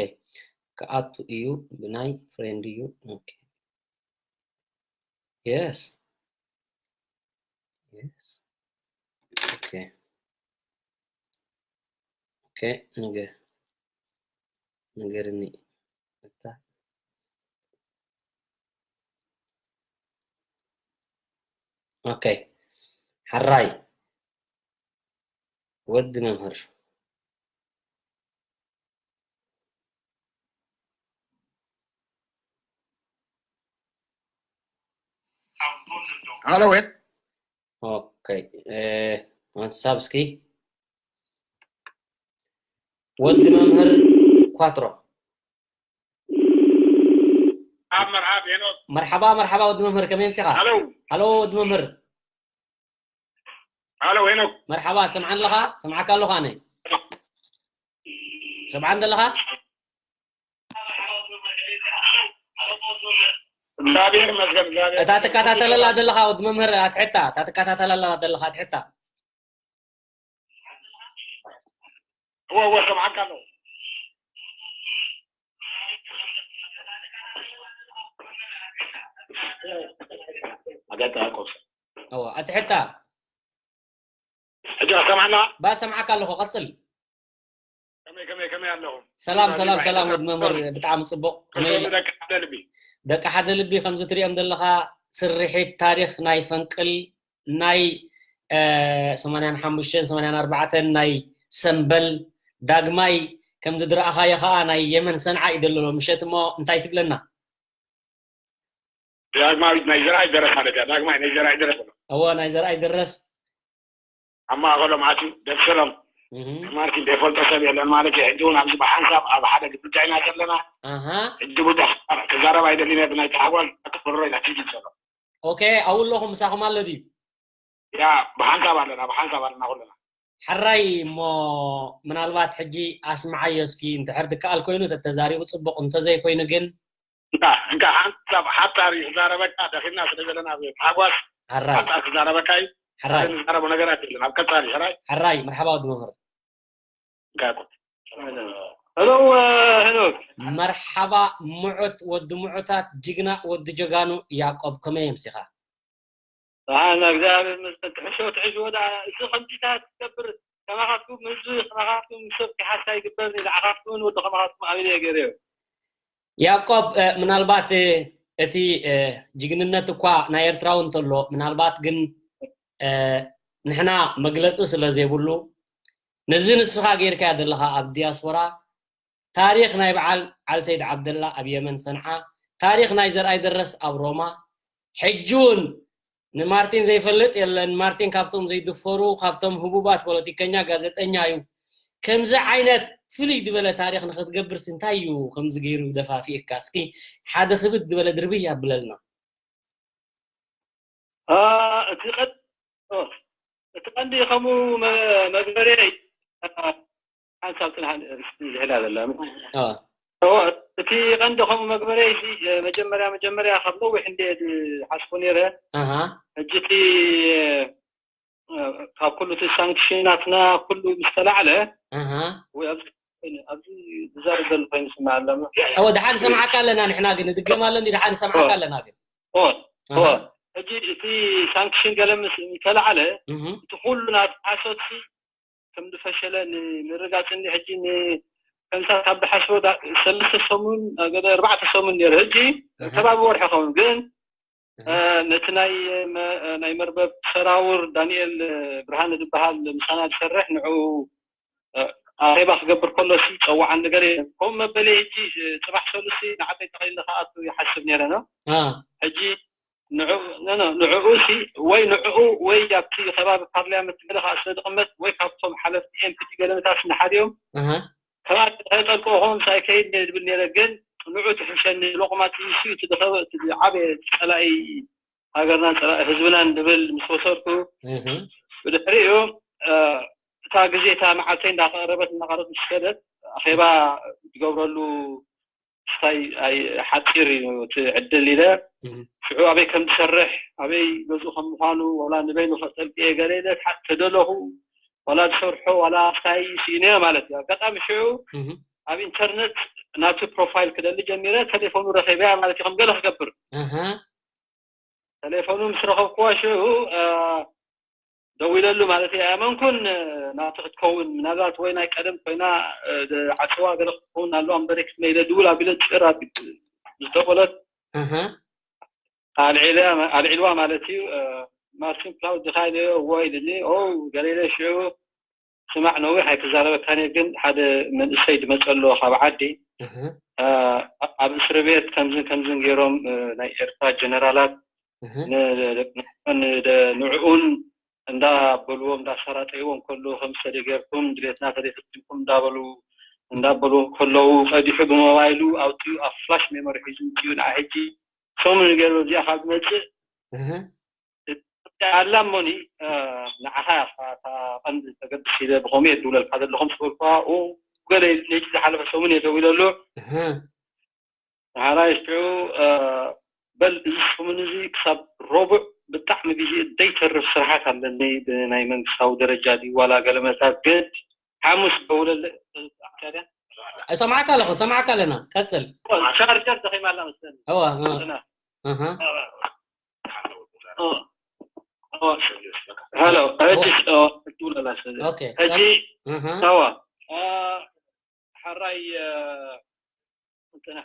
ክኣቱ እዩ ብናይ ፍሬንድ እዩ። ኦኬ። የስ። የስ። ኦኬ። ኦኬ፣ ንገ-፣ ንገርኒ። እታ። ኦኬ። ሓራይ። ወዲ መምህር። ሃሎ፣ ወይ? ኦኬ፣ እ፣ ዋትሳፕ እስኪ። ወዲ መምህር ኳትሮ። ኣብ መርሓብ ሄኖክ። መርሓባ፣ መርሓባ ወዲ መምህር፣ ከመይ ኣምሲኻ? ሃሎ። ሃሎ ወዲ መምህር። ሃሎ ሄኖክ። መርሓባ፣ ሰምዓን ኣለኻ? ሰምዓካ ኣለኹ ኣነ። ሰምዓን ዘለኻ? እግዚኣብሔር ይመስገን፣ እግዚኣብሔር እታ ይመስገን። ትከታተለላ ዘለኻ ወዲ መምህር ኣትሕታ፣ እታ ትከታተለላ ዘለኻ ኣትሕታ። እወ፣ እወ፣ ሰምዓካ ኣለኹ። ኣጋጣሚ ቆስ። እወ፣ ኣትሕታ። ሕጂ ሰምዓና? ባ ሰምዓካ ኣለኹ፣ ቀጽል። ከመይ፣ ከመይ፣ ከመይ ኣለኹም? ሰላም፣ ሰላም፣ ሰላም፣ ወዲ መምህር፣ ብጣዕሚ ጽቡቕ። ከመይ ከመይ ደቂ ሓደ ልቢ? ደቂ ሓደ ልቢ፣ ከምዚ ትሪኦም ዘለኻ ስርሒት ታሪኽ ናይ ፈንቅል፣ ናይ፣ እ፣ ሰማንያን ሓሙሽተን ሰማንያን ኣርባዕተን ናይ ሰምበል፣ ዳግማይ ከምዚ ዝረኣኻዮ ኸኣ ናይ የመን ሰንዓ እዩ ዘሎ ምሸት፣ እሞ እንታይ ትብለና? ዳግማዊት ናይ ዘርኣይ ደረስ ማለት እያ። ዳግማይ ናይ ዘርኣይ ደረስ ኣሎ። እወ፣ ናይ ዘርኣይ ደረስ። ኣብ ማእኸሎም ኣትዩ ደብሰሎም። እህ። ማርቲን ዘይፈልጦ ሰብ የለን ማለት እዩ። ሕጂ እውን ኣብዚ ብሓንሳብ ኣብ ሓደ ግድግዳ ኢና ዘለና። ኣሃ። ሕጂ ብዙሕ ክዛረብ ኣይደልን እየ፣ ብናይ ታሕጓል ክብሮ ኢላ ትጅል ዘሎ። ኦኬ፣ ኣብኡ ኣለኹም፣ ምሳኹም ኣሎ ድዩ? ያ፣ ብሓንሳብ ኣለና፣ ብሓንሳብ ኣለና ኩልና። ሕራይ እሞ፣ ምናልባት ሕጂ ኣስምዓዮ እስኪ፣ እንድሕር ድከኣል ኮይኑ ተተዛሪቡ ጽቡቕ፣ እንተዘይኮይኑ ግን። እንካ፣ እንካ፣ ሓንሳብ ሓጻር እዩ ክዛረበካ፣ ደኺምና ስለ ዘለና ኣብ ታሕጓስ፣ ሕራይ። ሓጻር ክዛረበካ እዩ። ሕራይ። ንዛረቦ ነገራት የለን፣ ኣብ ቀጻሊ፣ ሕራይ። ሕራይ፣ መርሓባ ወዲ መምህር። እንካ፣ ይኩን። ሄሎ፣ ሄኖክ። መርሓባ፣ ምዑት ወዲ ምዑታት፣ ጅግና ወዲ ጀጋኑ ያዕቆብ፣ ከመይ ኣምሲኻ? ደሓን፣ እግዚኣብሔር ይመስገን። ትሕሾ፣ ትሕሽዎ ደኣ፣ እዚ ከምዚታት ትገብር፣ ከማኻትኩም ህዝቢ፣ ከማኻትኩም ሰብ ክሓሳ ይግበር፣ ንዓኻትኩምን ወዲ ከማኻትኩም ኣበይ እየ ገይረዮ? ያዕቆብ፣ እ፣ ምናልባት፣ እ፣ እቲ፣ እ፣ ጅግንነት እኳ ናይ ኤርትራ እውን እንተሎ፣ ምናልባት ግን ንሕና መግለፂ ስለ ዘይብሉ፣ ነዚ ንስኻ ጌርካዮ ዘለኻ ኣብ ዲያስፖራ ታሪኽ ናይ በዓል ዓል ሰይድ ዓብደላ ኣብ የመን ሰንዓ፣ ታሪኽ ናይ ዘርኣይ ደረስ ኣብ ሮማ፣ ሕጂ እውን ንማርቲን ዘይፈልጥ የለን። ማርቲን ካብቶም ዘይድፈሩ፣ ካብቶም ህቡባት ፖለቲከኛ፣ ጋዜጠኛ እዩ። ከምዚ ዓይነት ፍልይ ዝበለ ታሪኽ ንኽትገብርሲ እንታይ እዩ ከምዚ ገይሩ ደፋፊእካ? እስኪ ሓደ ክብድ ዝበለ ድርብይ ኣብለልና። አ፣ እቲ ቀድ-፣ ኦ፣ እቲ ቀንዲ ከምኡ መ-፣ መግበርየይ፣ አ፣ ሓንሳብ ጽንሓ፣ እስቲ ዝሕላ ዘላ። አ። ኦ፣ እቲ ቀንዲ ከምኡ መግበርየይ፣ እዚ፣ መጀመርያ፣ መጀመርያ ካብ ነዊሕ እንደ ዝሓስቦ ነይረ። ኣሃ። ሕጂ እቲ፣ እ፣ ካብ ኩሉ እቲ ሳንክሽናትና ኩሉ ምስ ተላዕለ፣ ኣሃ። ወይ ኣብዚ፣ ኣብዚ ዝዛረብ ዘሎ ኮይኑ ይስማዕ ኣሎ። እወ፣ ደሓን ንሰምዓካ ኣለና ንሕና ግን፣ ንድገም ኣሎ እንዲ፣ ደሓን ንሰምዓካ ኣለና ግን። ኦ፣ ኣሃ። ኦ፣ ሕጂ እቲ ሳንክሽን ገለ ምስ፣ ምስ ተላዕለ፣ እህ። እቲ ኩሉ ናብ ሓሶትሲ ከም ዝፈሸለ ን-፣ ንርጋጽ እንዲ። ሕጂ ን-፣ ከምሳ ካብ ዝሓስቦ ዳ-፣ ሰለስተ ሰሙን፣ ገለ ኣርባዕተ ሰሙን ነይሩ። ሕጂ ኣሃ። ከባቢ ወርሒ ኸውን፣ ግን፣ ኣሃ። እ፣ ነቲ ናይ መ-፣ ናይ መርበብ ሰራውር ዳንኤል፣ እ፣ ብርሃነ ዝበሃል ምሳና ዝሰርሕ ንዕኡ፣ እ፣ ኣኼባ ክገብር ከሎ ሲ ጸዋዓኒ ገለ የለን። ከምኡ መበሊ ሕጂ፣ እ፣ ጽባሕ ሰሉሲ ንዓበይ ጠቕሊለ ክኣቱ ይሓስብ ነይረ ነው። አ። ሕጂ ንዕኡ፣ ኖ፣ ኖ፣ ንዕኡ ሲ ወይ ንዕኡ ወይ ኣብቲ ከባቢ ፓርላመንት ገለ ከዓ ስለ ዝቕመጥ ወይ ካብቶም ሓለፍቲ ኤምፒዲ ገለ መታስ ንሓዲኦም ኣሃ። ከባቢ ከጠልቅኦ ከምስ ኣይከይድ እየ ዝብል ነይረ። ግን ንዑ ትሕሸኒ ሎቕማጽ እዩ ሲ እቲ ዝኸበ-፣ እቲ ዝዓበየ ጸላኢ ሃገርናን ጸላኢ ህዝብናን ዝብል ምስ ወሰድኩ እህ። ብድሕሪኡ፣ እ፣ እታ ግዜ እታ መዓልተይ እንዳቐረበት እንዳቐረበት ምስ ከደት ኣኼባ ዝገብረሉ ስታይ ኣይ-፣ ሓፂር እዩ እቲ ዕድል ኢለ እህ። ሽዑ ኣበይ ከም ዝሰርሕ፣ ኣበይ ገዝኡ ከም ምዃኑ፣ ዋላ ንበይኑ ከጠልቅየ ገለ ኢለ ተሓ-፣ ተደለኹ፣ ዋላ ዝሰርሖ፣ ዋላ ስታይ ስኢነ ማለት እዩ። ኣጋጣሚ ሽዑ እህ። ኣብ ኢንተርነት ናቱ ፕሮፋይል ክደሊ ጀሚረ፣ ቴሌፎኑ ረኺበያ ማለት እዩ፣ ከም ገለ ክገብር። ኣሃ። ቴሌፎኑ ምስ ረኸብክዋ ሽዑ፣ እ፣ ደዊለሉ ማለት እዩ። ኣየመንኩን፣ እ፣ ናቱ ክትከውን፣ ምናልባት ወይ ናይ ቀደም ኮይና፣ እ፣ ዝዓጽዋ ገለ ክትከውን ኣለዋ እምበረ ክትመ ኢለ ድውል ኣቢለ ጭር ኣቢ-፣ ምስ ደወለት ኣሃ። ኣልዒለ-፣ ኣልዒልዋ ማለት እዩ። እ፣ ማርቲን ፕላውድ ዲኻ ኢለዮ፣ እወ ኢሉኒ። ኦ፣ ገለ ኢለ ሽዑ፣ ስማዕ ነዊሕ ኣይክዛረበካን እየ፣ ግን ሓደ መንእሰይ ዝመጸ ኣሎ ካብ ዓዲ፣ እህ። እ፣ ኣብ እስሪ ቤት ከምዝን ከምዝን ገይሮም፣ እ፣ ናይ ኤርትራ ጀነራላት እህ። ን-፣ ን-፣ ንዕኡን እንዳበልዎ እንዳሰራጠይዎ እንከሎ፣ ከም ሰደ ጌርኩም ድሌትና ተደይ ፈጺምኩም እንዳበሉ፣ እንዳበልዎ ከለዉ፣ ቀዲሑ ብሞባይሉ ኣውጺኡ ኣብ ፍላሽ ሜሞሪ ሒዙ ውጺኡ። ንዓ ሕጂ ሰሙን ገይሩ እዚኣ ካብ ዝመጽእ እህ። ኣላ እሞኒ፣ እ፣ ንዓኻ እያ እታ ቀንዲ ተገድስ ኢለ ብኸምኡ እየ ዝድውለልካ ዘለኹ ምስ በልኩዋ፣ ኡ፣ ገለ ኢሉኒ፣ ሕጂ ዝሓለፈ ሰሙን እየ ደዊለሉ። እህ። ንሓራይ ሽዑ፣ እ፣ በል እዚ ሰሙን እዚ ክሳብ ረቡዕ ብጣዕሚ ግዜ ዘይተርፍ ስራሓት ኣለኒ፣ ብናይ መንግስታዊ ደረጃ ድዩ ዋላ ገለ መታት፣ ግን ሓሙስ ደውለለይ። እሰማዕካ ኣለኹ፣ ሰማዕካ ኣለና። ቀጽል። ቻርጀር ደኺማ ኣላ መሰለኒ። እዋ፣ እዋ። ኣሃ። ሃሎ፣ ሕጂ፣ ኦ፣ ትውለላ ስለ-፣ ኦኬ። ሕጂ፣ ኣሃ። ታዋ። አ፣ ሓራይ፣ አ፣ እንትና፣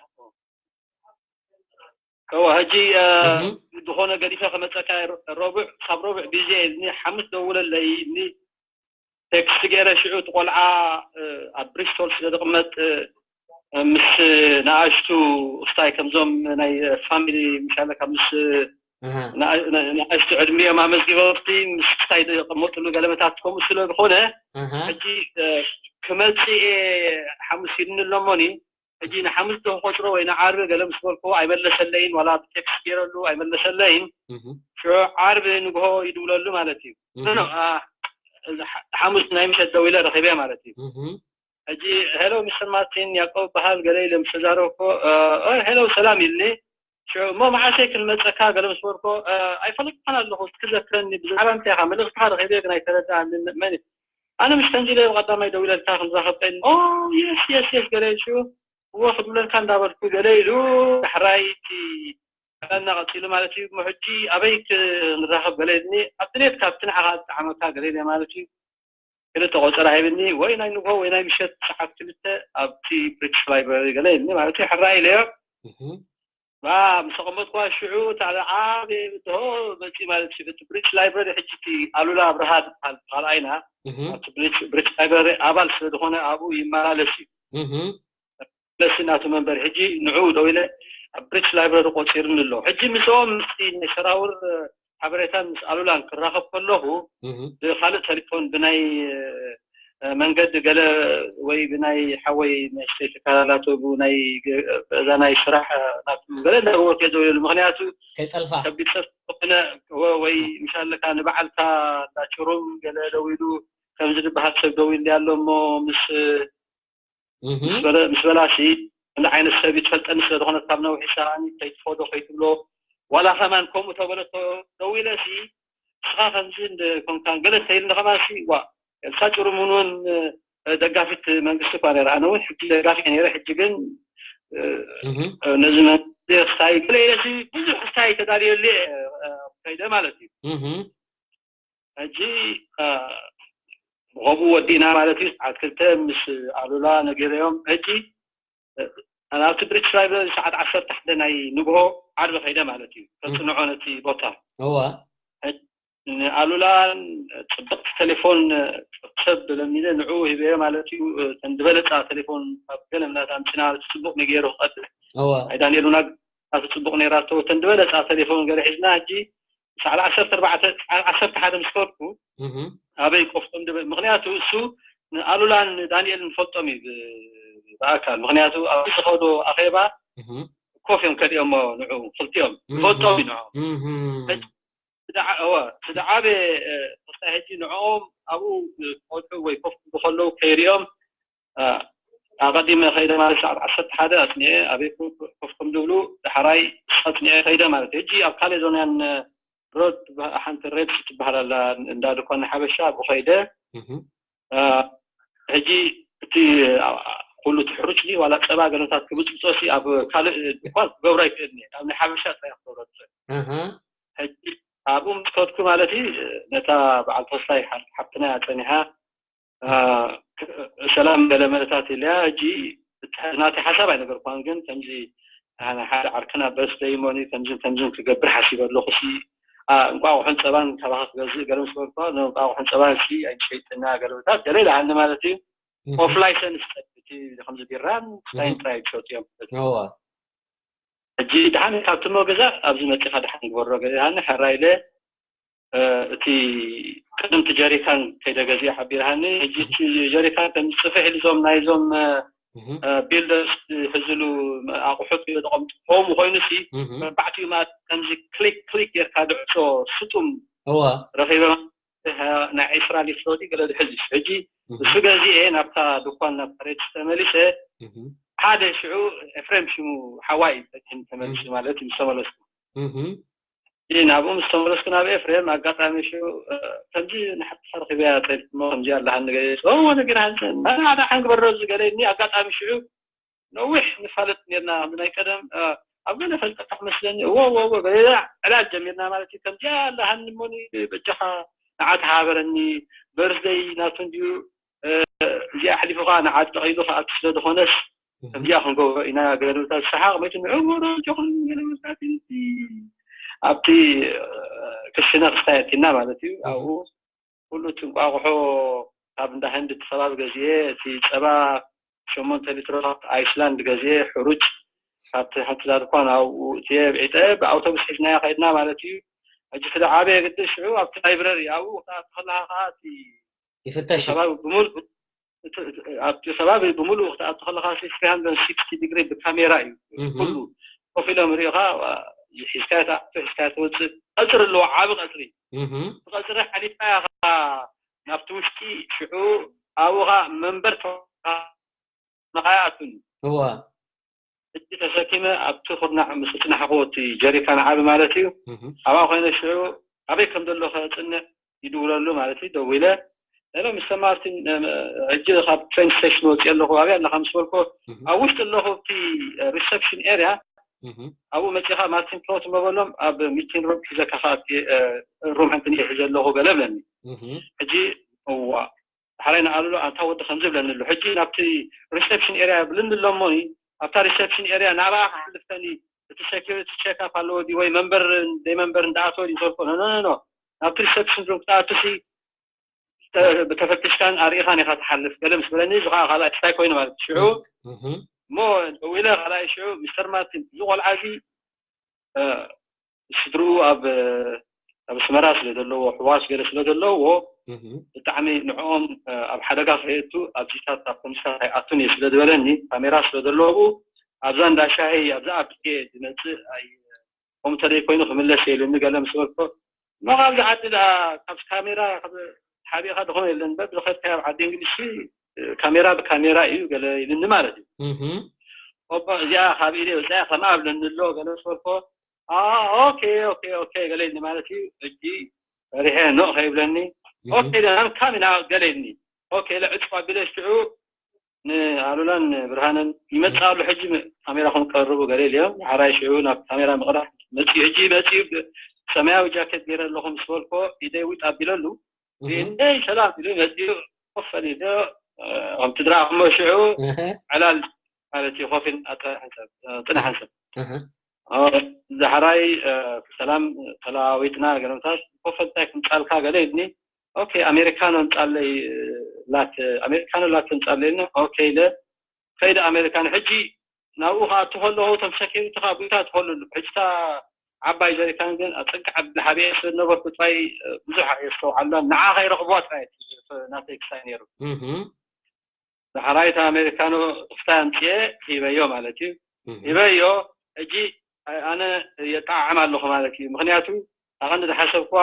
ከዋ፣ ሕጂ፣ አ፣ እህ። ዝኾነ ገዲፈ ከመጸካ ረ-፣ ረቡዕ፣ ካብ ረቡዕ ቢዚ እየ፣ እኒ ሓሙስ ደውለለይ፣ እኒ ቴክስት ገይረ ሽዑ እቲ ቆልዓ፣ እ፣ ኣብ ብሪስቶል ስለ ዝቕመጥ፣ እ፣ ምስ ንኣሽቱ፣ እስታይ ከምዞም ናይ ፋሚሊ ምሻለካ ምስ እህ። ንኣ-፣ ን-፣ ንኣሽቱ ዕድሚኦም ኣመዝጊቦም እስቲ ምስ ክስታይ ዝቕመጥሉ ገለመታት ከምኡ ስለ ዝኾነ፣ እህ። ሕጂ፣ እ፣ ክመጽእ እየ ሓሙስ ኢሉኒ ኣሎ እሞኒ፣ ሕጂ ንሓሙስ ዶ ክቆጽሮ ወይ ንዓርቢ ገለ ምስ በልክዎ ኣይመለሰለይን፣ ዋላ ብቴክስት ገይረሉ ኣይመለሰለይን። እህ። ሽዑ ዓርቢ ንግሆ ይድውለሉ ማለት እዩ። እህ። ኖ፣ ኖ፣ አ፣ እዚ ሓ-፣ ሓሙስ ናይ ምሸት ደዊለ ረኺበ ማለት እዩ። እህ። ሕጂ፣ "ሄሎ ሚስተር ማርቲን፣ ያዕቆብ በሃል" ገለ ኢለ ምስ ተዛረብኮ፣ እ፣ "እ፣ ሄሎ ሰላም" ኢልኒ። ሽዑ፣ "እሞ መዓሰይ ክንመጸካ?" ገለ ምስ በልኮ፣ እ፣ "ኣይፈለጥኩን ኣለኹ፣ እስኪ ዘክረኒ፣ ብዛዕባ እንታይ ኢኻ? መልእኽትኻ ረኺበ ግን ኣይተረድኣንን፣ መን እዩ?" ኣነ ምስ ተንዚለ ብቐዳማይ ደዊለልካ ክንራኸብ ቀይኒ፣ "ኦ፣ የስ፣ የስ፣ የስ" ገለ ኢሉ ሽዑ፣ "እወ ክድውለልካ እንዳበልኩ" ገለ ኢሉ፣ ዳሕራይ እቲ ቀና ቀጺሉ ማለት እዩ። "እሞ ሕጂ ኣበይ ክንራኸብ?" ገለ ኢልኒ፣ "ኣብቲ ኔትካ፣ ኣብቲ ንዓኻ ዝጠዓመካ" ገለ ኢለ ማለት እዩ። ክልተ ቆጸራ ሂብኒ፣ ወይ ናይ ንግሆ ወይ ናይ ምሸት ሰዓት ክልተ ኣብቲ ብሪትሽ ላይብረሪ ገለ ኢልኒ ማለት እዩ። ሕራይ ኢለዮ። እህ። ምስ ኣቐመጥኳ ሽዑ፣ እቲ ዓቢ ብድሆ መፂ ማለት እዩ። እቲ ብሪጅ ላይብረሪ፣ ሕጂ እቲ ኣሉላ ኣብርሃ ዝበሃል ካልኣይና ኣብቲ ብሪጅ ላይብረሪ ኣባል ስለ ዝኾነ ኣብኡ ይመላለስ እዩ። መሲ ናቱ መንበር። ሕጂ ንዑ ደው ኢለ ኣብ ብሪጅ ላይብረሪ ቆፂርኒ ኣሎ። ሕጂ ምስኦም ምስቲ ናይ ሰራውር ሓበሬታን ምስ ኣሉላን ክራኸብ ከለኹ፣ ብካልእ ቴሌፎን፣ ብናይ መንገዲ ገለ ወይ ብናይ ሓወይ ንእሽተይ ትካላላቱ፣ ብናይ እዛ ናይ ስራሕ ናቱ ገለ እንዳበወት እየ ደው ኢሉ። ምክንያቱ ከይጠልፋ ከቢድ ሰብ ዝኾነ ወይ ምሻለካ ንበዓልካ እንዳጭሩም ገለ ደው ኢሉ ከምዚ ዝበሃል ሰብ ደው ኢሉ ኣሎ እሞ ምስ ምስ በላሲ እንደ ዓይነት ሰብ ይትፈልጠኒ ስለ ዝኾነ ካብ ነውሒ ሰራኒ ከይትፈዶ ከይትብሎ ዋላ ከማን ከምኡ ተበለቶ ደው ኢለሲ እስኻ ከምዚ እንደ ኮንካን ገለ እንተይልኒ ከማንሲ ዋ እሳ ጭሩም እውን ደጋፊት መንግስቲ እኳ ነይራ። ኣነ እውን ሕጂ ደጋፊ ነይረ። ሕጂ ግን ነዚ መንግስቲ ክስታይ ገለ ኢለሲ ብዙሕ ክስታይ ተዳልየሉ ከይደ ማለት እዩ። ሕጂ ብኸምኡ ወዲእና ማለት እዩ። ሰዓት ክልተ ምስ ኣሉላ ነጊረዮም። ሕጂ ናብቲ ብሪጅ ላይብረሪ ሰዓት ዓሰርተ ሓደ ናይ ንግሆ ዓርቢ ከይደ ማለት እዩ። ከፅንዖ ነቲ ቦታ። እዋ። ንኣሉላ ፅብቕቲ ቴሌፎን ሰብ ለሚነ ንዑ ሂበዮ ማለት እዩ። እተን ዝበለፃ ቴሌፎን ካብ ገለ ምናት ኣምፅና ማለት እዩ። ፅቡቕ ነጊሩ ክቐፅል። እዋ። ናይ ዳንኤል ውናግ ናቱ ፅቡቕ ነይራቶ። እተን ዝበለፃ ቴሌፎን ገለ ሒዝና ሕጂ ሰዓት ዓሰርተ ኣርባዕተ፣ ዓሰርተ ሓደ ምስ ከድኩ ኣበይ ኮፍ ከም ድብል፣ ምክንያቱ እሱ ንኣሉላን ንዳንኤልን ንፈልጦም እዩ ብ- ብኣካል። ምክንያቱ ኣብ ዝኸዶ ኣኼባ ኮፍ እዮም ከዲኦሞ ንዑ ክልቲኦም ንፈልጦም እዩ ንዑ። እወ፣ እቲ ዝዓበየ ክስታይ ሕጂ ንዕኦም ኣብኡ ክቆድሑ ወይ ኮፍ ክብሉ ከለዉ ከይሪኦም ኣቐዲመ ከይደ ማለት ሰዓት ዓሰርተ ሓደ ኣጽኒዐ ኣበይ ኮፍ ከም ዝብሉ ዳሕራይ ኣጽኒዐ ከይደ ማለት እዩ። ሕጂ ኣብ ካልእ ዞንያን ሮድ ሓንቲ ሬድስ ትበሃል ኣላ እንዳ ድኳን ሓበሻ ኣብኡ ከይደ ሕጂ እቲ ኩሉ እቲ ሕሩጭ ዋላ ጸባ ገለታት ክብጽብጾ ሲ ኣብ ካልእ ድኳን ክገብሮ ኣይክእልን እየ። ኣብ ናይ ሓበሻ ጥራይ ክገብሮ ዝኽእል። ሕጂ ኣብኡ ምስ ከድኩ ማለት እዩ ነታ በዓል ተስፋይ ሓፍትና እያ ጸኒሓ ሰላም ገለ መለታት ኢለያ። ሕጂ ናተይ ሓሳብ ኣይነገርኳን፣ ግን ከምዚ ሓደ ዓርክና በርዝደይ ሞኒ ከምዝን ከምዝን ክገብር ሓሲበ ኣለኹ ሲ እንቋቑሖን ጸባን ካባኻ ክገዝእ ገለ ምስ በልኳ፣ እንቋቑሖን ጸባን ሲ ኣይንሸይጥና ገለታት ገለ ኢላሃኒ ማለት እዩ። ኦፍ ላይሰንስ ጸብቲ ከምዚ ቢራን ስታይን ጥራይ ዝሸጡ እዮም። ሕጂ ድሓን ካብቲ ሞ ገዛ ኣብዚ መጺኻ ድሓን ግበሮ ገለ ኢላሃኒ። ሕራይ ኢለ እቲ ቅድምቲ ጀሪካን ከይደ ገዚአ ሓቢርሃኒ። ሕጂ እቲ ጀሪካን ከም ጽፍሕ ኢሉ እዞም ናይዞም ቢልደርስ ዝሕዝሉ ኣቑሑት እዩ ተቐምጡ። ከምኡ ኮይኑ ሲ ኣርባዕቲኡ ማለት ከምዚ ክሊክ ክሊክ ጌርካ ድዕጾ ስጡም ረኺበ ናይ ዒስራ ሊትሮ ድዩ ገለ ዝሕዝ እዩ። ሕጂ እሱ ገዚኤ ናብታ ድኳን ናብታ ሬድስ ተመሊሰ ሓደ ሽዑ ኤፍሬም ሽሙ ሓዋይ እዩ ተመሊሱ ማለት እዩ ምስ ተመለስኩ ናብኡ ምስ ተመለስኩ ናብ ኤፍሬም ኣጋጣሚ ሽዑ ከምዚ ንሓፍትኻ ረኺበያ ጸልኩሞ ከምዚ ኣለሃኒ ገለ እዎ ነጊርሃኒ ሓደ ሓንግበሮ እዚ ገለ እኒ ኣጋጣሚ ሽዑ ነዊሕ ንፋለጥ ኔርና ኣብዚ ናይ ቀደም ኣብ ገለ ፈልጠካ መስለኒ እዎ እዎ እዎ ገለ ዕላል ጀሚርና ማለት እዩ ከምዚኣ ኣለሃኒ እሞኒ በጃኻ ንዓ ተሓባበረኒ በርዝደይ ናቱ እንድዩ እዚኣ ኣሕሊፉኻ ንዓዲ ኢሉ ክኣቱ ስለ ዝኾነስ ከምዚኣ ክንገብሮ ኢና ገለመታት ሰሓቕ መይቱ ንዕወሮ ጆኹን ገለመታት ኣብቲ ክሽነ ክስታይ ኣቲና ማለት እዩ ኣብኡ ኩሉ እቲ እንቋቑሖ ካብ እንዳ ህንዲ እቲ ከባቢ ገዚኤ እቲ ፀባ ሸሞንተ ሊትሮታት ኣይስላንድ ገዚኤ ሕሩጭ ካብቲ ሓንቲ ዳርኳን ኣብኡ እትየ ብዒጠ ብኣውቶቡስ ሒዝናዮ ከይድና ማለት እዩ ሕጂ ስለ ዓበየ ግዲ ሽዑ ኣብቲ ላይብረሪ ኣብኡ ክትኣቱ ከለካ ከዓ እቲ ይፍተሽ እዩ። ከባቢ ብምሉእ እቲ- እቲ- ኣብቲ ከባቢ ብምሉእ ክትኣቱ ከለካ ሲ ስሪ ሃንድረድ ሲክስቲ ዲግሪ ብካሜራ እዩ እህ። ኩሉ ኮፍ ኢሎም ሪእኻ ሒዝካዮ ትኣቱ ሒዝካዮ ትወፅእ ቀፅሪ ኣለዎ ዓቢ ቀፅሪ እህ። ብቐፅሪ ሓሊፍካዮ ከኣ ናብቲ ውሽጢ ሽዑ ኣብኡ ከኣ መንበር ተባሂልካ ንኸይኣቱን እዋ ሕጂ ተሰኪመ ኣብቲ ኩርናዕ ምስ ጽናሕኩ እቲ ጀሪካን ዓቢ ማለት እዩ እህ። ኣብኣ ኮይነ ሽዑ ኣበይ ከም ዘሎ ከጽንዕ ይድውለሉ ማለት እዩ ደዊለ ሄሎ ሚስተር ማርቲን ሕጂ ካብ ትሬን ስቴሽን ወፂ ኣለኹ ኣበይ ኣለካ ምስ በልኮ እህ። ኣብ ውሽጢ ኣለኹ እቲ ሪሰፕሽን ኤርያ እህ። ኣብኡ መፂኻ ማርቲን ፕሎት መበሎም ኣብ ሚቲን ሩም ሒዘካ ከኣ ሩም ሓንቲ ሒዘ ኣለኹ ገለ ብለኒ እህ። ሕጂ እዋ ሓራይ ንኣሉሎ ኣንታ ወዲ ከምዚ ብለኒ ኣሎ ሕጂ ናብቲ ሪሰፕሽን ኤርያ ብልኒ ኣሎ እሞኒ ኣብታ ሪሰፕሽን ኤርያ ናብኣ ክሓልፍተኒ እቲ security check up ኣለዎ ድዩ ወይ መንበር ደይ መንበር እንዳኣተወ ድዩ ዘልኮ? ኖ ኖ ኖ፣ ናብቲ reception room ክትኣቱ ሲ ብተፈትሽካን ኣርኢኻን ኢኻ ትሓልፍ ገለ ምስ በለኒ፣ እዚ ከዓ ካልኣይ ክስታይ ኮይኑ ማለት እዩ። ሽዑ እሞ ደዊለ ካልኣይ ሽዑ ሚስተር ማርቲን፣ እዚ ቆልዓ እዚ ስድርኡ ኣብ ኣብ ኣስመራ ስለ ዘለዎ፣ ኣሕዋት ገለ ስለ ዘለዎ፣ ብጣዕሚ ንዕኦም ኣብ ሓደጋ ከየእቱ ኣብዚታት ኣብ ከምዚታት ኣይኣቱን እየ ስለ ዝበለኒ፣ ካሜራ ስለ ዘለዎ ኣብዛ እንዳ ሻሂ ኣብዛ ኣብ ግዜ ዝመፅእ ኣይ ከምኡ እንተዘይ ኮይኑ ክምለስ እየ ኢሉኒ ገለ ምስ በልኮ፣ እሞ ካብዚ ዓዲ ደኣ ካብዚ ካሜራ ካብ ሓቢእካ ድኾነ የለን፣ በብ ዝኸድካዮ ኣብ ዓዲ እንግሊዝሲ ካሜራ ብካሜራ እዩ ገለ ኢሉኒ ማለት እዩ። እባ እዚኣ ካብ ኢደ ወፃኢ ከምኣ ኣብለኒ ኣሎ ገለ ምስ በልኮ፣ ኦኬ ኦኬ ኦኬ ገለ ኢልኒ ማለት እዩ። ሕጂ ፈሪሐ ኖእ ከይብለኒ፣ ኦኬ ደናም ካሚና ገለ ኢልኒ። ኦኬ ኢለ ዕፅፍ ኣቢለ ሽዑ ንኣሉላን ብርሃንን ይመፅእ ኣሎ ሕጂ ካሜራኹም ቀርቡ ገለ ኢልዮም። ሓራይ ሽዑ ናብ ካሜራ ምቕራሕ መፅኡ፣ ሕጂ መፅኡ ሰማያዊ ጃኬት ገይረ ኣለኹ ምስ በልኮ ኢደይ ውጥ ኣቢለሉ፣ እንደይ ሰላም ኢሉ መፅኡ ኮፍ ፈሊዶ ከምቲ ድራኹሞ ሽዑ ዕላል ማለት እዩ። ኮፊን ኣጥረ ሓንሳብ ጥነ ሓንሳብ ዳሕራይ ሰላም ተለዋዊጥና ገለምታት ኮፈ እንታይ ክምፃልካ ገለ ኢልኒ። ኦኬ ኣሜሪካኖ ምፃለይ ላት ኣሜሪካኖ ላት ምፃለይ ኢልና ኦኬ ኢለ ከይደ ኣሜሪካኖ። ሕጂ ናብኡ ክኣቱ ከለኹ እቶም ሰኪሪቲ ከዓ ቦታ ትኸሉ ኣለዉ። ሕጂ እታ ዓባይ ጀሪካን ግን ኣብ ፅግዕ ኣቢለ ሓቢአ ስለ ዝነበርኩ ጥራይ ብዙሕ የስተውዓሉላን ንዓ ከይረኽብዋ ጥራይ ናተይ ክሳይ ነይሩ። ዳሕራይ እታ ኣሜሪካኖ ክስታይ ኣምፅኤ ሂበዮ ማለት እዩ። ሂበዮ ሕጂ ኣነ የጠዓዕም ኣለኹ ማለት እዩ። ምክንያቱ ኣቐንዲ ዝሓሰብኩዋ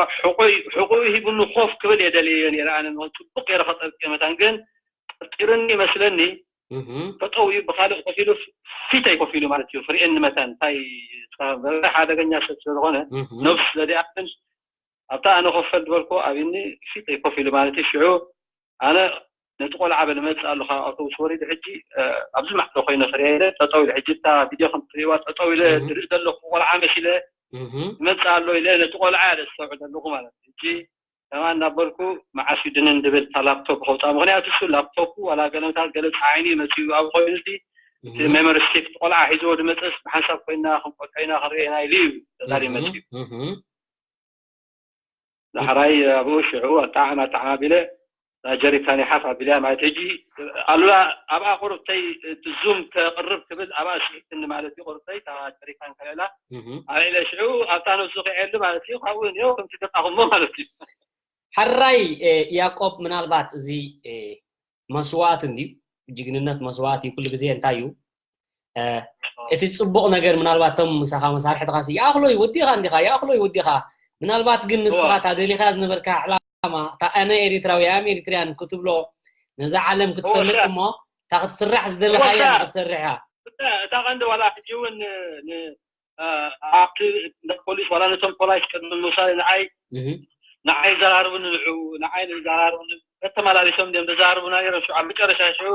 ሕቑኡ ሂቡኒ ኮፍ ክብል እየ ደልየዮ ነይረ። ኣነ ጽቡቕ ገይረ ከጠርጥዮ መታን ግን ጠርጢሩኒ ይመስለኒ። ጠጠው እዩ ብካልእ ኮፍ ኢሉ ፊተይ ኮፍ ኢሉ ማለት እዩ። ፍርኤኒ መታን እንታይ ሓደገኛ ሰብ ስለዝኾነ ነብሱ ስለዚኣ ግን ኣብታ ኣነ ኮፍ ዝበልኩ ኣብኒ ፊተይ ኮፍ ኢሉ ማለት እዩ። ሽዑ ኣነ ነቲ ቆልዓ በለ መፅእ ኣለኹ ካብ ኣውቶቡስ ወሪዱ ሕጂ ኣብዚ ማዕዶ ኮይነ ክሪአ ኢለ ጠጠው ኢለ ሕጂ እታ ቪድዮ ከም ትሪእዋ ጠጠው ኢለ ዝርኢ ዘለኹ ቆልዓ መሲለ ይመፅእ ኣሎ ኢለ ነቲ ቆልዓ እየ ዘስተውዕል ዘለኹ ማለት እዩ። ሕጂ ከማ እንዳበልኩ መዓስ እዩ ድንን ድብል እታ ላፕቶፕ ከውፃ ምክንያቱ እሱ ላፕቶፑ ዋላ ገለታት ገለ ፀዓይኒ መፅኡ ኣብ ኮይኑ እዚ እቲ ሜሞሪ ስቲክ ቆልዓ ሒዝዎ ድመፀስ ብሓንሳብ ኮይና ከም ቆልዑ ኢና ክንሪኦ ኢና ኢሉ እዩ ተዛሪ መፅኡ። ዳሕራይ ኣብኡ ሽዑ ኣጣዓም ኣጣዓም ኣቢለ ጀሪካን ሓፍ ኣቢልያ ማለት ሕጂ ኣሉላ ኣብኣ ቁርብተይ እቲ ዙም ከቅርብ ክብል ኣብኣ ስሒትኒ ማለት እዩ። ቁርብተይ እታ ጀሪካን ከልዕላ ኣልዒለ ሽዑ ኣብታ ነብሱ ክዕሉ ማለት እዩ። ካብኡ እኒኦ ከምቲ ገጣኹሞ ማለት እዩ። ሕራይ ያቆብ ምናልባት እዚ መስዋእቲ እንድዩ ጅግንነት መስዋእቲ ኩሉ ግዜ እንታይ እዩ እቲ ጽቡቕ ነገር ምናልባት ቶም ምሳኻ መሳርሕትኻሲ ይኣኽሎ ይወዲኻ እንዲኻ ይኣኽሎ ይወዲኻ ምናልባት ግን ንስኻ እታ ደሊኻ ዝነበርካ ዕላማ እታ ኣነ ኤሪትራዊ ኣም ኤሪትሪያን ክትብሎ ነዛ ዓለም ክትፈልጥ እሞ እታ ክትስራሕ ዝደለኻያ ክትሰርሕ እያ እታ ቀንዲ ዋላ ሕጂ እውን ኣብቲ ፖሊስ ዋላ ነቶም ፖላይስ ቅድሚ ምውሳድ ንዓይ ንዓይ ዘራርቡኒ ንዑ ንዓይ ዘራርቡኒ ተተመላሊሶም እንዲኦም ዘዛርቡና ነይሮም ሽዑ ኣብ መጨረሻ ሽዑ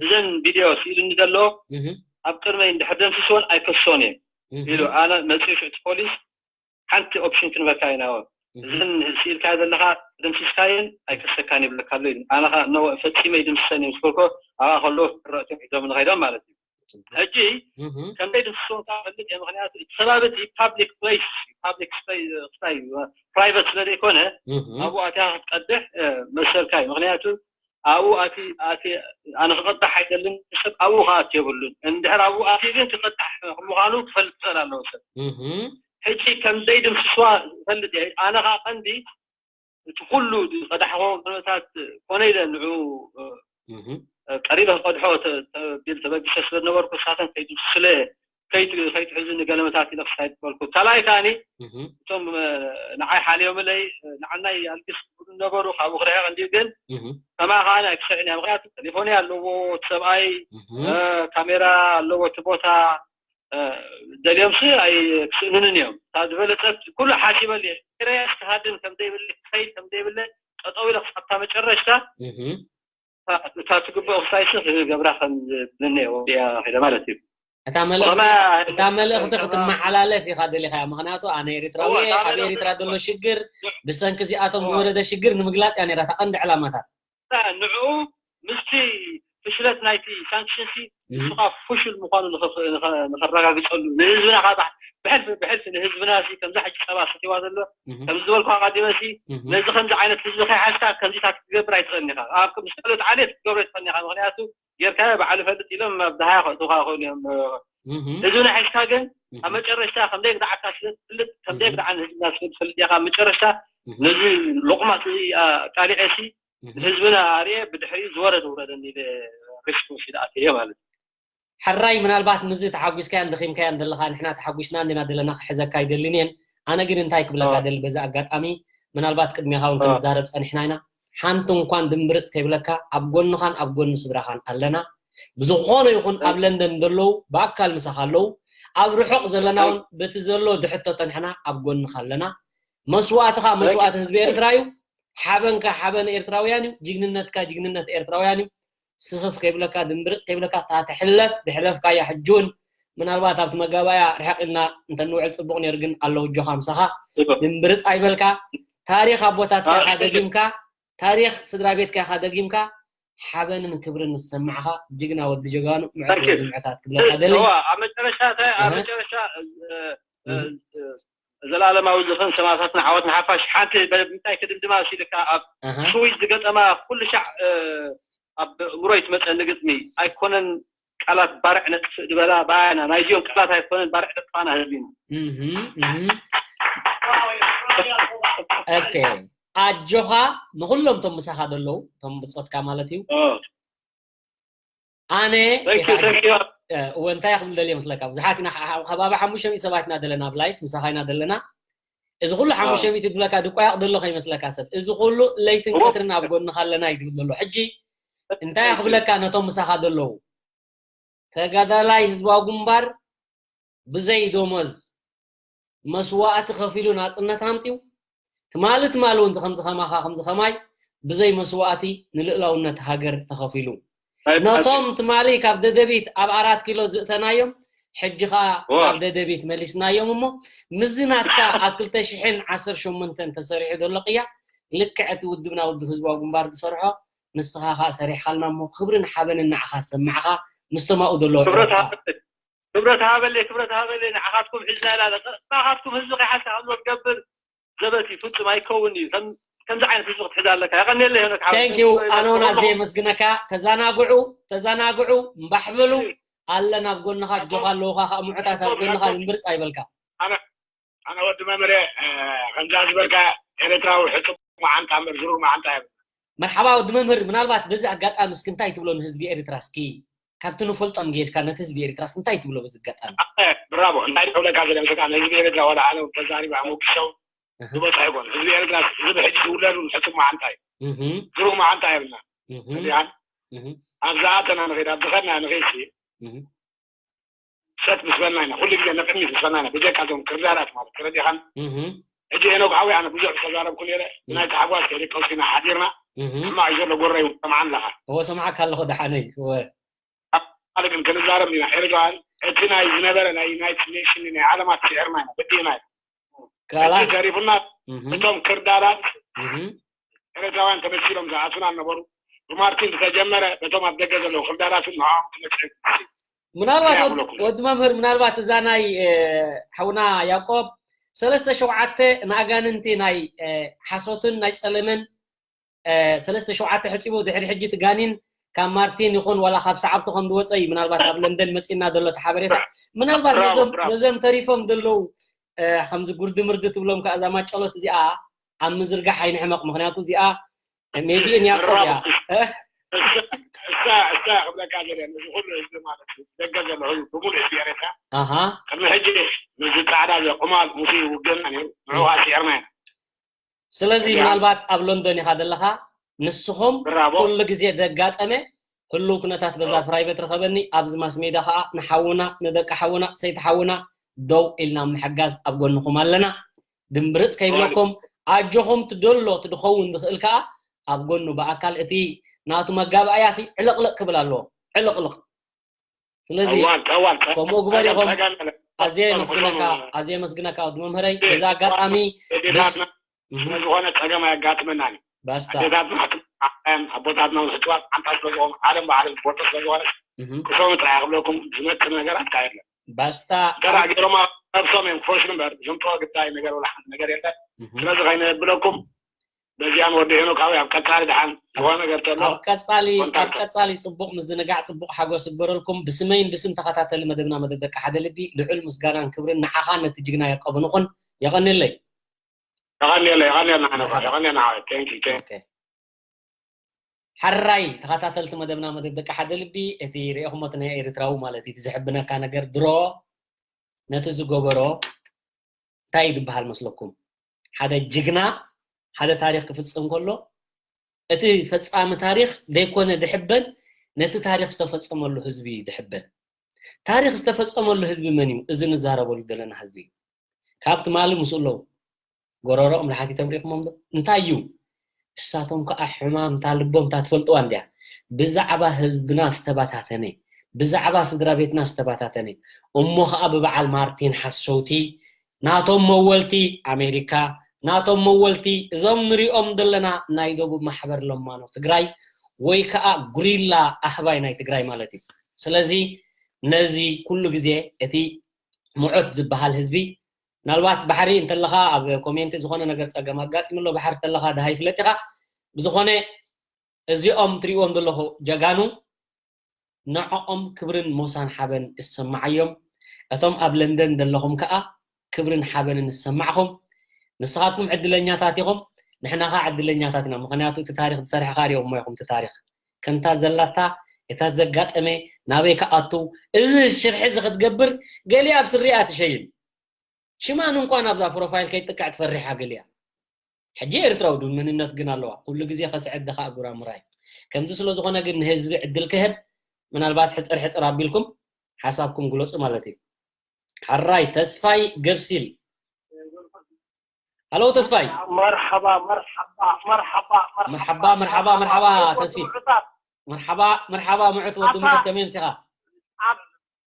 እዘን ቪድዮ ስኢሉኒ ዘሎ ኣብ ቅድመይ እንድሕር ደምስስዎን ኣይከስሶን እየ ኢሉ ኣነ መፅኡ ሽዑ እቲ ፖሊስ ሓንቲ ኦፕሽን ክንበካ ኢና እዘን ስኢልካዮ ዘለካ ደምሲስካየን ኣይከሰካን ይብለካ ኣሎ ኢሉ ኣነ ከዓ ኖ ፈፂመ ይድምስሰን እዮም ዝበልኮ ኣብኣ ከሎ ረእቶም ሒዞም ንኸይዶም ማለት እዩ ሕጂ ከምዘይ ድምስሶም ከዓ ፈልጥ እየ ምክንያቱ እቲ ከባቢ እቲ ፓብሊክ ፕሌስ ፓብሊክ ስታይ ፕራይቨት ስለ ዘይኮነ ኣብኡ ኣትያ ክትቀድሕ መሰልካ እዩ ምክንያቱ ኣብኡ ኣቲ ኣቲ ኣነ ክቐጣሕ ኣይደልን ሰብ ኣብኡ ክኣት የብሉን እንድሕር ኣብኡ ኣቲ ግን ክቐጣሕ ምዃኑ ክፈልጥ ክእል ኣለዎ ሰብ ሕጂ ከም ዘይድምስስዋ ዝፈልጥ እየ ኣነ ከዓ ቀንዲ እቲ ኩሉ ዝቐዳሕኮ ኩነታት ኮነ ኢለ ንዑ ቀሪበ ክቐድሖ ተቢል ተበጊሰ ስለ ዝነበርኩ ንሳተን ከይድምስስለ ከይትሕዙ ንገለመታት ኢለ ክሳይድ ዝበልኩ ካልኣይ ከዓኒ እቶም ንዓይ ሓልዮምለይ ንዓናይ ኣልግስ ዝብሉ ነበሩ ካብኡ ክርሕቕ እንድዩ ግን ከማ ከዓ ኣይክስዕን እያ ምክንያቱ ቴሌፎን ኣለዎ እቲ ሰብኣይ ካሜራ ኣለዎ እቲ ቦታ ደልዮምሲ ኣይክስእኑንን እዮም እታ ዝበለፀት ኩሉ ሓሲበል እየ ክረያስ ክሃድም ከምዘይብለ ክኸይድ ከምዘይብለ ጠጠው ኢለ ክሳብታ መጨረሽታ እታ ትግብኦ ክሳይሲ ክገብራ ከም ዝብለኒ እየ ወዲያ ከይደ ማለት እዩ እታ መልእኽቲ እታ መልእኽቲ ክትመሓላለፍ ኢኻ ደሊኻያ ምክንያቱ ኣነ ኤሪትራዊ እየ ኣብ ኤሪትራ ዘሎ ሽግር ብሰንኪ እዚኣቶም ዝወረደ ሽግር ንምግላፅ እያ ነራ እታ ቀንዲ ዕላማታት ንዕኡ ምስቲ ፍሽለት ናይቲ ሳንክሽን ሲ ንሱ ከዓ ፍሹል ምዃኑ ንኸረጋግፀሉ ንህዝብና ከዓ ብሕልፊ ብሕልፊ ንህዝብና ሲ ከምዛ ሕጂ ፀባ ሰትዋ ዘሎ ከምዚ ዝበልኩ ኣቐዲመሲ ነዚ ከምዚ ዓይነት ህዝቢ ከይሓዝካ ከምዚታት ክትገብር ኣይትኽእልን ኢኻ። ኣብ ምስ ካልኦት ዓሌት ክትገብሮ ኣይትኽእልን ኢኻ። ምክንያቱ ጌርካዮ ባዕሉ ፈልጥ ኢሎም ኣብ ደሃያ ከእትውካ ይኽእሉ እዮም። ህዝብና ሓይሽካ ግን ኣብ መጨረሽታ ከም ደየግድዓካ ስለ ትፈልጥ ከም ደየግድዓ ንህዝብና ስለ ትፈልጥ ኢኻ። ኣብ መጨረሽታ ነዚ ሎቕማጽ እዚ ኣቃሊዐ ሲ ንህዝብና ኣርየ ብድሕሪኡ ዝወረደ ውረደኒ ኢለ ሪስክ ወሲደ ኣትየ ማለት እዩ። ሕራይ ምናልባት ምዚ ተሓጒስካያን ደኺምካያን ዘለኻ ንሕና ተሓጒስና እንዲና ዘለና ክሕዘካ ኣይደልን እየን። ኣነ ግን እንታይ ክብለካ ደሊ በዚ ኣጋጣሚ ምናልባት ቅድሜኻ እውን ክንዛረብ ጸኒሕና ኢና። ሓንቲ እንኳን ድምብርጽ ከይብለካ ኣብ ጎንኻን ኣብ ጎኒ ስድራኻን ኣለና። ብዝኾነ ይኹን ኣብ ለንደን ዘለዉ ብኣካል ምሳኻ ኣለዉ። ኣብ ርሑቕ ዘለና እውን በቲ ዘሎ ድሕቶ ጸኒሕና ኣብ ጎንኻ ኣለና። መስዋእትኻ መስዋእቲ ህዝቢ ኤርትራ እዩ። ሓበንካ ሓበን ኤርትራውያን እዩ። ጅግንነትካ ጅግንነት ኤርትራውያን እዩ። ስኽፍ ከይብለካ ድምብርጽ ከይብለካ እታ ትሕለፍ ድሕለፍካያ ሕጂ እውን ምናልባት ኣብቲ መጋባእያ ርሕቕ ኢልና እንተንውዕል ጽቡቕ ነይሩ ግን ኣለዉ ኣጆኻ ምሳኻ ድምብርጽ ኣይበልካ ታሪኽ ኣቦታትካ ኢኻ ደጊምካ ታሪኽ ስድራ ቤትካ ኢኻ ደጊምካ ሓበንን ክብርን ዝሰማዕኻ ጅግና ወዲ ጀጋኑ ምዕሩግ ወዲ ምዕታት ክብለካ ደሊ ኣብ መጨረሻ ኣብ መጨረሻ ዘላለማዊ ዝኽን ሰማእታትና ዓወት ንሓፋሽ ሓንቲ ብምንታይ ክድምድማ ሲልካ ኣብ ስዊዝ ዝገጠማ ኩሉ ሻዕ ኣብ እምሮይ ትመፀኒ ግጥሚ ኣይኮነን ቃላት ባርዕ ነጥፍእ ዝበላ ባያና ናይዚኦም ቃላት ኣይኮነን ባርዕ ነጥፋና ህዝቢና ኦኬ ኣጆኻ ንኩሎም ቶም ምሳኻ ዘለዉ ቶም ብፆትካ ማለት እዩ ኣነ እወ እንታይ ክብል ደልየ መስለካ ብዙሓት ኢና ከባቢ ሓሙሽተ ሚእቲ ሰባት ኢና ዘለና ኣብ ላይፍ ምሳኻ ኢና ዘለና እዚ ኩሉ ሓሙሽተ ሚእቲ ዝብለካ ድቋየቕ ዘሎ ከይመስለካ ሰብ እዚ ኩሉ ለይትን ቀትርን ኣብ ጎንኻ ኣለና እዩ ዝብል ዘሎ ሕጂ እንታይ ክብለካ ነቶም ምሳኻ ዘለዉ ተጋዳላይ ህዝባዊ ግንባር ብዘይ ደሞዝ መስዋእቲ ከፊሉ ናፅነት ኣምፅኡ ትማሊ ትማሊ እውን ከምዚ ከማኻ ከምዚ ከማይ ብዘይ መስዋእቲ ንልእላውነት ሃገር ተኸፊሉ ነቶም ትማሊ ካብ ደደቢት ኣብ ኣራት ኪሎ ዝእተናዮም ሕጂ ከዓ ኣብ ደደቢት መሊስናዮም እሞ ምዚ ናትካ ኣብ ክልተ ሽሕን ዓሰርተ ሸሞንተን ተሰሪሑ ዘሎ ቅያ ልክዕ እቲ ውድብና ውድብ ህዝባዊ ግንባር ዝሰርሖ ንስኻ ከዓ ሰሪሕኻልና እሞ ክብርን ሓበንን ንዓኻ ዝሰማዕኻ ምስተማኡ ዘለዎ ክብረት ሃበለይ ክብረት ሃበለይ ክብረት ሃበለይ ንዓኻትኩም ሒዝና ኢና ንዓኻትኩም ህዝቢ ከይሓዝካ ከምዞ ትገብር ዘበት እዩ ፍጹም ኣይከውን እዩ ከምዚ ዓይነት ህዝቢ ክትሕዝ ኣለካ የቐንየለይ ሄኖክ ሓወይ Thank you ኣነ እውን ኣዝየ የመስግነካ ተዛናግዑ ተዛናግዑ እምባሕ በሉ ኣለና ኣብ ጎንኻ ኣጆኻ ኣለውኻ ከዓ ምዑታት ኣብ ጎንኻ ድምብርፅ ኣይበልካ ኣነ ወዲ መምረ ከምዛ ዝበልካ ኤርትራዊ ሕጡብ መዓንጣ እምበር ዝሩር መዓንጣ የብልና። መርሓባ ወዲ መምህር፣ ምናልባት በዚ ኣጋጣሚ እስኪ እንታይ ትብሎ ንህዝቢ ኤርትራ እስኪ ካብቲ ንፈልጦም ጌርካ ነቲ ህዝቢ ኤርትራስ እንታይ ትብሎ በዚ ኣጋጣሚ? ኣነ ብራቮ እንታይ ክብለካ ዝለ ምስልካ ንህዝቢ ኤርትራ ዋላ ኣነ እውን ተዛሪበ ኣሞጊሰ እውን ዝበፅሐ ኣይኮን ህዝቢ ኤርትራ እዚ ብሕጂ ዝውለዱ ሕሱም መዓንጣ እዩ እህ ዝሩር መዓንጣ የብልና እህ እዚኣን እህ ኣብዛ ኣተና ንኸይድ ኣብ ዝኸድና ንኸይድ ሲ እህ ሰት ምስ በልና ኢና ኩሉ ግዜ ንቅድሚት ምስ በልና ኢና ብጀካ እዞም ክርዳዳት ማለት ተረዲኻን እህ ሕጂ ሄኖክ ሓወይ ኣነ ብዙሕ ዝተዛረብኩ ነይረ ብናይ ታሕጓስ ከይደቀስኩ ኢና ሓዲርና እህ ሕማቕ እዩ ዘሎ ጎረይ እውን ሰምዓን ኣለኻ እዎ ሰምዓካ ኣለኹ ደሓነይ እወ ካልእ ግን ክንዛረብ ኢና ኤርትራውያን እቲ ናይ ዝነበረ ናይ ዩናይትድ ኔሽን ናይ ዓለማት ስዕርና ኢና በዲእና ኢና ሕጂ ተሪፉና እቶም ክርዳዳት ኤርትራውያን ተመሲሎም ዝኣቱና ነበሩ ብማርቲን ዝተጀመረ በቶም ኣብ ደገ ዘለዉ ክርዳዳትን ንዕኦም ክመፅእ ምናልባት ወዲ መምህር ምናልባት እዛ ናይ ሓውና ያቆብ ሰለስተ ሸውዓተ ንኣጋንንቲ ናይ ሓሶትን ናይ ፀለመን ሰለስተ ሸውዓተ ሕፂቡ ድሕሪ ሕጂ ትጋኒን ካብ ማርቲን ይኹን ዋላ ካብ ሰዓብቱ ከም ዝወፀ እዩ ምናልባት ኣብ ለንደን መፂና ዘሎ እቲ ሓበሬታ ምናልባት ነዞም ተሪፎም ዘለዉ ከምዚ ጉርዲ ምርዲ ትብሎም ከዓ እዛ ማጨሎት እዚኣ ኣብ ምዝርጋሕ ኣይንሕመቕ ምክንያቱ እዚኣ ሜቢ እንያቆብ እያ እሳ እሳ ክብለካ ዘለ እዚ ኩሉ ህዝቢ ማለት እዩ ደገ ዘሎ ህዝቢ ብሙሉ ህዝቢ ኤረትራ ኣሃ ቅድሚ ሕጂ ምስዚ ፃዕዳ ዘ ቁማል ሙሴ ይውገና ነይሩ ንዑ ከዓ ስዒርና ኢና ስለዚ ምናልባት ኣብ ሎንዶን ኢኻ ዘለኻ ንስኹም ኩሉ ግዜ ዘጋጠመ ህሉው ኩነታት በዛ ፕራይቨት ርኸበኒ ኣብዚ ማስ ሜዳ ከዓ ንሓውና ንደቂ ሓውና ሰይቲ ሓውና ደው ኢልና ምሕጋዝ ኣብ ጎንኹም ኣለና ድምብርፅ ከይብለኩም ኣጆኹም ትደሎ ትድኸውን ዝኽእል ከዓ ኣብ ጎኑ ብኣካል እቲ ናቱ መጋባእያ ሲ ዕልቕልቕ ክብል ኣለዎ ዕልቕልቕ ስለዚ ከምኡ ግበር ኢኹም ኣዝየ የመስግነካ ኣዝየ የመስግነካ ወዲ መምህረይ በዚ ኣጋጣሚ ዝኾነ ፀገም ኣየጋጥመናን እዩ ባስታ ኣዴታትና ዓለም ኣቦታትና እውን ሕጡባት ዓንታ ስለ ዝኾኑ ዓለም ባዕሉ ዝፈልጦ ስለ ዝኾነ ክሰሙ ጥራይ ክብለኩም ዝመጽእ ነገር ኣትካ የለን። ባስታ ተራ ገይሮም ኣብ ነብሶም እዮም ክፈሽሉ እምበር ዝምጥዎ ግዳይ ነገር ወላ ሓንቲ ነገር የለን። ስለዚ ከይነብለኩም በዚኣ ንወዲ ሄኖካዊ ኣብ ቀጻሊ ደሓን ዝኾነ ነገር ተሎ ኣብ ቀጻሊ ኣብ ቀጻሊ ጽቡቕ ምዝንጋዕ ጽቡቕ ሓጎስ ይግበረልኩም። ብስመይን ብስም ተኸታተሊ መደብና መደብ ደቂ ሓደ ልቢ ልዑል ምስጋናን ክብርን ንዓኻን ነቲ ጅግና ያቆብን ይኹን። የቐንየለይ። የቐንየለ የቐንየልና ዓነባ የቐንየልና ዓወት thank you thank you ሓራይ ተኸታተልቲ መደብና መደብ ደቂ ሓደ ልቢ እቲ ርኢኹሞ እቲ ናይ ኤርትራዊ ማለት እዩ እቲ ዝሕብነካ ነገር ድሮ ነቲ ዝገበሮ እንታይ ይድበሃል መስለኩም? ሓደ ጅግና ሓደ ታሪኽ ክፍጽም ከሎ እቲ ፈጻሚ ታሪኽ ዘይኮነ ድሕበን ነቲ ታሪኽ ዝተፈጸመሉ ህዝቢ እዩ ድሕበን። ታሪኽ ዝተፈጸመሉ ህዝቢ መን እዩ? እዚ ንዛረበሉ ዘለና ህዝቢ እዩ። ካብ ትማሊ ምስኡ ኣለዉ። ጎረሮኦም ላሓቲቶም ሪእኹሞም ዶ? እንታይ እዩ? እሳቶም ከዓ ሕማም እታ ልቦም እታ ትፈልጥዋ እንድያ። ብዛዕባ ህዝብና ዝተባታተነ፣ ብዛዕባ ስድራ ቤትና ዝተባታተነ፣ እሞ ከዓ ብበዓል ማርቲን ሓሰውቲ ናቶም መወልቲ ኣሜሪካ ናቶም መወልቲ እዞም ንሪኦም ዘለና ናይ ደቡብ ማሕበር ለማኖ ትግራይ ወይ ከዓ ጉሪላ ኣህባይ ናይ ትግራይ ማለት እዩ። ስለዚ ነዚ ኩሉ ግዜ እቲ ምዑት ዝበሃል ህዝቢ ምናልባት ባሕሪ እንተለካ ኣብ ኮሜንት ዝኾነ ነገር ፀገም ኣጋጢሙ ኣሎ ባሕሪ እንተለካ ድሃ ይፍለጥ ኢካ ብዝኾነ እዚኦም ትሪእዎም ዘለኹ ጀጋኑ ንዕኦም ክብርን ሞሳን ሓበን እሰማዓዮም። እቶም ኣብ ለንደን ዘለኹም ከኣ ክብርን ሓበንን እሰማዕኹም። ንስኻትኩም ዕድለኛታት ኢኹም፣ ንሕና ከኣ ዕድለኛታት ኢና። ምኽንያቱ እቲ ታሪኽ ዝሰርሕኻ ሪኦሞ ኢኹም እቲ ታሪኽ ከምታ ዘላታ እታ ዘጋጠመ ናበይ ክኣቱ እዚ ሽርሒ እዚ ክትገብር ገሊኣ ኣብ ስሪኣ ትሸይን ሽማን እንኳን ኣብዛ ፕሮፋይል ከይጥቅዕ ትፈርሕ ኣገሊያ ሕጂ ኤርትራዊ ዱን መንነት ግን ኣለዋ ኩሉ ግዜ ከስዕድ ደኻ ጉራምራይ ከምዚ ስለ ዝኾነ ግን ንህዝቢ ዕድል ክህብ ምናልባት ሕፅር ሕፅር ኣቢልኩም ሓሳብኩም ግለፁ ማለት እዩ ሓራይ ተስፋይ ገብሲል ሃሎ ተስፋይ መርሓባ መርሓባ መርሓባ መርሓባ መርሓባ መርሓባ ተስፊት መርሓባ መርሓባ ምዑት ወዲ ምዑት ከመይ ምሲኻ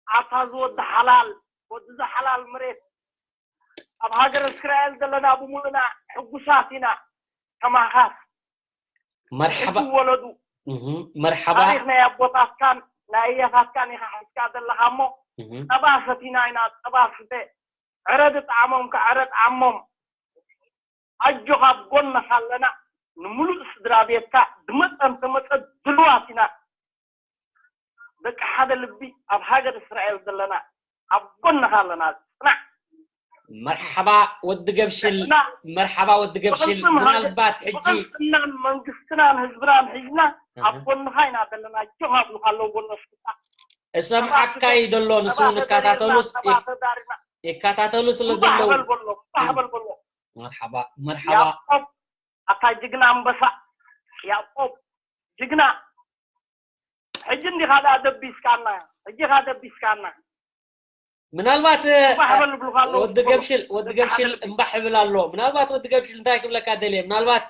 ኣታ ዝወዲ ሓላል ወዲ ዝሓላል መሬት ኣብ ሃገር እስራኤል ዘለና ብምሉና ሕጉሳት ኢና ከማኻት መርሓባ ወለዱ መርሓባ ታሪክ ናይ ኣቦታትካን ናይ ኣያታትካን ኢኻ ሓዝካ ዘለኻ እሞ ጸባ ሰቲና ኢና ጸባ ስተ ዕረ ድጣዕሞም ከዕረ ጣዕሞም ኣጆኻ ኣብ ጎንኻ ኣለና ንምሉእ ስድራ ቤትካ ድመፀ እንተመፀ ድልዋት ኢና ደቂ ሓደ ልቢ ኣብ ሃገር እስራኤል ዘለና ኣብ ጎንኻ ኣለና ፅናዕ መርሓባ ወዲ ገብሽል መርሓባ ወዲ ገብሽል ምናልባት ሕጂ ብቅልፅናን መንግስትናን ህዝብናን ሒዝና ኣብ ጎንኻ ኢና ዘለና ጆኻ ኣብሉካ ኣለዉ ጎኖ ስታ እሰምዓካ እዩ ዘሎ ንሱ ንከታተሉስ ይከታተሉ ስለ ዘለዉ በልበሎ በልበሎ መርሓባ መርሓባ ኣታ ጅግና ኣንበሳ ያዕቆብ ጅግና ሕጂ እንዲኻ ደኣ ደቢስካና ሕጂኻ ደቢስካና ምናልባት ወዲ ገብሽል ወዲ ገብሽል እምባሕ ይብል ኣሎ ምናልባት ወዲ ገብሽል እንታይ ክብለካ ደልየ ምናልባት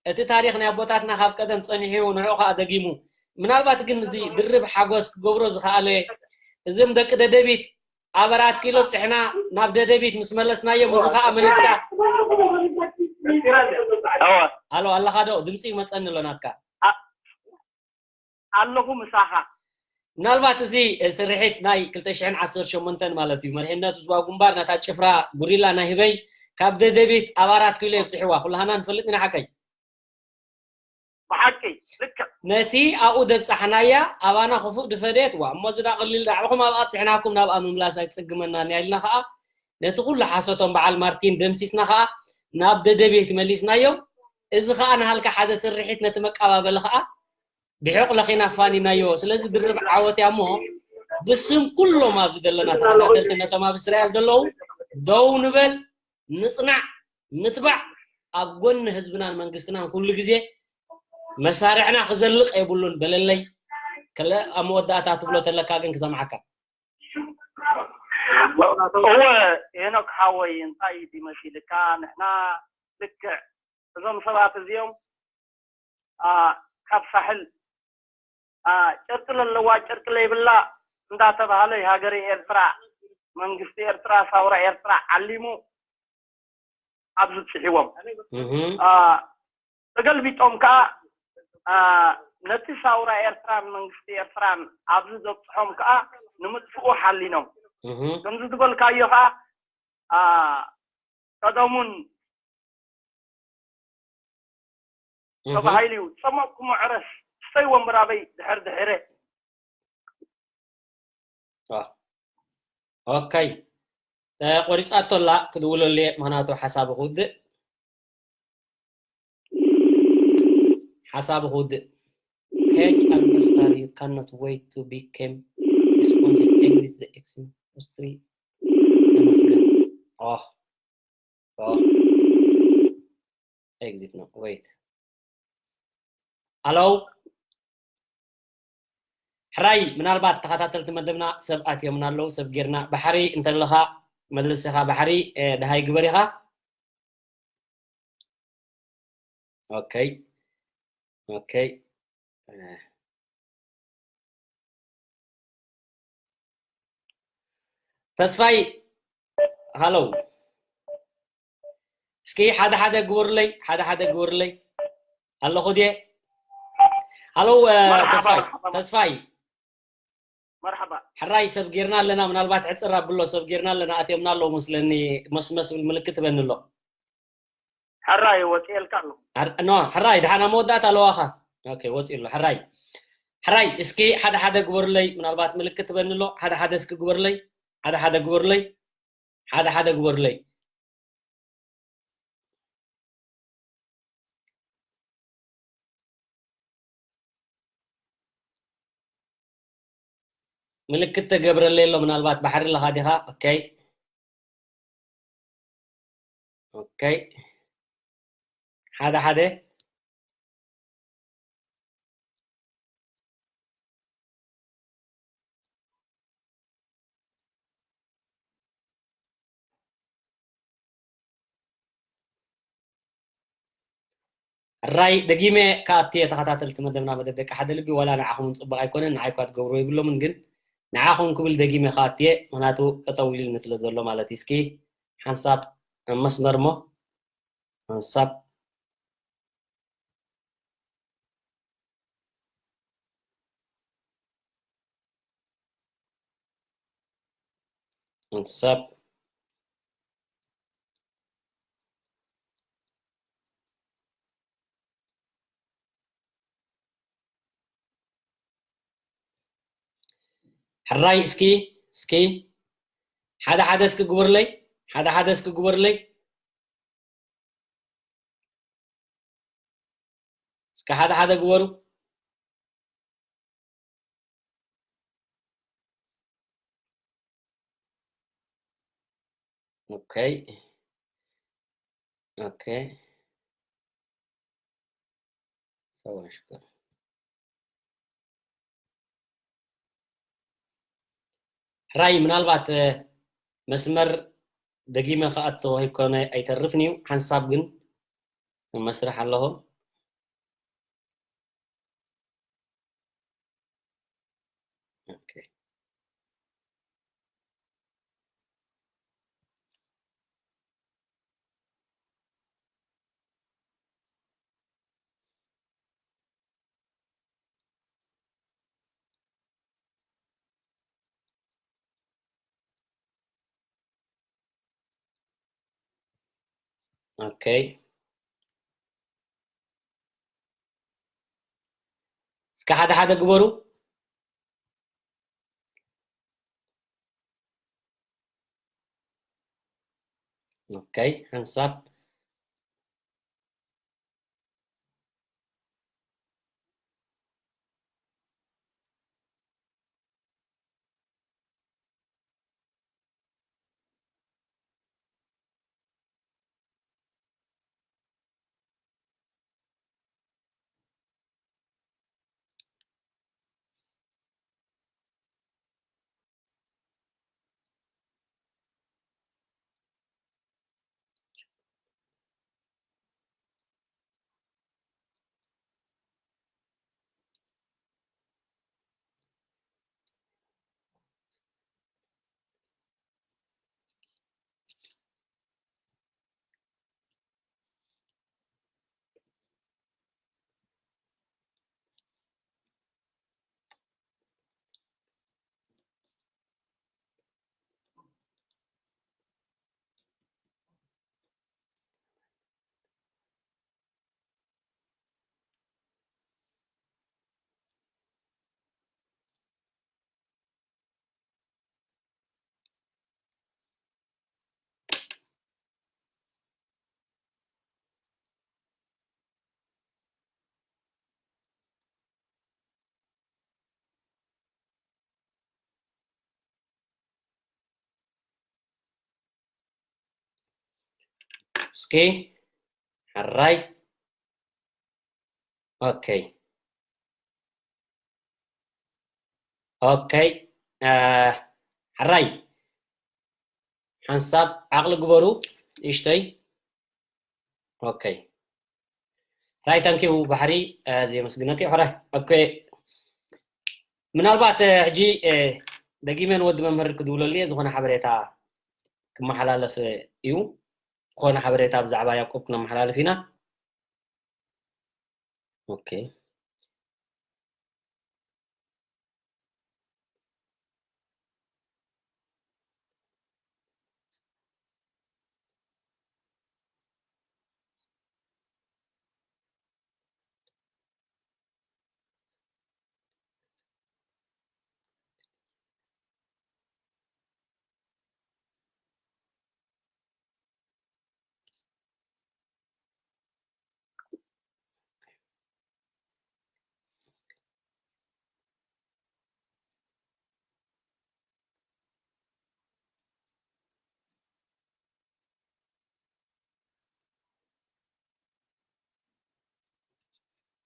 እቲ ታሪክ ናይ ኣቦታትና ካብ ቀደም ፀኒሑ ንዑ ከዓ ደጊሙ ምናልባት ግን እዚ ድርብ ሓጎስ ክገብሮ ዝከኣለ እዞም ደቂ ደደቢት ኣብ ኣራት ኪሎ ብፅሕና ናብ ደደቢት ምስ መለስናዮም እዚ ከዓ መሊስካ ኣሎ ኣለካ ዶ ድምፂ ይመፀኒ ኣሎ ናትካ ኣለኹ ምሳኻ ምናልባት እዚ ስርሒት ናይ ክልተ ሽሕን ዓሰርተ ሸሞንተን ማለት እዩ መሪሕነት ህዝባዊ ግንባር ነታ ጭፍራ ጉሪላ ናይ ህበይ ካብ ደደቢት ኣብ ኣራት ኪሎ የብፅሕዋ ኩላሃና ንፈልጥ ኢና ሓቀይ ብሓቂ ልክዕ ነቲ ኣብኡ ደብፃሕናያ ኣባና ክፉእ ድፈደየት ዋ እሞ ዝዳ ቅሊል ዳዕኹም ኣብኣ ፅሕናኩም ናብኣ ምምላስ ኣይትፅግመና ንያ ኢልና ከዓ ነቲ ኩሉ ሓሶቶም በዓል ማርቲን ደምሲስና ከዓ ናብ ደደቤት መሊስናዮም እዚ ከዓ ንሃልካ ሓደ ስርሒት ነቲ መቀባበሊ ከዓ ብሕቕ ለኺና ኣፋኒናዮ ስለዚ ድርብ ዓወት እያ እሞ ብስም ኩሎም ኣብዚ ዘለና ተኸታተልቲ ነቶም ኣብ እስራኤል ዘለዉ ደው ንበል ንፅናዕ ንትባዕ ኣብ ጎኒ ህዝብናን መንግስትናን ኩሉ ግዜ መሳርዕና ክዘልቕ የብሉን በለለይ ከለ ኣብ መወዳእታ ትብሎ ተለካ ግን ክሰምዓካ እወ ሄኖክ ሓወይ እንታይ እዩ መሲልካ ንሕና ልክዕ እዞም ሰባት እዚኦም ካብ ሳሕል ጨርቂ ለለዋ ጨርቂ ለይብላ እንዳተባሃለ ሃገረ ኤርትራ መንግስቲ ኤርትራ ሳውራ ኤርትራ ዓሊሙ ኣብ ዝብፅሕዎም ተገልቢጦም ከዓ አ፣ ነቲ ሳውራ ኤርትራን መንግስቲ ኤርትራን ኣብዚ ዘብፅሖም ከዓ ንምጥፍኡ ሓሊኖም። እህ። ከምዚ ዝበልካዮ ከዓ፣ አ፣ ቀደሙን እህ። ተባሂሉ እዩ። ጸሞቕኩሞ ዕረስ፣ ስተይ ወንበር ኣበይ ድሕር ድሕረ። አ፣ ኦኬ። እ፣ ቆሪጻቶ ኣላ፣ ክድውለሉ እየ፣ ምኽንያቱ ሓሳቡ ክውድእ። ሓሳቡ ክውድእ። Page adversary, you cannot wait to become responsive. Exit the exit industry. ተመስገን። ኦ፣ ኦ። Exit ነው። Wait. ሃሎ። ሕራይ፣ ምናልባት ተኸታተልቲ መደብና ሰብ ኣትዮምና ኣለዉ፣ ሰብ ጌርና። ባሕሪ እንተለኻ መልስ ኢኻ፣ ባሕሪ፣ እ፣ ደሃይ ግበር ኢኻ። ኦኬ። ኦኬ። እ፣ ተስፋይ፣ ሃሎ። እስኪ ሓደ ሓደ ግበሩለይ፣ ሓደ ሓደ ግበሩለይ። ኣለኹ ድየ? ሃሎ፣ እ፣ መርሓባ፣ ተስፋይ፣ መርሓባ። ተስፋይ። መርሓባ። ሕራይ ሰብ ጌርና ኣለና፣ ምናልባት ሕጽር ኣብሎ ሰብ ጌርና ኣለና፣ ኣትዮምና ኣለዉ መስለኒ፣ መስ-፣ መስብል ምልክት ትበኒ ኣሎ። ሕራይ ወፂኤልካ ኣለኹ። ሕር-፣ ኖ፣ ሕራይ፣ ደሓን ኣብ መወዳእታ ኣለዋኻ። ኦኬ፣ ወፂኡ ኣሎ። ሕራይ። ሕራይ፣ እስኪ ሓደ ሓደ ግበሩለይ፣ ምናልባት ምልክት ትበኒ ኣሎ። ሓደ ሓደ እስኪ ግበሩለይ። ሓደ ሓደ ግበሩለይ። ሓደ ሓደ ግበሩለይ። ምልክት ተገብረለይ ኣሎ፣ ምናልባት ባሕሪ ኣለኻ ዲኻ? ኦኬ። ኦኬ። ሓደ ሓደ። ሕራይ፣ ደጊመ ክኣቱ እየ። ተኸታተልቲ መደብና መደብ ደቂ ሓደ ልቢ፣ ዋላ ንዓኹም እውን ጽቡቕ ኣይኮነን፣ ንዓይ እኳ ትገብርዎ የብሎምን፣ ግን ንዓኹም ክብል ደጊመ ክኣቱ እየ፣ ምኽንያቱ ጠጠው ኢሉኒ ስለ ዘሎ ማለት እዩ። እስኪ ሓንሳብ ኣብ መስመር እሞ፣ ሓንሳብ ሓንሳብ ሕራይ እስኪ፣ እስኪ ሓደ ሓደ እስኪ ግበሩለይ፣ ሓደ ሓደ እስኪ ግበሩለይ። እስኪ ሓደ ሓደ ግበሩ። ኦኬ። ኦኬ። ሰው ሽኮር። ሕራይ፣ ምናልባት፣ እ፣ መስመር ደጊመ ክኣቱ ኣይኮነ ኣይተርፍን እዩ። ሓንሳብ ግን መስርሕ ኣለኹ። ኦኬ። ኦኬ። እስከ ሓደ ሓደ ግበሩ። ኦኬ፣ ሓንሳብ። እስኪ ሕራይ። ኦኬ። ኦኬ። አ፣ ሕራይ። ሓንሳብ ዓቕሊ ግበሩ፣ እሽተይ። ኦኬ። ሕራይ፣ ታንኪዩ ባሕሪ፣ አ፣ ዘየመስግነኪ ሕራይ። ኦኬ። ምናልባት፣ አ፣ ሕጂ፣ አ፣ ደጊመ ንወዲ መምህር ክድውለሉ እየ፣ ዝኾነ ሓበሬታ ክመሓላለፍ እዩ። ዝኾነ ሓበሬታ ብዛዕባ ያዕቆብ ክነመሓላልፍ ኢና። ኦኬ።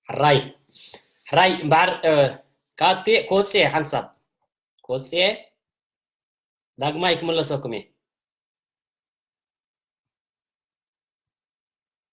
ሕራይ፣ ሕራይ እምበኣር፣ እ፣ ካብቲ ክወፅእ እየ ሓንሳብ። ክወፅእ እየ፣ ዳግማይ ክምለሰኩም እየ።